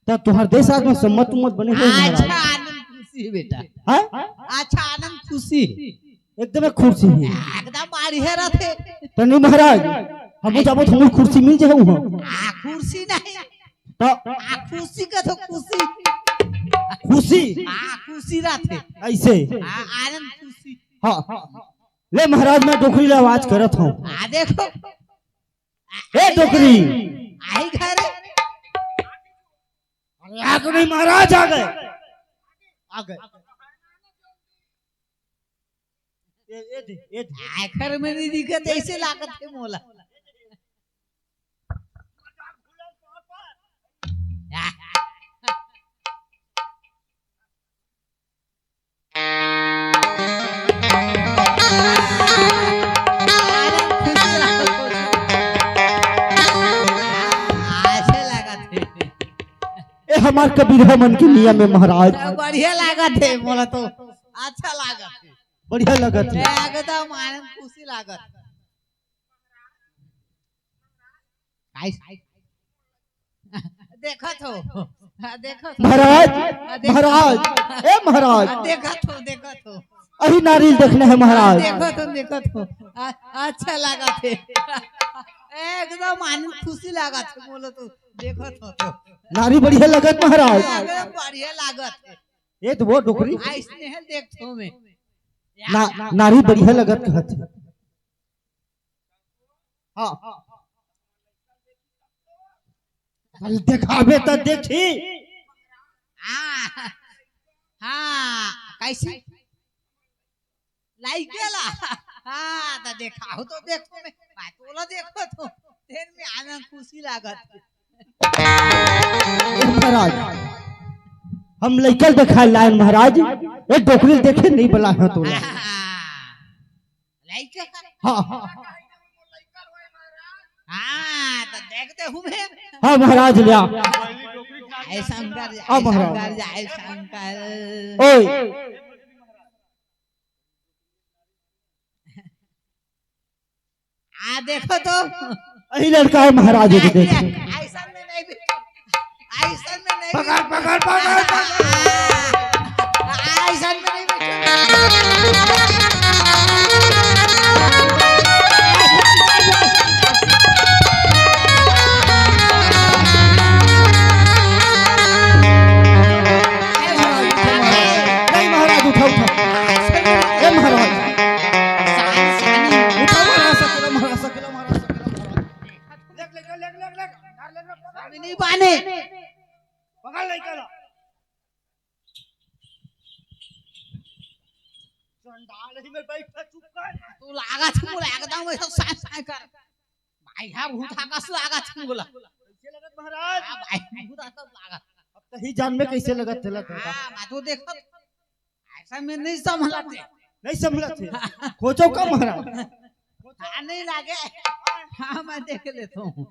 त तुहार देश आज में सम्मत उम्मत बने हुए महाराज। अच्छा, आनंद खुशी है बेटा। हैं? अच्छा, आनंद खुशी। एकदम एक खुर्सी है। एकदम बढ़िया रथे। त नहीं महाराज, हम जाबो तो हमको खुर्सी मिल जाए वहाँ। आ, खुर्सी नहीं। त आ, खुशी का तो खुशी। खुशी? आ, खुशी रथे। ऐसे? आ, आनंद खुशी। हाँ। ले महाराज, मैं डोकरी ले आवाज करत हूँ। आ, देखो। ए डोकरी। आई घर। अरे आ गए महाराज, आ गए। आ गए। ए, ए दे, ए दे। आखिर में नहीं दिखत, ऐसे लागत है मोला। अरे खुशी लागत, खुशी। ऐसे लागत है। ए हमार कबीरहा मन के नियम है महाराज। तो बढ़िया लागत है, मोला तो अच्छा लागत है। बढ़िया लागत है। एकदम आनंद खुशी लागत। काई, देखत हो, देखत हो। महाराज, देखत हो। महाराज, ए महाराज। देखत हो, देखत हो। अही नारियल देखना है महाराज। देखत हो, देखत हो। आ, अच्छा लागत है। एकदम आनंद खुशी लागत है, मोला तो देखत हो तो। नारी बढ़िया लगत महाराज। एकदम बढ़िया लागत है। ए तो वो डोकरी। आ, स्नेहल देखत हो मैं। ना, नारी बढ़िया लगत कहत है। हाँ। अरे देखाबे त देखी। हाँ, हाँ, कैसे? लाइक गेला। हाँ, त देखाहू तो देखो मैं। भाई, तोला देखो तो, तेन में आनंद खुशी लागत। ए महाराज, हम लइका देखाए लायन महाराज, ए डोकरी देखे नहीं बला है तोला। हाँ। लइका का? हाँ, हाँ। हाँ, त देखते हुए। हाँ, महाराज, लिया। जय शंकर, जय हाँ, महाराज। शंकर, जय शंकर। ओए। आ, देखो तो। अही लड़का है महाराज, ये देखो। ऐसा में नहीं भी, ऐसा में नहीं भी। पकड़, पकड़, पकड़, पकड़। आ, ऐसा में नहीं भी। नहीं महाराज, उठा, उठा। ए महाराज। उठा, महाराज, सकला, महाराज, सकला, महाराज, सकला, महाराज। लेक, लेक, लेक, लेक, लेक। नहीं बाने। पकड़ लइका ला। चंडाल ही में बैठ के चुप कर। तू लागत है मोला एकदम ऐसा साय साय कर। भाई हा भूत हा कस लागत है मोला। कैसे लगत महाराज? हाँ भाई, भूत हा कस लागत। अब तही जान में कैसे लगत है, लगत है। हाँ, मैं तो देखत। ऐसा में नहीं संभलत है। नहीं संभलत है। खोजो का महाराज? हाँ, नहीं लागे। हाँ, मैं देख लेता हूँ।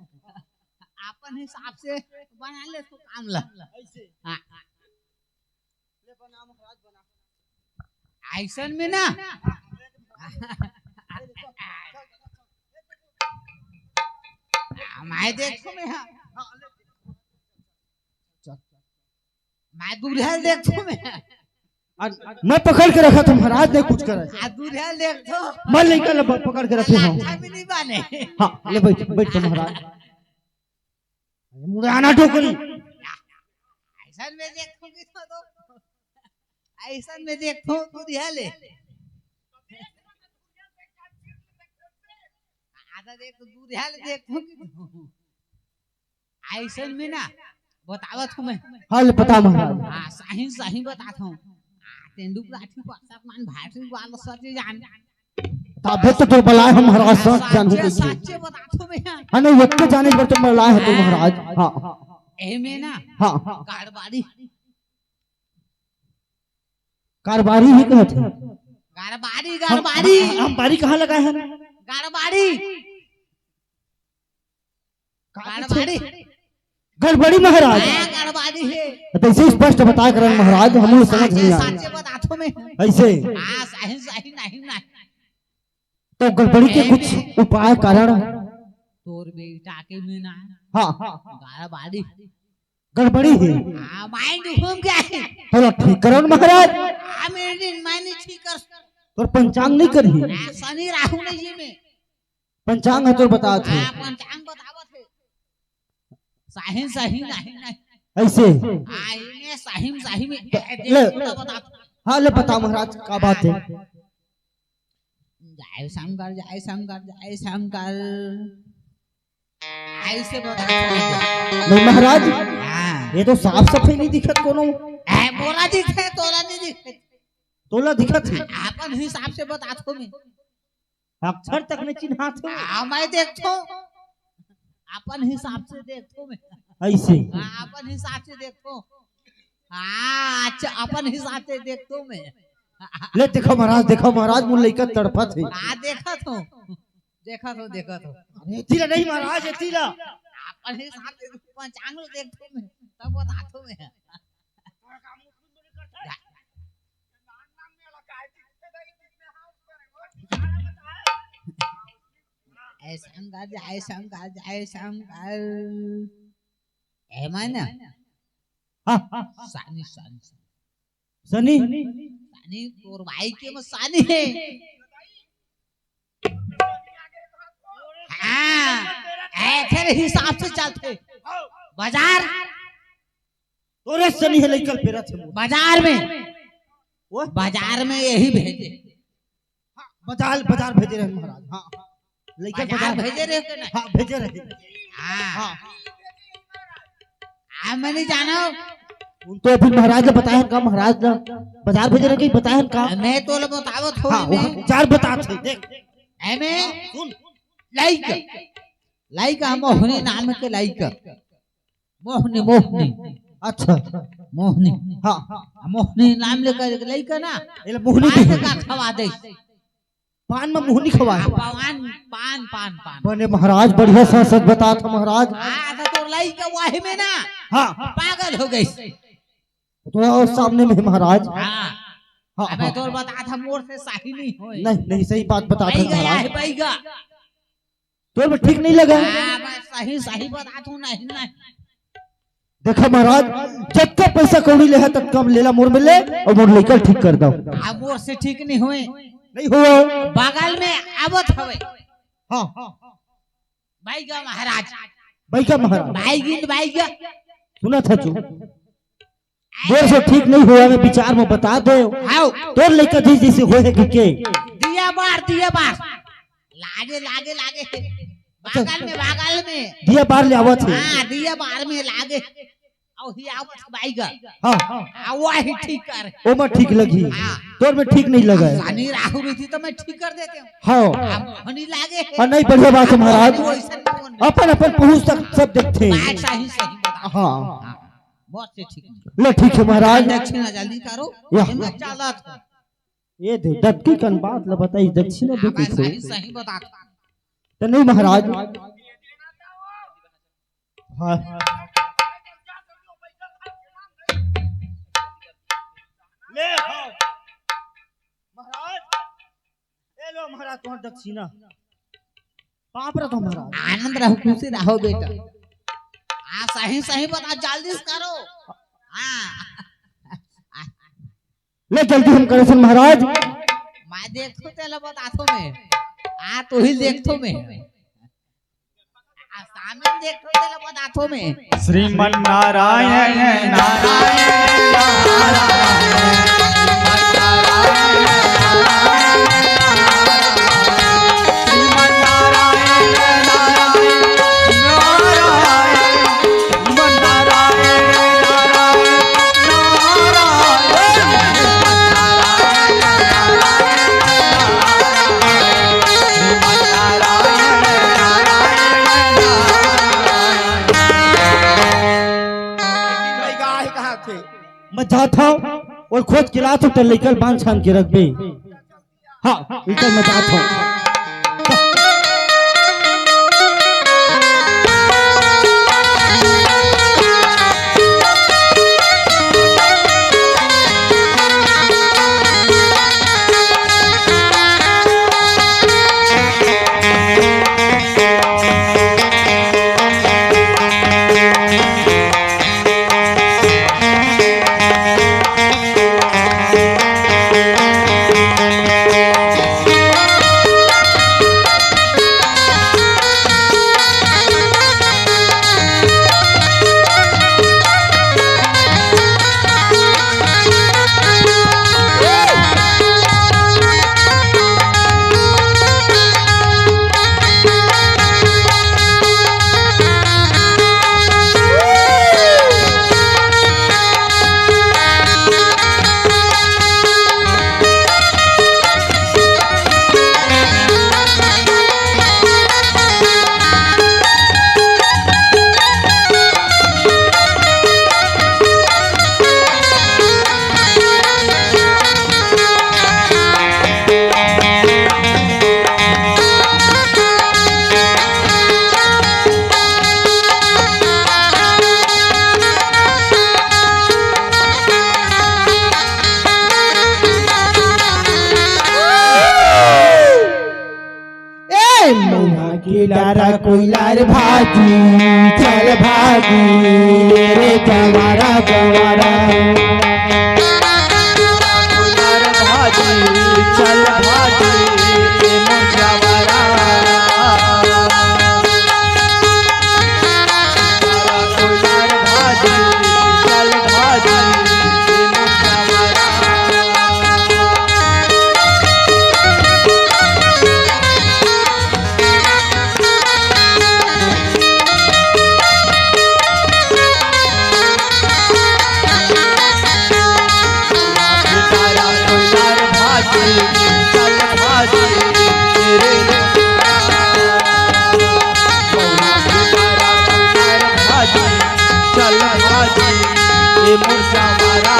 अपन हिसाब से बना ले तो काम ला। ऐसे। हाँ। ले बना महाराज, बना। ऐसन में ना। मैं देखो मैं, हाँ। मैं दूरिहा ले देखो मैं। मैं पकड़ के रखा था महाराज, नहीं कुछ करे। आ दूरिहा ले देखो। मैं लइका ला पकड़ के रखे हूँ। लाठा भी नहीं बाने। हाँ, ले बैठ, बैठ तो महाराज। मुड़ाना डोकरी। ऐसन में देखो कि तो, तो, ऐसन में देखो दूरिहा ले। आधा देख तो दूरिहा ले देखो कि तो। अइसन में ना बतावत हूँ मैं। हाँ, ले बता महाराज। हाँ, सही सही बतात हूँ। आ, तेंदुक लाठी पासक मान भाटी वाला सच जान। तभे तो तोर बलाय हम महाराज सच जानहूँ सच्चे, कहिके। सच्चे बतात हूँ मैं। हाँ, नहीं, ओतके जाने बर तो बलाय हे तो हाँ। महाराज। हाँ। एमे ना हाँ। गड़बड़ी। कारबारी ही कहत हे। गड़बड़ी, हम, गड़बड़ी। हम, हम बारी कहाँ लगाए हैं? गड़बड़ी। का गड़बड़ी? गड़बड़ी महाराज। हाँ, गड़बड़ी हे। तो ऐसे स्पष्ट बता करन महाराज, हम लोग समझ सच्चे, नहीं आए। सच्चे बतात हूँ मैं। ऐसे? हाँ, सही, सही, नहीं, नहीं। तो गड़बड़ी के ए, कुछ उपाय कारण? तोर बेटा के में ना। हाँ। गड़बड़ी। गड़बड़ी हे। हाँ, mind घूम गया हे। तोला ठीक करन महाराज। हाँ, मेरे दिन मैं नहीं ठीक कर। तोर पंचांग नहीं करही। हाँ, शनि राहु नहीं जी में। पंचांग हे तोर बतात हे। हाँ, पंचांग बतावत हे। सही, सही, नहीं, नहीं। ऐसे? हाँ, इन्हें सही, सही में। तो ए, देख, ले। तू तो बता। हाँ, ले बता महाराज, का बात हे? जय शंकर, जय शंकर, जय शंकर। ऐसे बता। नहीं महाराज, हाँ। ये तो साफ सफाई नहीं दिखत कोनो। ए, मोला दिखे, तोला नहीं दिखे। तोला दिखत हे? अपन हिसाब से बतात हूँ मैं। अक्षर तक नहीं चिन्हात हे। हाँ, मैं देखत हूँ। अपन हिसाब से देखत हूँ मैं। ऐसे? हाँ, अपन हिसाब से देखत हूँ। हाँ, अच्छा, अपन हिसाब से देखत हूँ मैं। ले देखो महाराज, देखो महाराज, मोर लइका तड़पत हे। हाँ, देखत हूँ। देखत हूँ, देखत हूँ। अरे, एती ला नहीं महाराज, एती ला। अपन हिसाब से पंचांग ला देखत हूँ मैं, तब बतात हूँ मैं। जय शंकर, जय शंकर, जय शंकर। ए मायना। हाँ, हाँ। सानी, सानी, सानी। सानी? सानी, तोर भाई के में सानी हे। हाँ, ए, फिर हिसाब से चलते। बाजार। तोरे सनी हे लइका ल पेरत हे मोर। बाजार में। वो? बाजार में यही भेजे। हाँ, बाजार, बाजार भेजे रहे महाराज। हाँ, हाँ। लइका बाजार बाजार। भेजे रहे के नहीं? हाँ, भेजे रहे। हाँ। हाँ। आ, मैं नहीं जानो। उन तो अभी महाराज ने बताया का, महाराज ने बाजार भेजे रहे कि बताया का? मैं तो ले बतावत हूँ हाँ, मैं। वो चार बतात हे, देख। एमे सुन। लइका, लइका मोहनी नाम के लइका। मोहनी, मोहनी। अच्छा। मोहनी। हाँ। मोहनी नाम लेकर एक लइका ना, एला मोहनी पान दे। का खवा दे। पान में मोहनी खवाए। हाँ, पान, पान, पान, पान। बने महाराज, बढ़िया सच सच बतात हे महाराज। हाँ, तो तोर लइका वही में ना हाँ। पागल हो गई। तो आओ सामने में महाराज। हाँ। हाँ, अबे हाँ। तोर बतात हे मोर से सही नहीं होय। नहीं, नहीं, सही बात बतात हे बैगा, महाराज। है बैगा। तोर में ठीक नहीं लगा। हाँ, मैं सही, सही बतात हूँ, नहीं, नहीं। देखा महाराज, जतका पैसा कौड़ी ले हे, ततका ले ला मोर में ले, अउ मोर लइका ल ठीक कर दव। आ, मोर से ठीक नहीं होय। नहीं होय। बगल में आवत हवे। हाँ। बैगा महाराज। बैगा महाराज। बैगिन बैगा। सुनत हस तू। मोर से ठीक नहीं होय, मैं विचार में बता दे। हाव। तोर लइका जी जैसे होय हे कि के? दिया बार, दिया बार। लागे, लागे, लागे। अच्छा। बगल में, बगल में। दिया बार ले आवत हे। हाँ, दिया बार में लागे। अउ ही आवत हे बैगा। हाँ। आ, वही ठीक कर। ओमा ठीक लगही। हाँ। तोर में ठीक नहीं लगे। शनि राहु रहिथे तो मैं ठीक कर देते हूँ। हाँ। अब मोहनी लागे हे। हाँ, नहीं, बढ़िया बात हे महाराज। वैसन कौन? अपन, अपन पहुँच तक सब देखथे। बात सही, सही बता। हाँ। हाँ। बहुत से ठीक नहीं। ले ठीक हे महाराज। दक्षिणा जल्दी करो। या। ये मैं चालत हूँ। ये दे, दक्की कन बात ल बताई, दक्षिणा हाँ, दे मैं दे। सही, सही बता। तो नहीं महाराज। हाँ। ले, हाँ। महाराज, ए लो महाराज, तुम्हार दक्षिणा। पाँव परत हँव महाराज। आनंद रहो, खुशी रहो बेटा। हाँ, सही, सही बता, जल्दी से करो। हाँ। ले जल्दी हम करे सन महाराज। मैं देखो तेला बताथो मैं। आ, तो ही देखो मैं। आ, सामने देखो तेला बताथो मैं। श्रीमन नारायण नारायण नारायण। श्रीमन नारायण नारायण नारायण। जात हव, ओला खोज के लात हव, त लइका ल बांध छान के रखबे। हाँ, इकर मैं जात हव। ए मउहा के डारा कोइलार भाजी, चल भाजी, ले रे जवारा जवारा। कोइलार भाजी, चल भाजी, ले मोर जवारा। कोइलार भाजी, चल भाजी, ले मोर जवारा।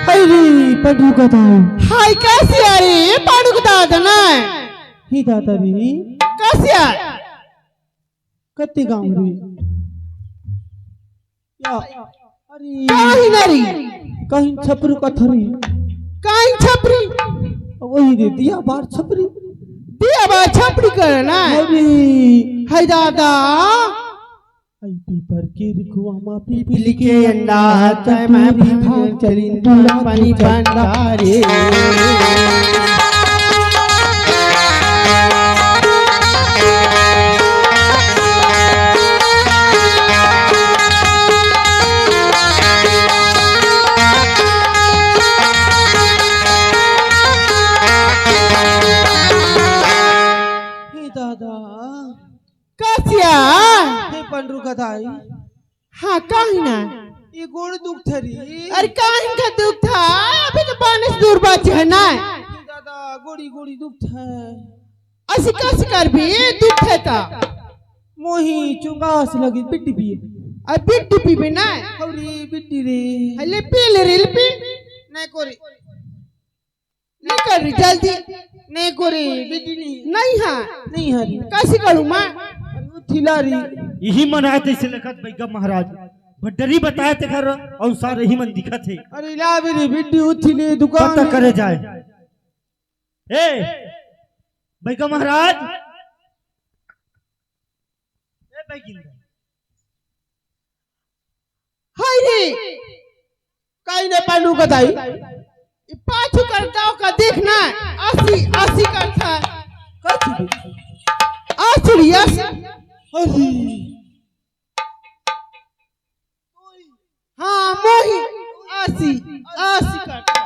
हाय रे, पंडू का दाई। हाय, कइसे अरे, पंडू का दादा ना? हे दादा रे। कइसे अरे? कत्ते गाँव रे? या, अरे। काहीं ना रे। काहीं छपरू कथरी। काहीं छपरी? वही रे, दिया बार छपरी। दिया बार छपरी करे ना? अरे। हाय दादा। आई पीपर के रुखवा मा पिपली के अंडा, तै मैं भी भाग चलिन दूरा पानी पंडा रे। हे दादा। कइसे अरे? हे पंडरू का दाई। हाँ, काहीं ना। ये गोड़ दुखथे रे। अरे काहीं का दुखथे? अभी तो पानी से दूर बाचे हे ना। दादा, गोड़ी गोड़ी दुखथे। अइसे कइसे करबे? दुखथे त। मोही चुंगास लगे, बिट्टी पिए। अरे बिट्टी पीबे ना। अरे बिट्टी रे। अरे पी ले रे, ले पी। नहीं कोरी। नहीं कर रे, जल्दी। नहीं कोरी, बिट्टी नहीं। नहीं हाँ। नहीं हाँ रे। कइसे करूँ मैं? अरे उथिला रे। इही मन आय तइसे लगत बइगा महाराज। भड्डरी बताय तेखर अनुसार इही मन दिखत हे। अरे ला बे रे, बिट्टी उथिले दुकान पता में। करे जाय। ए, बइगा महाराज। ए, बइगिन। हाय रे। काहीं ना पंडू का दाई। ये पाछू कर दाव का देखना। अइसे, अइसे करथे। कइसे? अइसे रे, अइसे। अरे। हाँ, मोही। अइसे, अइसे करथे।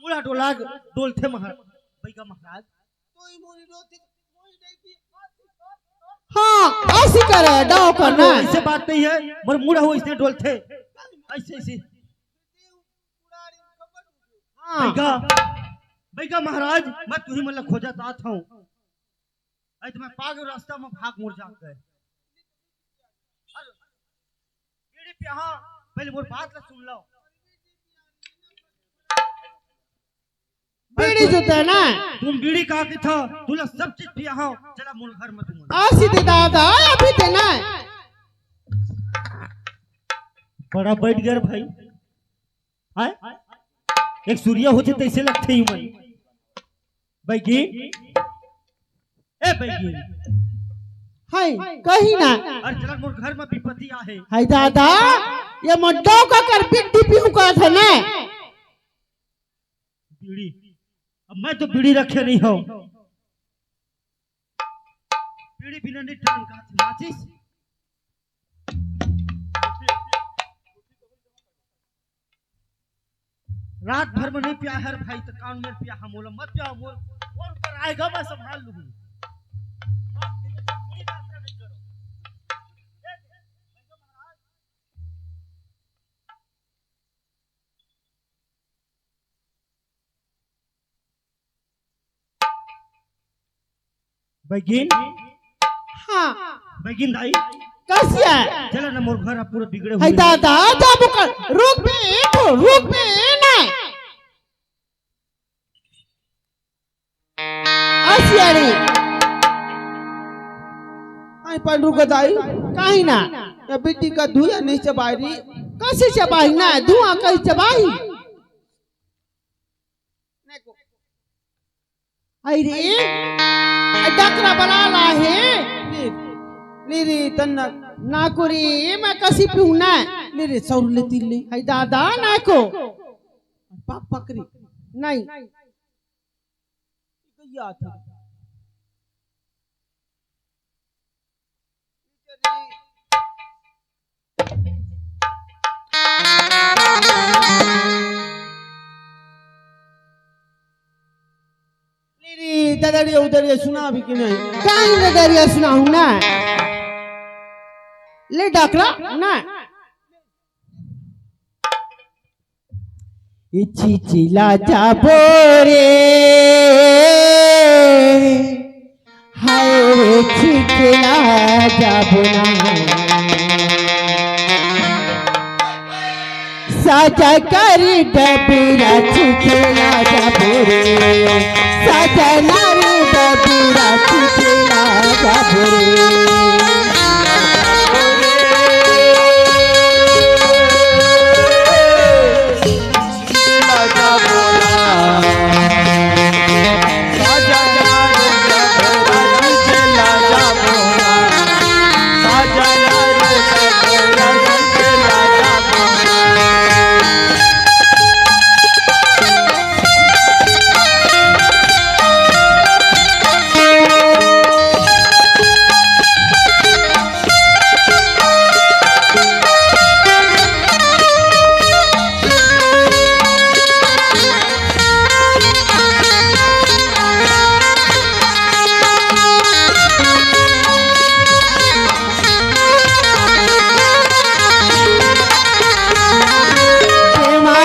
मुड़ा डोला, डोलथे महाराज, बइगा महाराज। हाँ, अइसे करे, दाव करना। अइसे बात नहीं हे, मोर मुड़ा हो अइसे डोलथे, अइसे, अइसे। हाँ। बइगा, कहिके महाराज, मैं तुही मन ला खोजत आत हंव। अरे, तुम्हें पागे रास्ता में भाग मोर जात गए। अरे, बीड़ी पियाहा, पहले मोर बात ला सुन लो। बीड़ी जो ते ना। तुम बीड़ी का के था, तुला सब चीज पियाहा, चला मोर घर में तुम। आसी दे दादा, अभी ते ना। बड़ा बैठ गया रे भाई। हाय? एक सूर्य होथे तैसे लगथे ही मन। बैगी, ए बैगी। हाय, कहीं ना। अरे चला मोर घर में विपत्ति आहे। हाय दादा, ये मोर डौका कर बिट्टी पीहू का था ना। बीड़ी। अब मैं तो बीड़ी रखे नहीं हंव। बीड़ी बिना नहीं टन का माचिस। रात भर में नहीं पिया हर भाई, तो कान में पिया हम बोला, मत पिया मोर, मोर ऊपर आएगा, मैं संभाल लूंगी। बैगिन। हाँ। बैगिन दाई। कसिया। चला ना मोर घर, अब पूरा बिगड़े हाय हुए। दादा, जाबो कर, रुक बे, एक ठो, रुक बे, ना। असियारी। आई पंडरू का दाई। काहे ना? ये बिट्टी का धुइयां नहीं चबाय री। कइसे चबाही ना? धुइयां कइसे चबाही? अरे, डकरा बना ला हे। ले, ले रे, तन्ना। नाको रे, मैं कसी पीहूं ना। ले रे, सौर ले, तिल ले। हाय दादा, नाको। पाप पकड़ी। नहीं। गैया था। ले रे, ददरिया उदरिया सुना भी कि नहीं? काहे ददरिया सुनाहूं ना? ले डकरा, ना। ए चिचिला जाबो रे, हाय रे चिचिला जाबो ना। साजा करी डबरा चिचिला जाबो रे, साजा नारी डबरा चिचिला जाबो रे।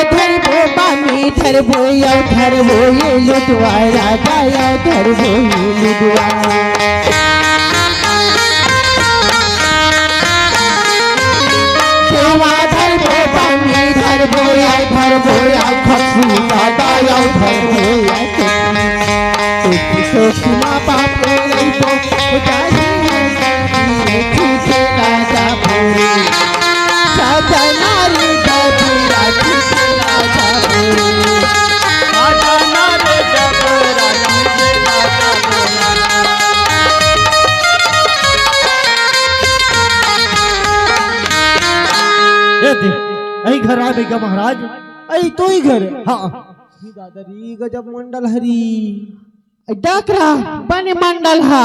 धरबो बामी धरबो यो धरबो ये लुदवा राजा यो धरबो ये लुदवा। सेवा धरबो बामी धरबो यो धरबो यो खसू दादा यो धरबो यो खसू। तो सीमा बाप को यो तो उदासी। ए दे, अई घर आ बेगा महाराज। अई तो ही घर। हाँ। ही दादा री गजब मंडल हरी। डकरा बने मंडल है।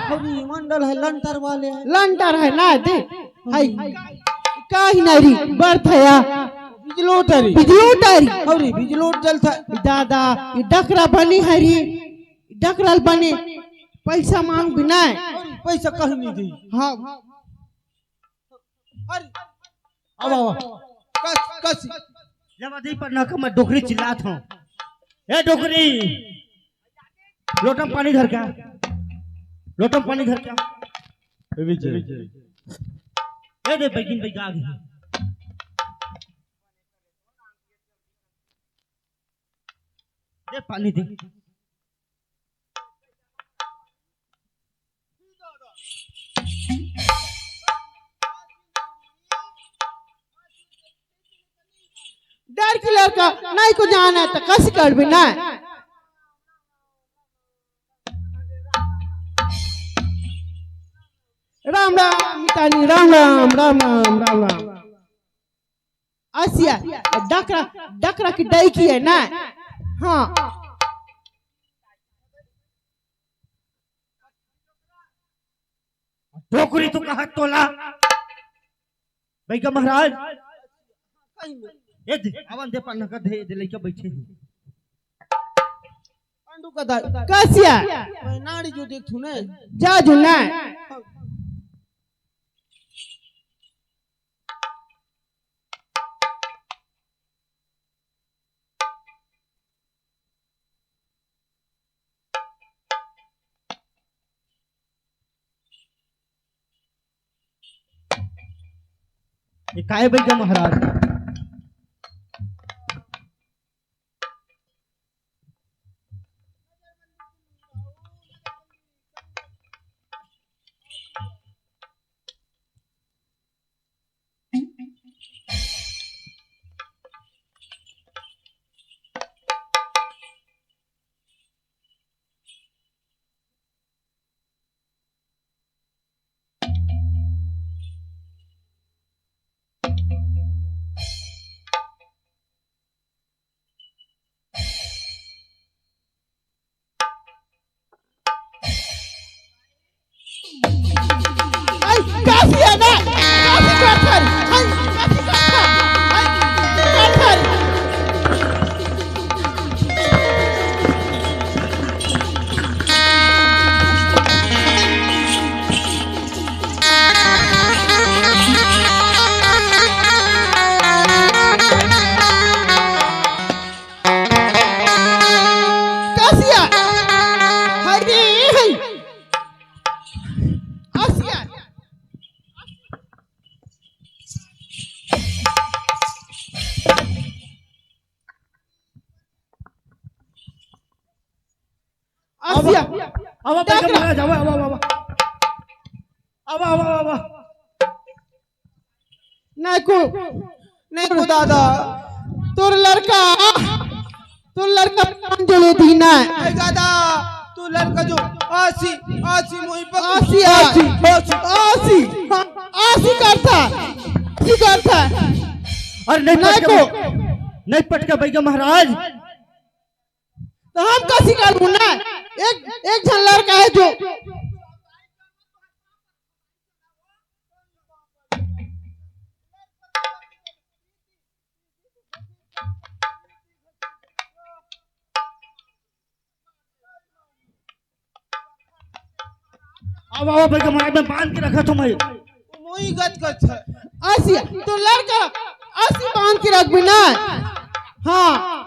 हरी मंडल है, लंटर वाले है। लंटर है ना दे। हाय। काहे ना री, बर्थ है या। बिजलोटरी। बिजलोटरी। हरी बिजलोट जल था। दादा, ये डकरा बने हरी। डकरल बने। पैसा मांग बिना है। पैसा कहीं नहीं दी। हाँ। अरे। अब आओ। कस, कस। जब अदी पर ना कम डोकरी चिल्लात हूँ। ए डोकरी, लोटा म पानी धर के आ। लोटा म पानी धर के आ। ए विजय। ए दे बैगिन बैगा आ गई। दे पानी दे। डर के लड़का नहीं को जाना तो कस कर भी ना। राम राम मितानी, राम राम, राम राम, राम राम। असिया, डकरा, डकरा की डैकी है ना? हाँ। डोकरी तो कहा तोला। बैगा महाराज। ए दे, आवन दे पान का दे, दे लइका बैठे हैं। पांडू का दाई। कसिया। मैं नाड़ी जो देख तू ने। जा जो ना। ये काय बैगा महाराज? आई, काशी है ना? काशी का था। आई, काशी का था। आई, का था। कासिया। हाय रे, हाय। आसिया। आसिया। अब, अब, अब, महाराज, अब, अब, अब, अब। अब, अब, अब, अब। नायको, नायको दादा, तोर लड़का, तोर लड़का प्राण जो ले दी ना। ए दादा, तोर लड़का जो आसी, आसी मोही पक-, आसी, आसी, आसी। आसी, आसी करता, आसी करता। अरे नहीं पटके, नायको। नहीं पटके बैगा महाराज। तो हम कसी करबो ना? एक, एक झन लड़का है जो अब आओ भाई, कमाई में बांध के रखा तुम्हें। मोई गत गत है। आसी, तो लड़का, आसी बांध के रख बिना। हाँ।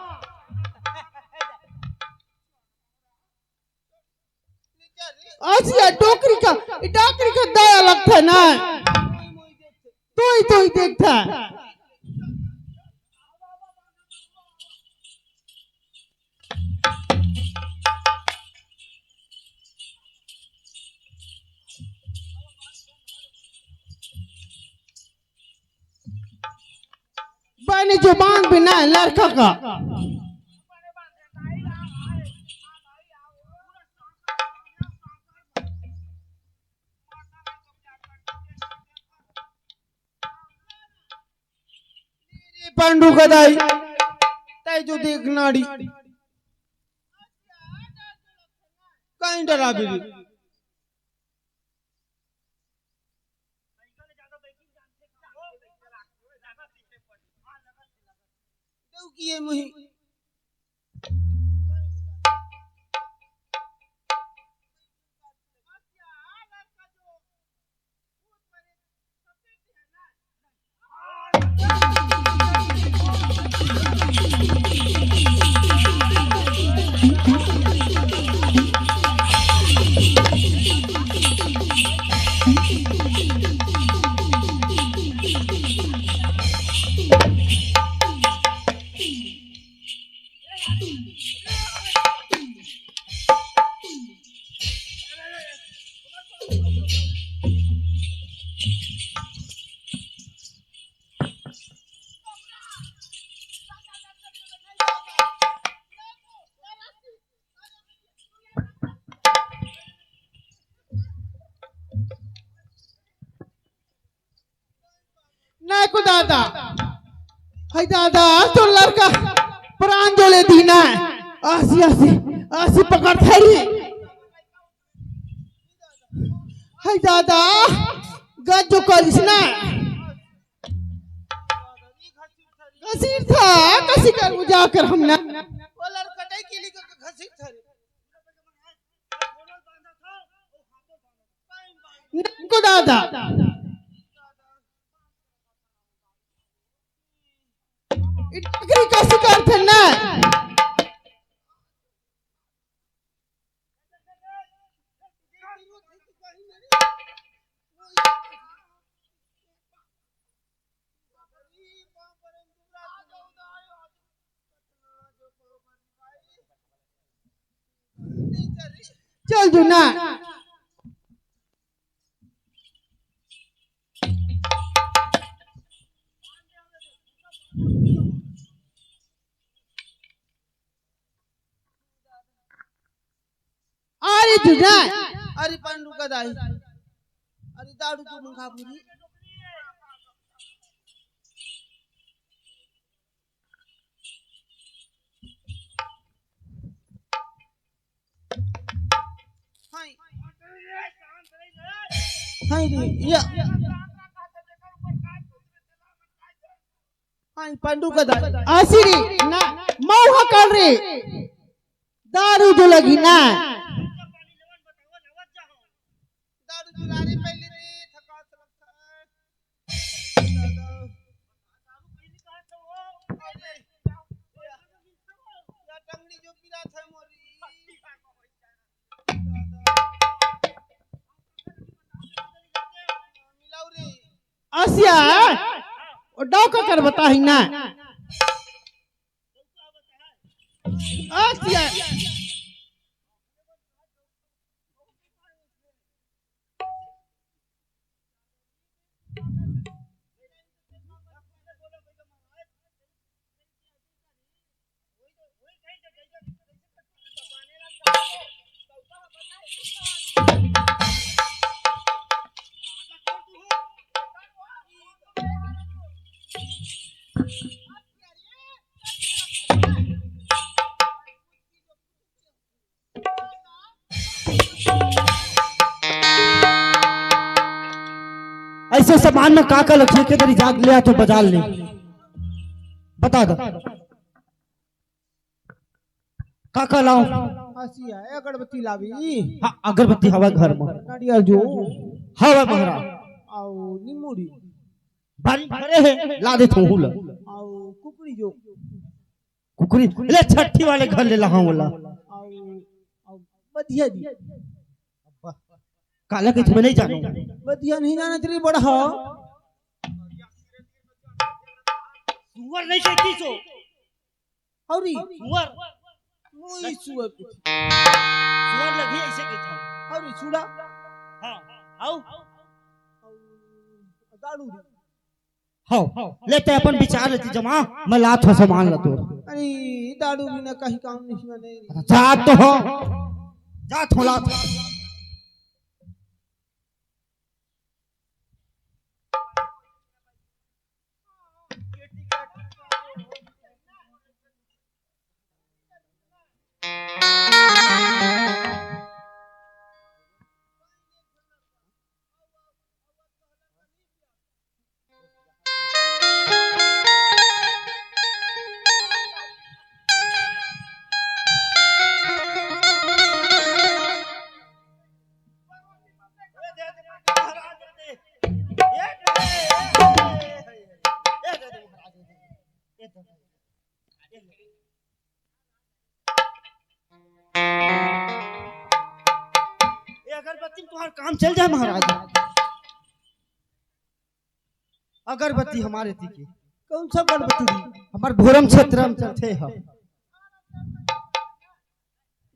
आसी या डोकरी का, डोकरी का दया लगता है ना। तोई, तोई देखता है। बने जुबान भी ना है लड़का का। पांडू का दाई, तै जो देख नाड़ी, कहीं डरा भी नहीं। दऊ किए मुही। को दादा, हाय दादा, तोर लड़का प्राण जो ले दीना। आसी, आसी, आसी पकड़ थारी। हाय दादा, गज जो करिस ना। घसीट था, कसी कर बुझा कर हम ना। वो लड़का कटाई के लिए घसीट था रे। को दादा। इटकरी का शिकार थे ना। चल जुना। अरे जुना। अरे पांडू का दाई। अरे दारू तू मंगा पूरी। हाय। हाय रे, या। हाय, पांडू का दाई। आसी रे, ना, मऊ हकल रे। दारू जो लगी ना। दारू दुलारी पहले रे, थकास लगता है। दादा। या टंगड़ी जो पीरा था मोरी। मिलाऊ रे। आसिया, ओ डौका कर बताही ना। आसिया। ऐसे सामान में का का लखिए के तरी जाग ले आ तो बाजार ले। बता दो। का का लाओ? आसिया, अगरबत्ती लावी। हाँ, अगरबत्ती हवा घर में। नारियल जो। हवा महाराज। आओ निमुड़ी। बारी भरे है, ला दे थोहू ला। आओ कुकड़ी जो। कुकरी, ले छट्ठी वाले घर ले लहा वाला। आओ, आओ, बधिया दी। अब्बा, काला के तुम्हें नहीं जानो। बधिया नहीं जाना तेरी बड़ा हो। सुअर नहीं कहती सो। हौरी। सुअर। मुई सुअर कुछ। सुअर लगी ऐसे कहता। हौरी, सुड़ा। हाँ, आओ। गाड़ू। हौ, ले ते अपन विचार लेती जमा, मैं लात हो सामान ला तोर। अरे, दारू बिना कहीं काम नहीं बने। जात तो हो, जात हो लात। ये अगरबत्ती में तुम्हारा काम चल जाए महाराज। अगरबत्ती हमारे थी के। कौन सा अगरबत्ती दी? हमार भोरम क्षेत्र में चलते है।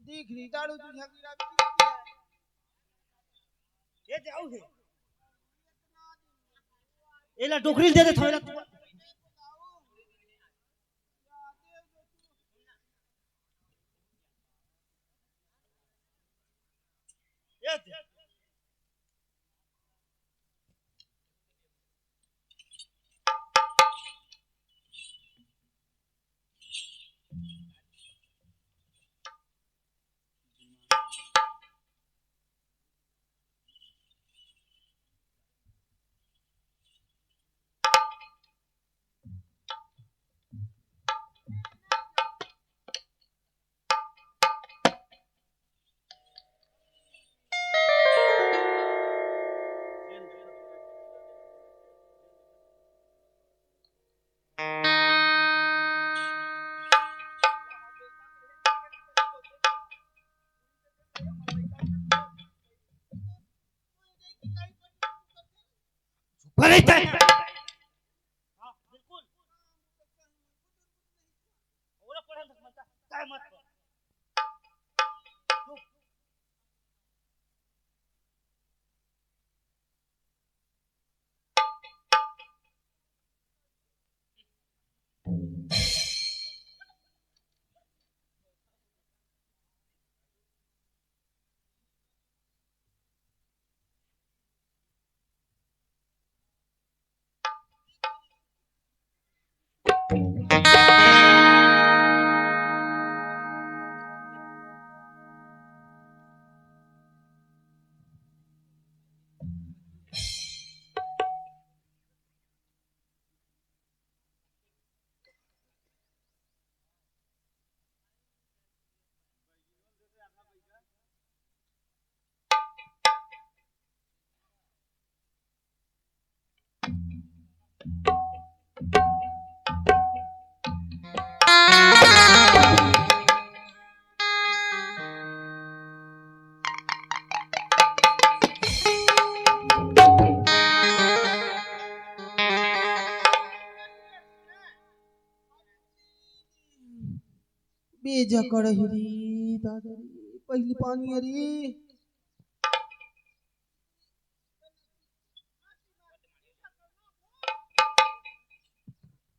देख रही दारू तू झगड़ा भी किया है। ये जाऊ है। एला डोकरी दे दे थोड़ा। ये दे। इतने। हाँ, बिल्कुल। ओला पढ़न तक मनता, काय मत पढ़। बेजा कड़ही रे दादा रे, पहिली पानी अरे।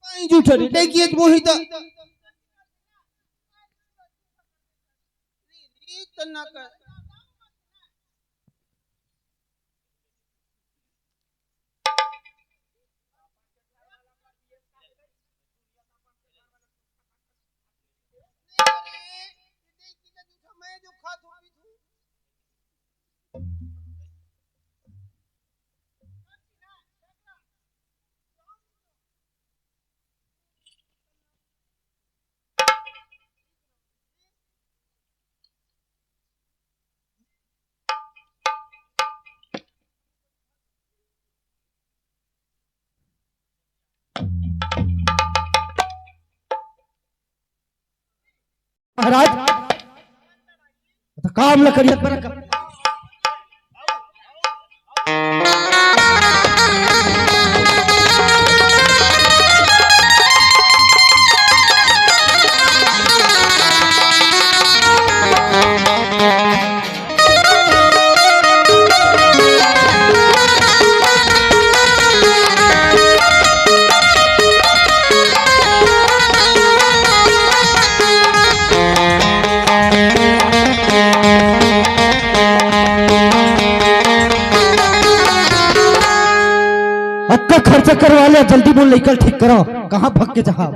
कहीं झूठ रे, नहीं किए मोहिता। रीत ना कर। महाराज, त काम ल करिया पर कर। अतका खर्चा करवा ले, जल्दी बोल, लइका ल ठीक करो, कहाँ भग के जहाँ।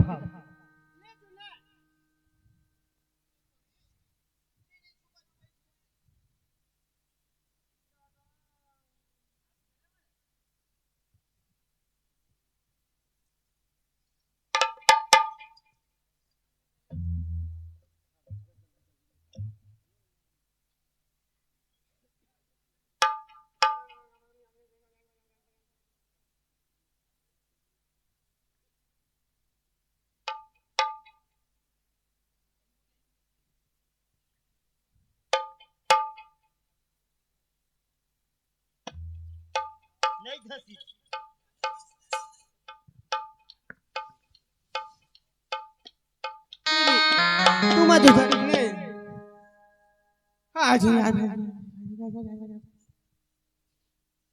नहीं धसी। तू मत उठा। आ जा यार।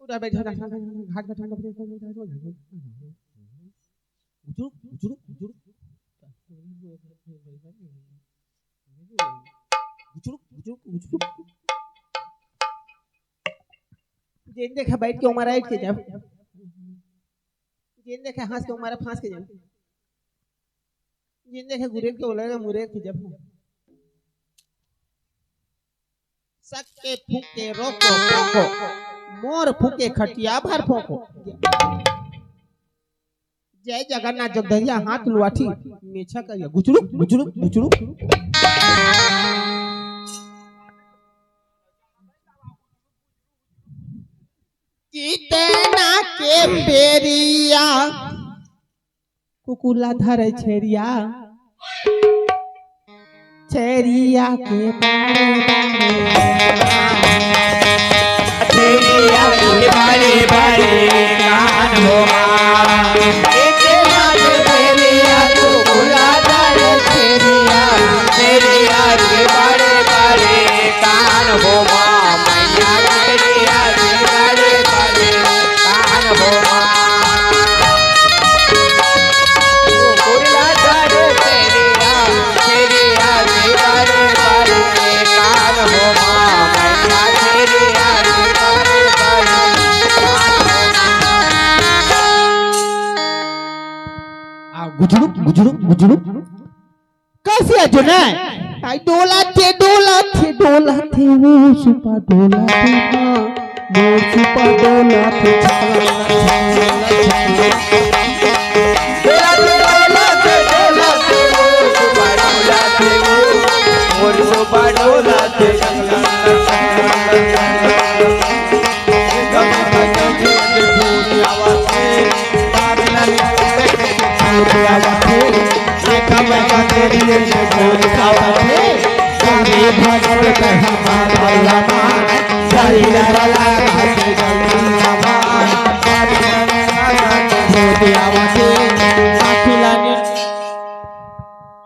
उठा, बैठ, उठा, उठा, उठा, घाट बैठ, उठा, उठा, उठा, उठा। उठो, उठो, उठो। उठो, उठो, उठो। जेन देखा बैठ के उमर आइट के जाब। जेन देखा हंस के उमर फांस के जाब। जेन देखा गुरेट के बोला मुरेट के जाब। सक के फूके रोको, रोको। मोर फूके खटिया भर फोको। जय जगन्नाथ जगदहिया हाथ लुआठी। मेछा करिया गुचड़ुक, गुचड़ुक, गुचड़ुक। कितना के पेरिया कुकुला धरे छेरिया। छेरिया के बड़े बड़े छेरिया के बड़े बड़े कान हो। गुजरू गुजरू गुजरू। कइसे आजो ना? आई डोला थे, डोला थे, डोला थे, वो सुपा डोला थे ना, वो सुपा डोला थे।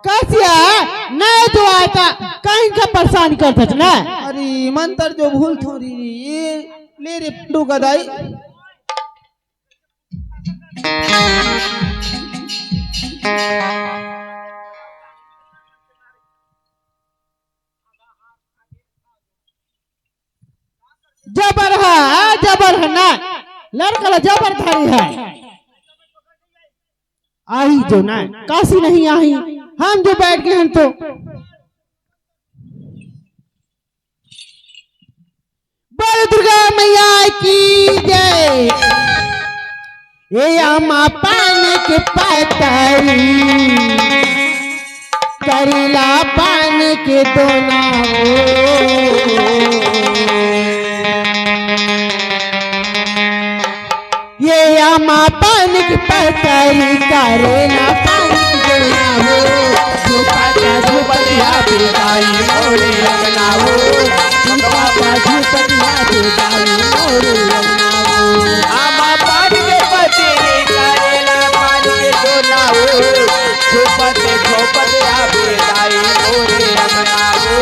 कइसे आय, नइ तो आय त कहीं का परेशान करथस ना। अरे मंतर जो भूल थोड़ी रे, ले रे पंडू गदाई। जबर ह, जबर ह ना, लड़का ला जबर धारी है। आही जो ना, काशी नहीं आही, हम जो बैठ गए हैं तो। बोल दुर्गा मैया की जय। ए आमा पान के पतरी, करेला पान के दोना हो। ये आमा पान की पतरी, करेला पान की दोना हो। झुपा का झुपलिया बिदाई मोरे अंगना हो। झुपा का झुपलिया बिदाई मोरे अंगना हो। आमा पान के पतरी, करेला पान के दोना हो। झोपत झोपत आवे दाई मोरे अंगना हो,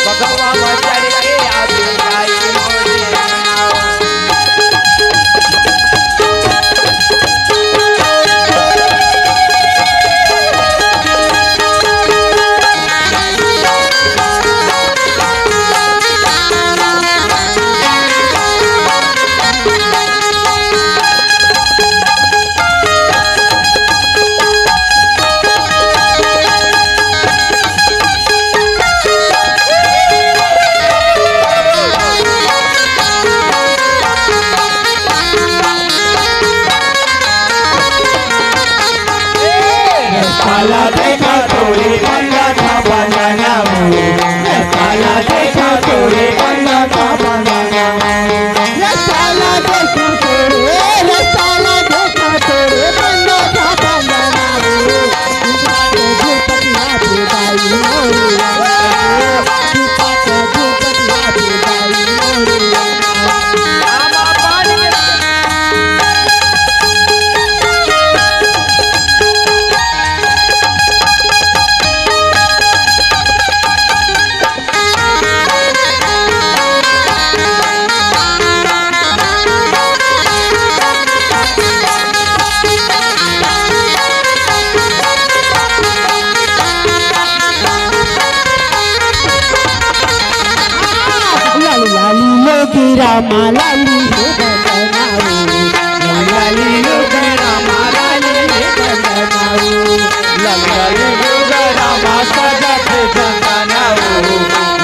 बघवा में चढ़ के आवे दाई मोरे अंगना हो। काला देखा तोरे बंदा था बंदना हो, काला देखा तोरे बंदा था बंदना हो। लाली लाली लोगी रामा लाली हो बंदना हो। लाली लाली लोगी रामा लाली हो बंदना हो। लाली लाली लोगी रामा सजा थे चंदना हो।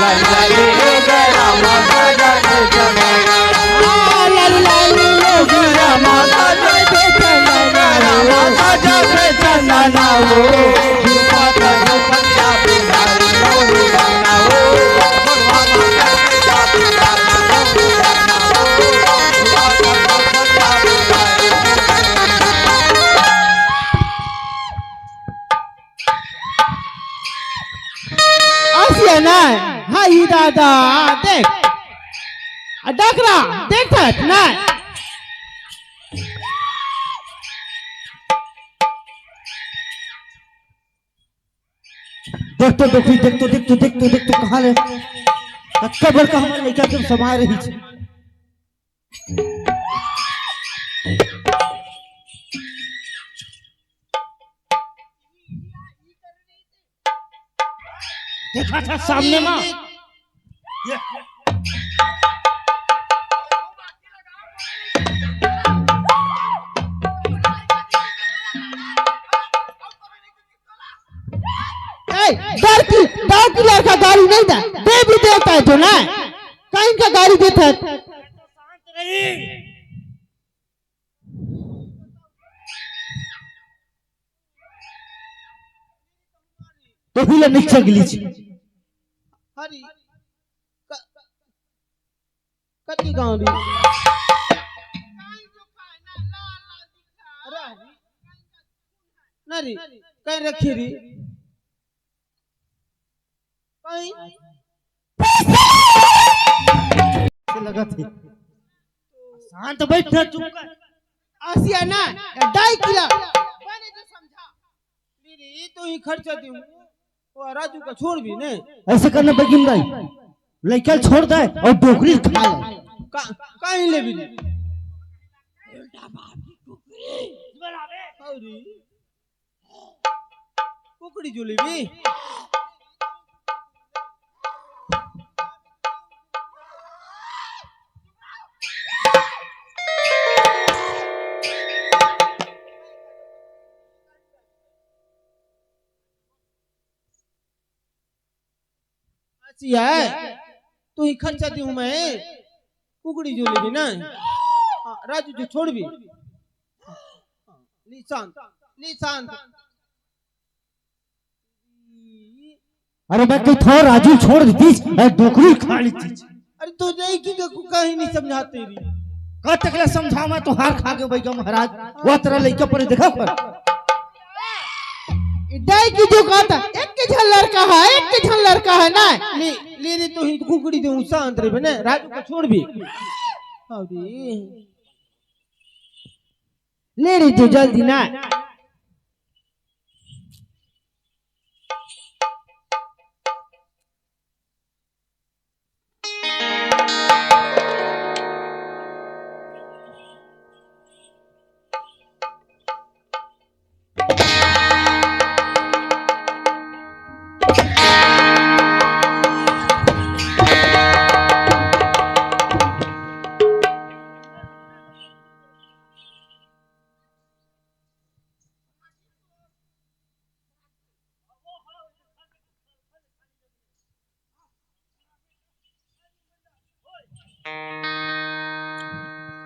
लाली लाली लोगी रामा सजा थे चंदना हो। लाली लाली लोगी रामा सजा थे चंदना हो। रामा सजा थे चंदना हो। असिया ना, हाय दादा, देख। आ डकरा, देखत ना। देख तो, देख तो, देख तो, देख तो, देख तो, कहाँ ले? कतका बड़का हमर लइका के समाय रही छे। देखा था सामने मा। डर की, डर की लड़का गारी नहीं दा, देवी देवता है जो ना, कहीं का गारी देता है। तो भी ले नीचे गिलीच। हरी, क-, कति गाँव री? अरे, ना री, कहीं रखी री? कहीं? से लगत हे। शांत बैठ ना, चुप कर। आसिया ना, डाई किला। बने जो समझा। मेरी तो ही खर्चा दूँ। वो राजू का छोड़ भी ने। ऐसे करना बेगिन दाई, लइका छोड़ दे और डोकरी खा ले। का, कहीं ले भी ने। अरे, कुकड़ी जुली भी। आसिया, तू ही खर्चा दूँ मैं, कुकड़ी जो लेबी ना। हाँ, राजू जो छोड़ भी। हाँ, हाँ, ली शांत, ली शांत। अरे मैं कही थोड़ा राजू छोड़ देतीस, अरे डोकरी खा लेतीस। अरे तो जाई कि को कहीं नहीं समझाते री। कब तक ले समझावा मैं, तो हार खा के बैठा महाराज। वो तेरा लइका पर देखा कर। इदाई की जो कहता, एक के झन लड़का है, एक के झन लड़का है ना। ले, ले रे तो ही कुकड़ी दे उसा अंदर बने, राजू को छोड़ भी। अरे। ले रे जो जल्दी ना।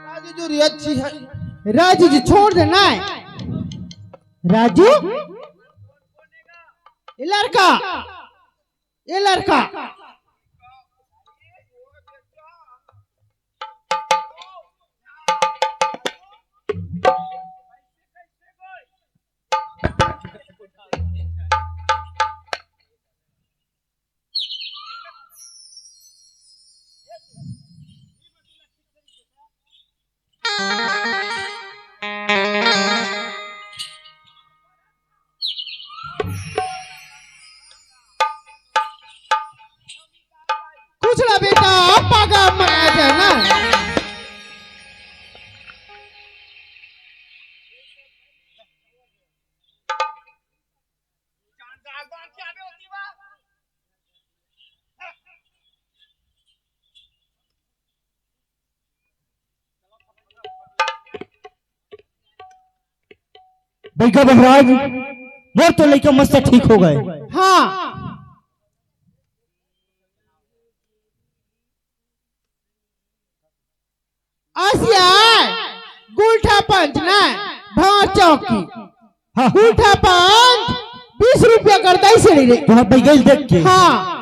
राजू जी अच्छी है। राजू जी छोड़ दे ना। राजू, ये लड़का, ये लड़का। कुछ ना बेटा, पागा मना जाना। बइगा महाराज, मोर तो लइका मस्त ठीक हो गए। हाँ। आसिया, गुलठा पंच ना, भांवर चौक की। हाँ। गुलठा पंच, बीस रुपया कर दई सेड़ी रे। तो हाँ, बैगल देख के। हाँ।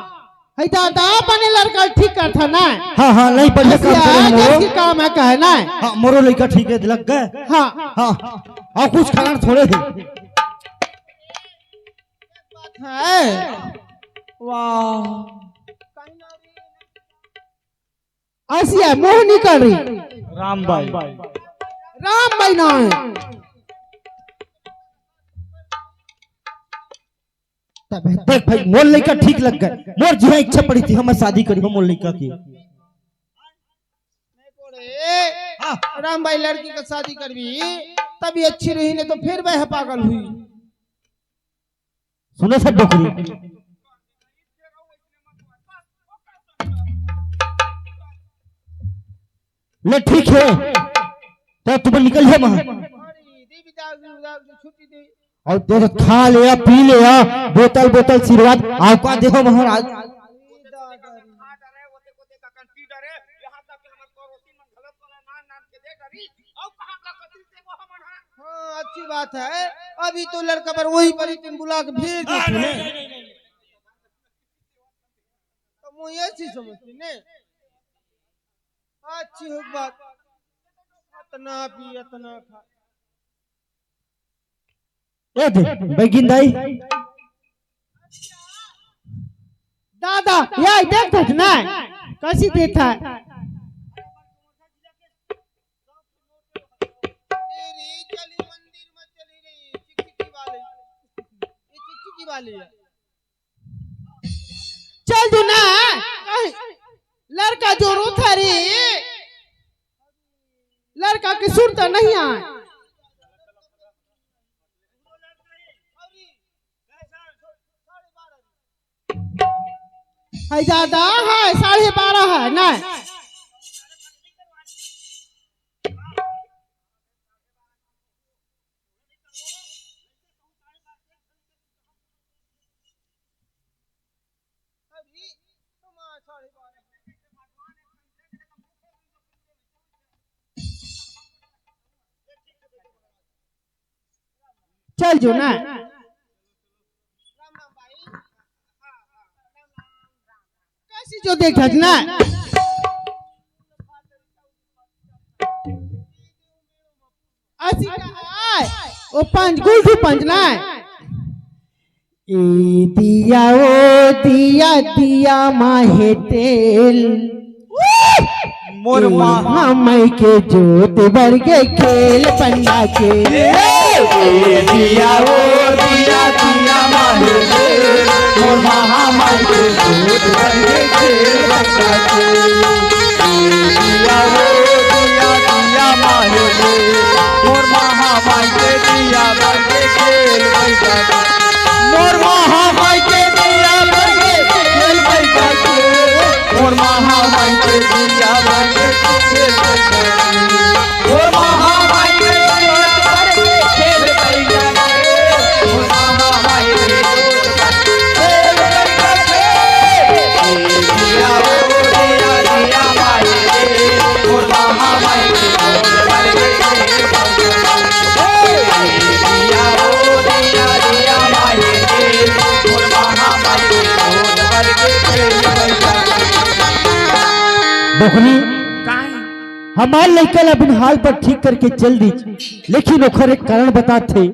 है दादा, अपने लड़का ठीक करथा ना। हाँ, हाँ, नहीं, बढ़िया काम आसिया, करे मोरो। जैसी काम है कहे ना। हाँ, मोरो लइका ठीक है, लग गए। हाँ। हाँ, और कुछ कारण थोड़े थे। है। वाह। आसिया मोहनी कर रही। राम बाई। राम बाई ना है। तब देख भाई, मोर लइका ठीक लग गए। मोर जिहा इच्छा पड़ी थी, हम शादी करी मोर लइका की। हाँ। राम बाई लड़की का शादी करबी, तभी अच्छी रही, नहीं तो फिर वह पागल हुई। सुनो सब डोकरी। ले ठीक है, तो तुम निकल जाओ वहां। अउ दे, खा ले या, पी ले या, बोतल बोतल आशीर्वाद, अउ का देहूं महाराज। हाँ, अच्छी बात है। अभी तो लड़का बर वही परी तुम बुला के भेज देते हैं। तो मुझे ऐसी समझती ने। अच्छी हो बात। इतना पी, इतना खा। ए दे, बैगिन दाई। दादा, ये देख देख ना, कैसी देता है। मेरी चली मंदिर में चली रही, चिकचिकी वाली। ये चिकचिकी वाली है। चल दो ना, कहीं लड़का जो रोता रे, लड़का के सुरता नहीं आए। है दादा, है साढ़े बारह है ना। चल जो ना। कैसी जो देखत ना। असी का आय, ओ पंच, गुलठू पंच ना। ए दिया, ओ दिया, दिया माहे तेल। मोर ए माँ। माँ माई के जोत बर के खेल पंडा के। ए दिया, ओ दिया, दिया माहे तेल। मोर माँ माई के जोत बर के खेल पंडा के। ए दिया, ओ दिया, दिया माहे तेल। मोर माँ माई के दिया बर के खेल पंडा के। मोर माँ माई के दिया बर के खेल पंडा के। मोर माँ माई के दिया बर के खेल पंडा के। मोर माँ माई के दिया बर के खेल पंडा के। मोर माँ माई के दिया बर के खेल पंडा के। बोकनी, काहे? हमार लइका ला बिन हाल पर ठीक करके चल दीच, लेकिन ओखर एक कारण बतात हे।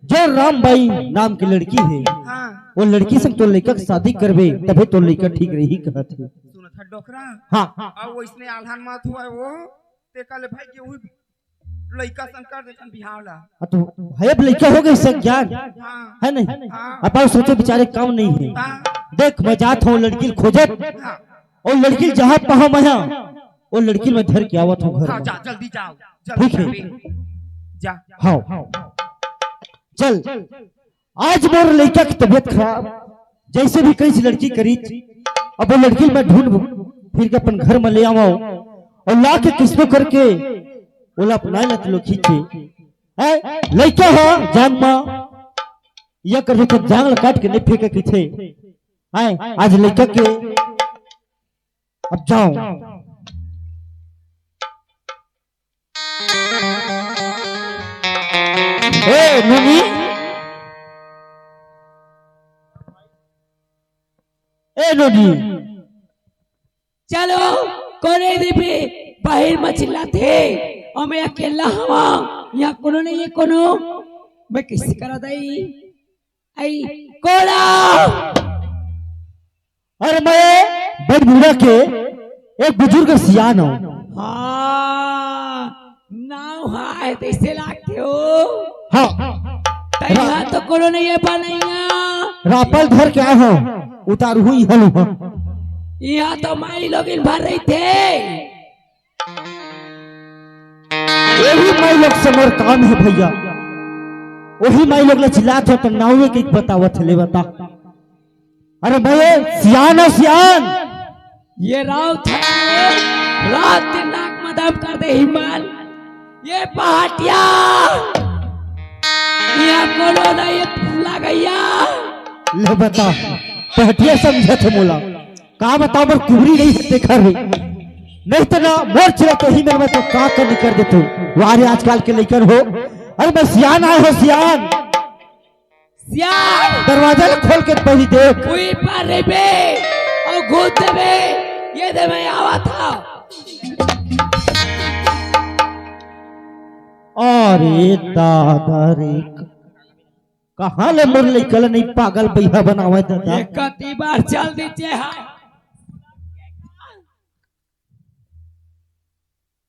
जो रामबाई नाम के लड़की हे, हाँ। वो लड़की संग तोर लइका के शादी करबे, तभे तोर लइका ठीक रही कहत हे। सुनत हे डोकरा? हाँ। अब वइसने आल्हन मत होय वो, ते कल भाई के उही लइका संग कर देथन बिहाव ला। हाँ, तो हे, अब लइका हो गे सज्ञान, हाँ। हे नहीं? हाँ। अब अउ सोचे बिचारे काम नहीं हे। हाँ। देख, मैं जात हूँ लड़की ल खोजत, हाँ। अउ लड़की ल जहाँ पाहूँ मैं, हाँ, वो लड़की ल मैं धर के आवत हूँ घर हाँ, में। जा, जल्दी जाओ, जल्दी ठीक हे। जल्दी। जा। हाँ। चल, आज मोर लइका के तबीयत खराब, जइसे भी कइसे लड़की करीच, अब वो लड़की ल मैं ढूंढ फिर के अपन घर में ले आवंव अउ ला के किसनो करके ओला अपनाय ला त लोग खींचे। हैं? लइका ह जांग म, या कर तो जांग ला काट के नहीं फेंके किथे। हैं? आज लइका के अब जाओ। ए नोनी, ए नोनी। चलो, कोने दीपी बाहिर म चिल्लाथे, अउ मैं अकेल्ला हवं, इहाँ कोनो नहीं हे कोनो, मैं कइसे करा दाई? आई, कोड़ा। अरे मैं बड़ बूढ़ा के एक बुजुर्ग सियान हूँ। हाँ, नाव हाय तइसे लागथे हो। हाँ। तइहा तो कोनो नहीं हे बनैया। रापल धर के आए हूँ, उतारू हूँ इहल हूँ। इहाँ तो माई लोगिन भर रहिथे। वही माई लोग से मोर काम हे भइया, वही माई लोग ला चिल्लात हे त नावे के बतावत हे, ले बता। अरे भइया, सियान हो सियान। ये राउत हे, रात दिन नाक म दम कर दे हिम्मत। ये पहाटिया, यहाँ कोनो नहीं है, तू लगैया। ले बता, पहटिया समझत हे मोला। का बताओ, मोर कुबरी नहीं है, देखा रे। नहीं तो ना, मोर चिला तो ही मेरे में तो का कर निकर देते। वाह रे, आजकल के लइकन हो। अरे मैं सियान आए हो, सियान। सियान। दरवाजा ल खोल के पहली देख। उई पर रेबे अउ घूत देबे, ये दे मैं आवा था। अरे दादा रे, कहाँ ले मोर लइका ल नहीं पागल बइहा बनावे दादा। ये कती बार चल दीचे हा।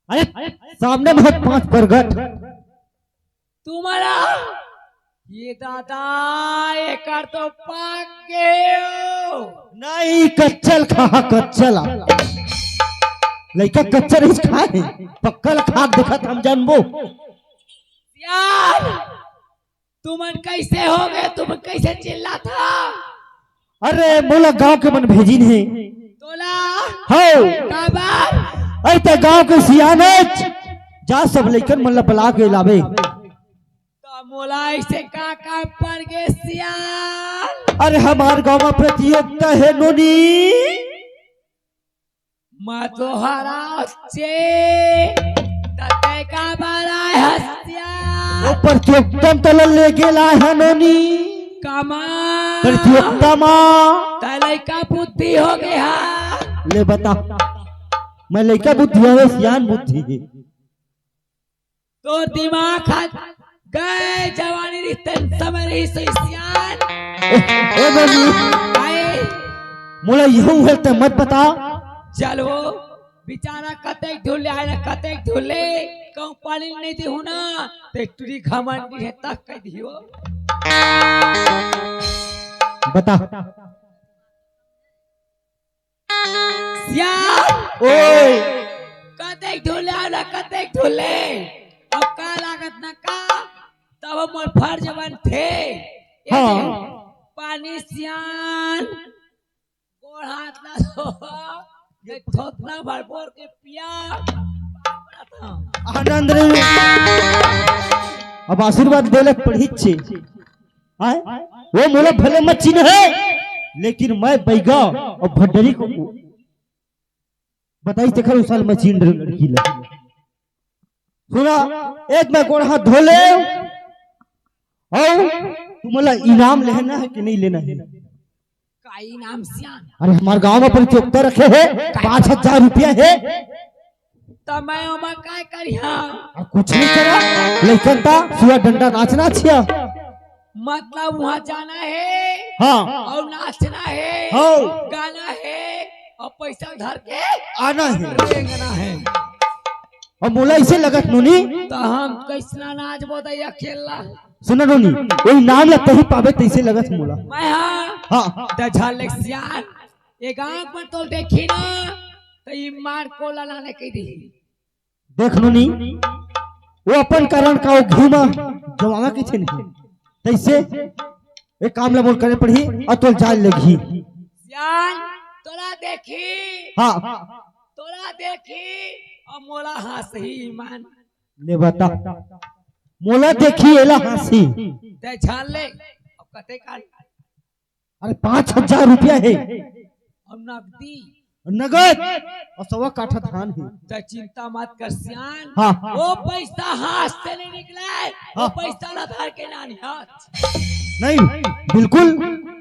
अरे सामने में पांच प्रगट। तुम्हारा ये दादा, एकर तो पाक गे हो। नहीं, कच्चल खा, कच्चल। लइका कच्चा नहीं खाए, पक्का ल खा के देखत हम जानबो। यार, तुमन कैसे हो गए? तुमन कैसे चिल्लात हा? अरे मोला गांव के मन भेजिन हे। तोला? हो। काबर? अरे ते गांव के सियान हे, जा सब लइकन मन ला बला के लावे। त मोला ऐसे का काम पड़ गे सियान? अरे हमार गांव में प्रतियोगिता हे नोनी। मैं तो हरा चे, तते का बड़ा हस्या। वो प्रतियोगिता में तला ले गेला है नोनी। कमा। प्रतियोगिता मा। त लइका बुद्धि हो गया। ले बता, मैं लइका बुद्धि हवे, सियान बुद्धि हे। तोर दिमाग ह गए, जवानी रहिस तेन समय रहिस सियान। ए, ए नोनी। आए। मोला यहू है ते मत बता। चल वो बेचारा कतेक ढूले आए ना, कतेक ढूले कहूँ पानी नहीं देहू ना, ते टुरी घमंडी है तक कह दियो। बता। सियान। ओए। कतेक ढूले आए ना, कतेक ढूले। अब का लागत ना का, तब मोर फर्ज बनथे। ये हाँ। दे, पानी सियान। गोड़ हाथ ला धो, ये थोथना भर बोर के पिया। आनंद रे। अब आशीर्वाद देले पढ़ी छे। आय? वो मोला भले मत चिन्हे, लेकिन मैं बैगा अउ भंडरी को बताइस तेखर उसाल मैं चिन्ह लड़की ला। सुना, एक मैं गोड़ हाथ धो ले, अउ तुमला इनाम लेना है कि नहीं लेना है? का इनाम सियान? अरे हमार गांव में प्रतियोगिता रखे हे, पाँच हजार रुपया हे। त मैं ओमा काय करिहा? अउ कुछ नहीं करा, लइकन ता सुआ डंडा नाचना छिया। मतलब वहाँ जाना है हाँ। अउ नाचना है, हाँ। गाना है अउ पैसा धर के आना है। रेंगना है। अउ मोला ऐसे लगत नोनी। त हम कैसना नाचबो दैया खेलला? सुना नोनी, वो इनाम ला तही पाबे तैसे लगत मोला। मैं हाँ। हाँ। त झलक सियान, ये गांव पर तो देखी ना, त ई मार कोला लाने के दी। देख नोनी, वो अपन कारण का वो घूमा जमावा के छे नहीं। तैसे एक काम ला मोल करे पड़ही अउ तोल जाय लगही। सियान, तोला देखी। हाँ। तोला देखी अउ मोला हंसही मन। ले बता। मोला देखी एला हंसही। ते झाल ले। अब कते काल अरे पाँच हजार रुपया हे। अउ नगदी। नगद। अउ सवा काठा धान हे। त चिंता मत कर सियान। हाँ। वो पैसा हाथ से नहीं निकले। वो हाँ। पैसा ला धर के नानी हाथ। नहीं, बिल्कुल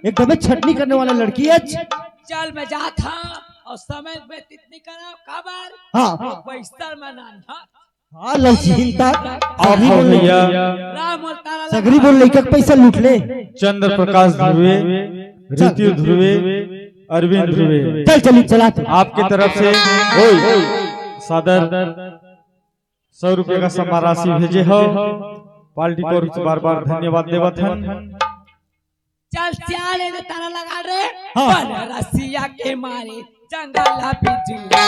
एकदम छटनी करने वाला लड़की हे। चल मैं जात हंव अउ समय व्यतीत नहीं करंव काबर। हाँ। वो पैसा मैं नानी हाथ। हाँ, ललचिहिन ता। आप सगरी हो बोल भैया। राम और तारा सगरी बोल लइका के पैसा लूट ले। चंद्र प्रकाश ध्रुवे, ऋतु ध्रुवे, अरविंद ध्रुवे। चल, चल, चला तू। आपके तरफ से ओए, सादर सौ रुपये का सम्मान राशि भेजे हो। पार्टी को बार बार धन्यवाद देवत हन। चल सियान, ये तारा लगा रे। हाँ। बन रसिया के मारे जंगल बिजुआ।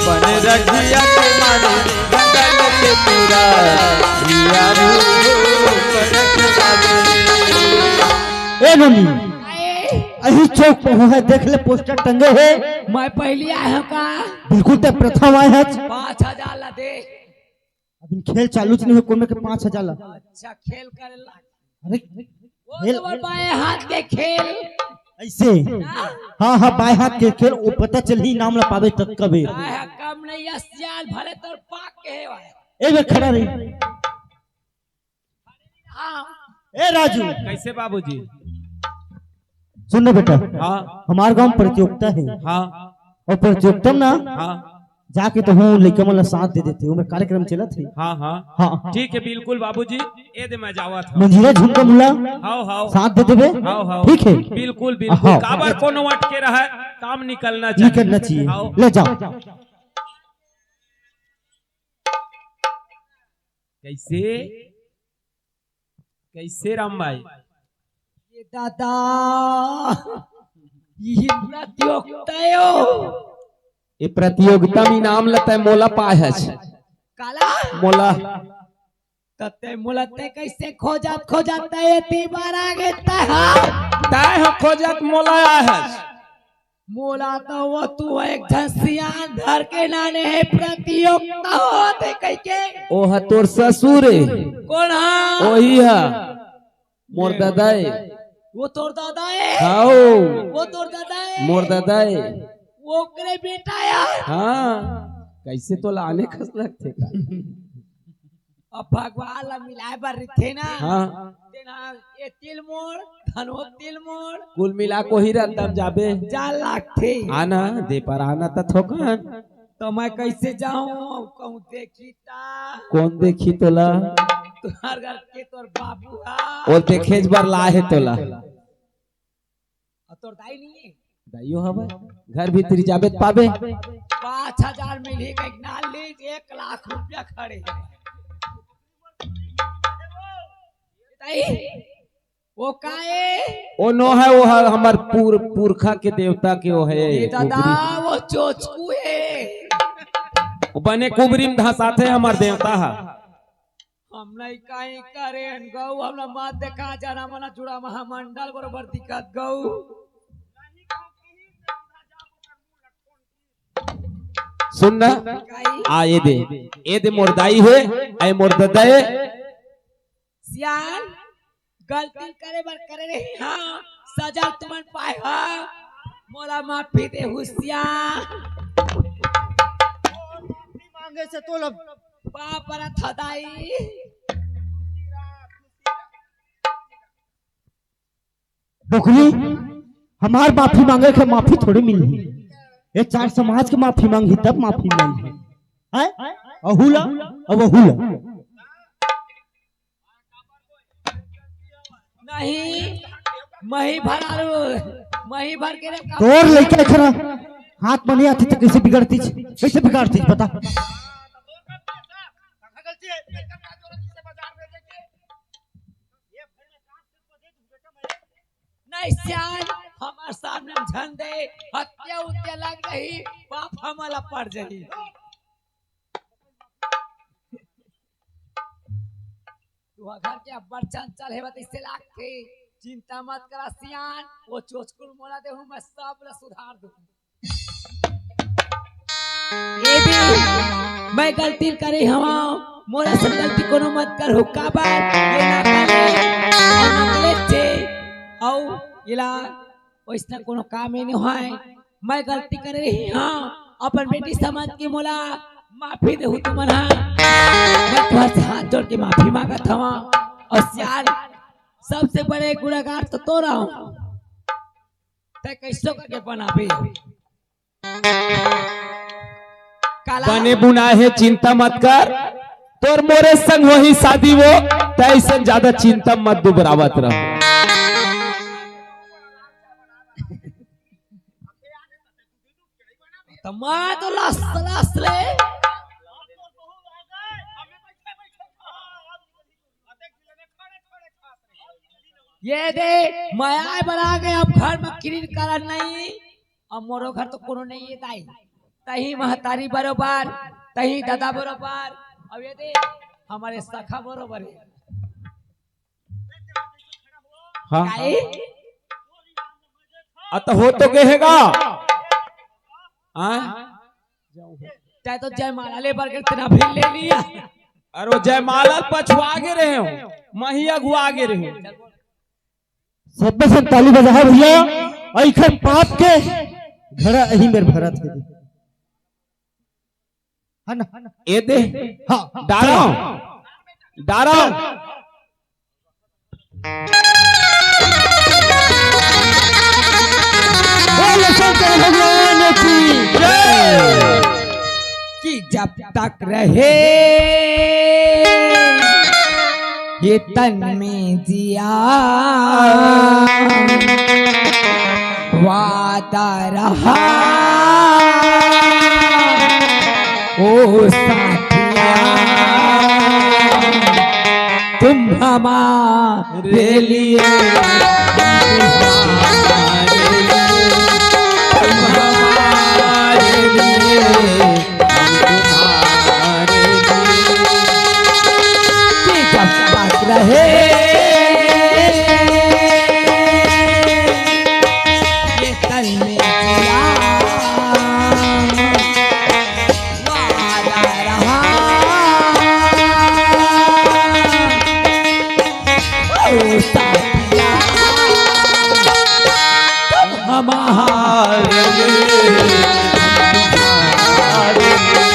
बन रसिया के मारे जंगल के पूरा। ए नोनी, अरे, अही चौक पर है, देख ले, पोस्टर टंगे हे। मैं पहली आया हूँ का? बिल्कुल, ते प्रथम आए हच। पाँच हजार ला दे। अभी खेल चालू च नहीं हो, कोन में के पाँच हजार ला? अच्छा, खेल करे ला। अरे, वो खेल। तो बाएं हाथ के खेल। ऐसे? हाँ। हाँ, हाँ, बाएं हाथ के खेल, वो पता चलही, नाम ला पावे तब कबे। हाँ, हाँ, कम नहीं, ये सियान भले तोर पाक के हे भाई। ए बे, खड़ा रही। हाँ। ए राजू। कैसे बाबूजी? सुन ना बेटा। हाँ। हमार गांव में प्रतियोगिता है। हाँ। और प्रतियोगिता में ना, हाँ। जाके तो हूँ, लइका मन ला साथ दे देते हूँ, मैं कार्यक्रम चलत है। हाँ, हाँ। हाँ। ठीक है, बिल्कुल बाबूजी, ए दे मैं जावत हूँ। मंजीरा झुमका मुला हाव, हाव। साथ दे देबे। हाव, हाव। ठीक है। बिल्कुल, बिल्कुल। हाँ। काबर कोनो अटके रहे, काम निकलना चाहिए। निकलना चाहिए। हाव। ले जाओ। कैसे? कैसे राम भाई? ये दादा, ये प्रतियोगिता यो। ये प्रतियोगिता में इनाम लता है, मोला पाए हच। काला? मोला। तते मोला ते कैसे खोजत खोजत ते एती बार आ गे ते हा? तय ह खोजत मोला आए हच। मोला तो वो तू एक झन सियान धर के नाने हे, प्रतियोगिता होत हे कहिके। ओ ह तोर ससुर हे। कोन हा? ओही ह। मोर ददा हे। वो तोर ददा हे? हाओ। वो तोर ददा हे? मोर ददा हे। ओकरे बेटा यार। हाँ। कैसे तोला आने कस लगथे का? अब भगवान ला मिलाए बर रहिथे ना। हाँ। तेन हा ए तिल मोड़, धन हो तिल मोड़। कुल मिला को ही रद्दम जाबे। जा लागथे। आना, दे पर आना त थोकन। त मैं कैसे जाऊं? कहूं देखी ता। कोन देखी तोला? तुहर घर के तोर बाबू हा। वो देखेच बर लाए हे तोला। अउ तोर दाई नहीं हे? दाइयो हवय। घर भीतरी जाबे त पाबे। पाँच हजार मिलही कहिके ना लीज, एक लाख रुपया खड़े हे। दाई, वो का हे? वो नो हे, वो ह हमर पुर-, पुरखा के देवता के वो हे, ये दादा, कुबरी। वो चोचकू हे। वो बने कुबरी में धसाथे हमर देवता ह। हम नहीं कहीं करे हन गऊ, हमला मत देखा जाना, मना जुड़ा महामंडल बरोबर दिखत गऊ। सुन ना, कहीं आ ए दे, ए दे मोर दाई हे, ए मोर ददा हे। सियान, गलती करे बर करे रही हाँ, सजा तुमन पाए हा, मोला माफी दे हुसियान। माफी मांगे से तो लब बाप रा थदाई। डोकरी, हमार माफी मांगे के माफी थोड़ी मिलही। ये चार समाज के माफी मांगही तब माफी मिलही। हैं? अहू ला, अब अहू ला। नहीं, मही भर आलू, मही भर के रे। तोर लइका खरा हाथ में नहीं आती तो कैसे बिगड़ती, कैसे बिगाड़ती बता। नहीं सियान, हमार सामने में झन दे, हत्या उत्या लग रही, पाप हमला पड़ जाही। तू घर के अब्बड़ चंचल हे, बत इससे लागथे। चिंता मत करा सियान, वो चोचकुल मोला देहूं, मैं सब ला सुधार दूं। ए दे, मैं गलती करे हवं, मोला से गलती कोनो मत करहू, काबर ये ना करे, अउ ना करे छे, अउ एला वइसना कोनो काम ए नइ होय। मैं गलती करे रही हंव, अपन बेटी समझ के मोला माफी देहू तुमन हा। मैं तुहर से हाथ जोड़ के माफी मांगत हवं। अउ सियान, सबसे बड़े गुनाहगार तो तोर हवं। तैं कइसो करके बनाबे। काला बने बुनाए हे, चिंता मत कर, तोर मोरे संग होही शादी वो, तैं अइसन ज्यादा चिंता मत दुबरावत रह। त मैं तो लस लस ले। ये दे, मैं आए बर आ गे, अब घर में किरिन करन नहीं, अब मोरो घर तो कोनो नहीं हे दाई, तहीं महतारी बरोबर, तहीं दादा बरोबर, अब ये दे, हमर सखा बरोबर हे। हाँ। काई? अत हो तो कहेगा। हाँ? तै तो जयमाला ले बर के तेरा भी ले लिया। अरे वो जयमाला पछुआ गे रहे हो, मही अगुआ गे रहे हो। सब में से ताली बजा भैया, अइखर पाप के घड़ा अही मेर भरत हे। है ना? ए दे। हाँ, डारो। डारो। बोलो शंकर भगवान की जय। कि जब तक रहे ये तन में जिया, वादा रहा ओ साथिया, तुम हमारे लिए, तुम्हारे लिए, तुम्हारे लिए, कि जब तक रहे ये तन में जिया, वादा रहा। ओ साथिया, हमारे लिए, हमारे लिए।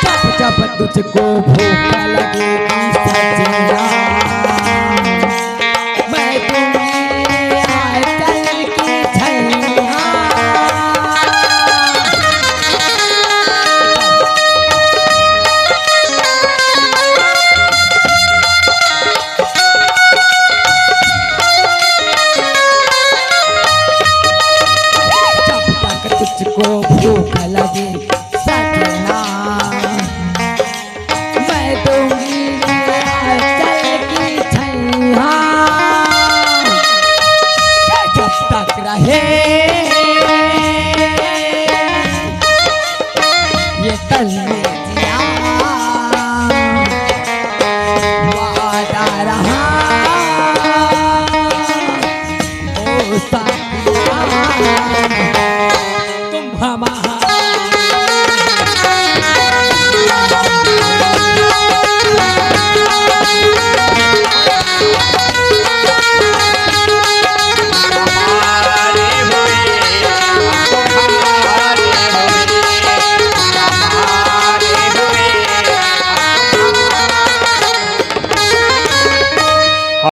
जब जब तुझको भूख लगेगी सजना, मैं दूंगी आंचल की छैया। जब तक तुझको भूख लगे सजना, मैं दूंगी आंचल की छैया। जब तक रहे ये तन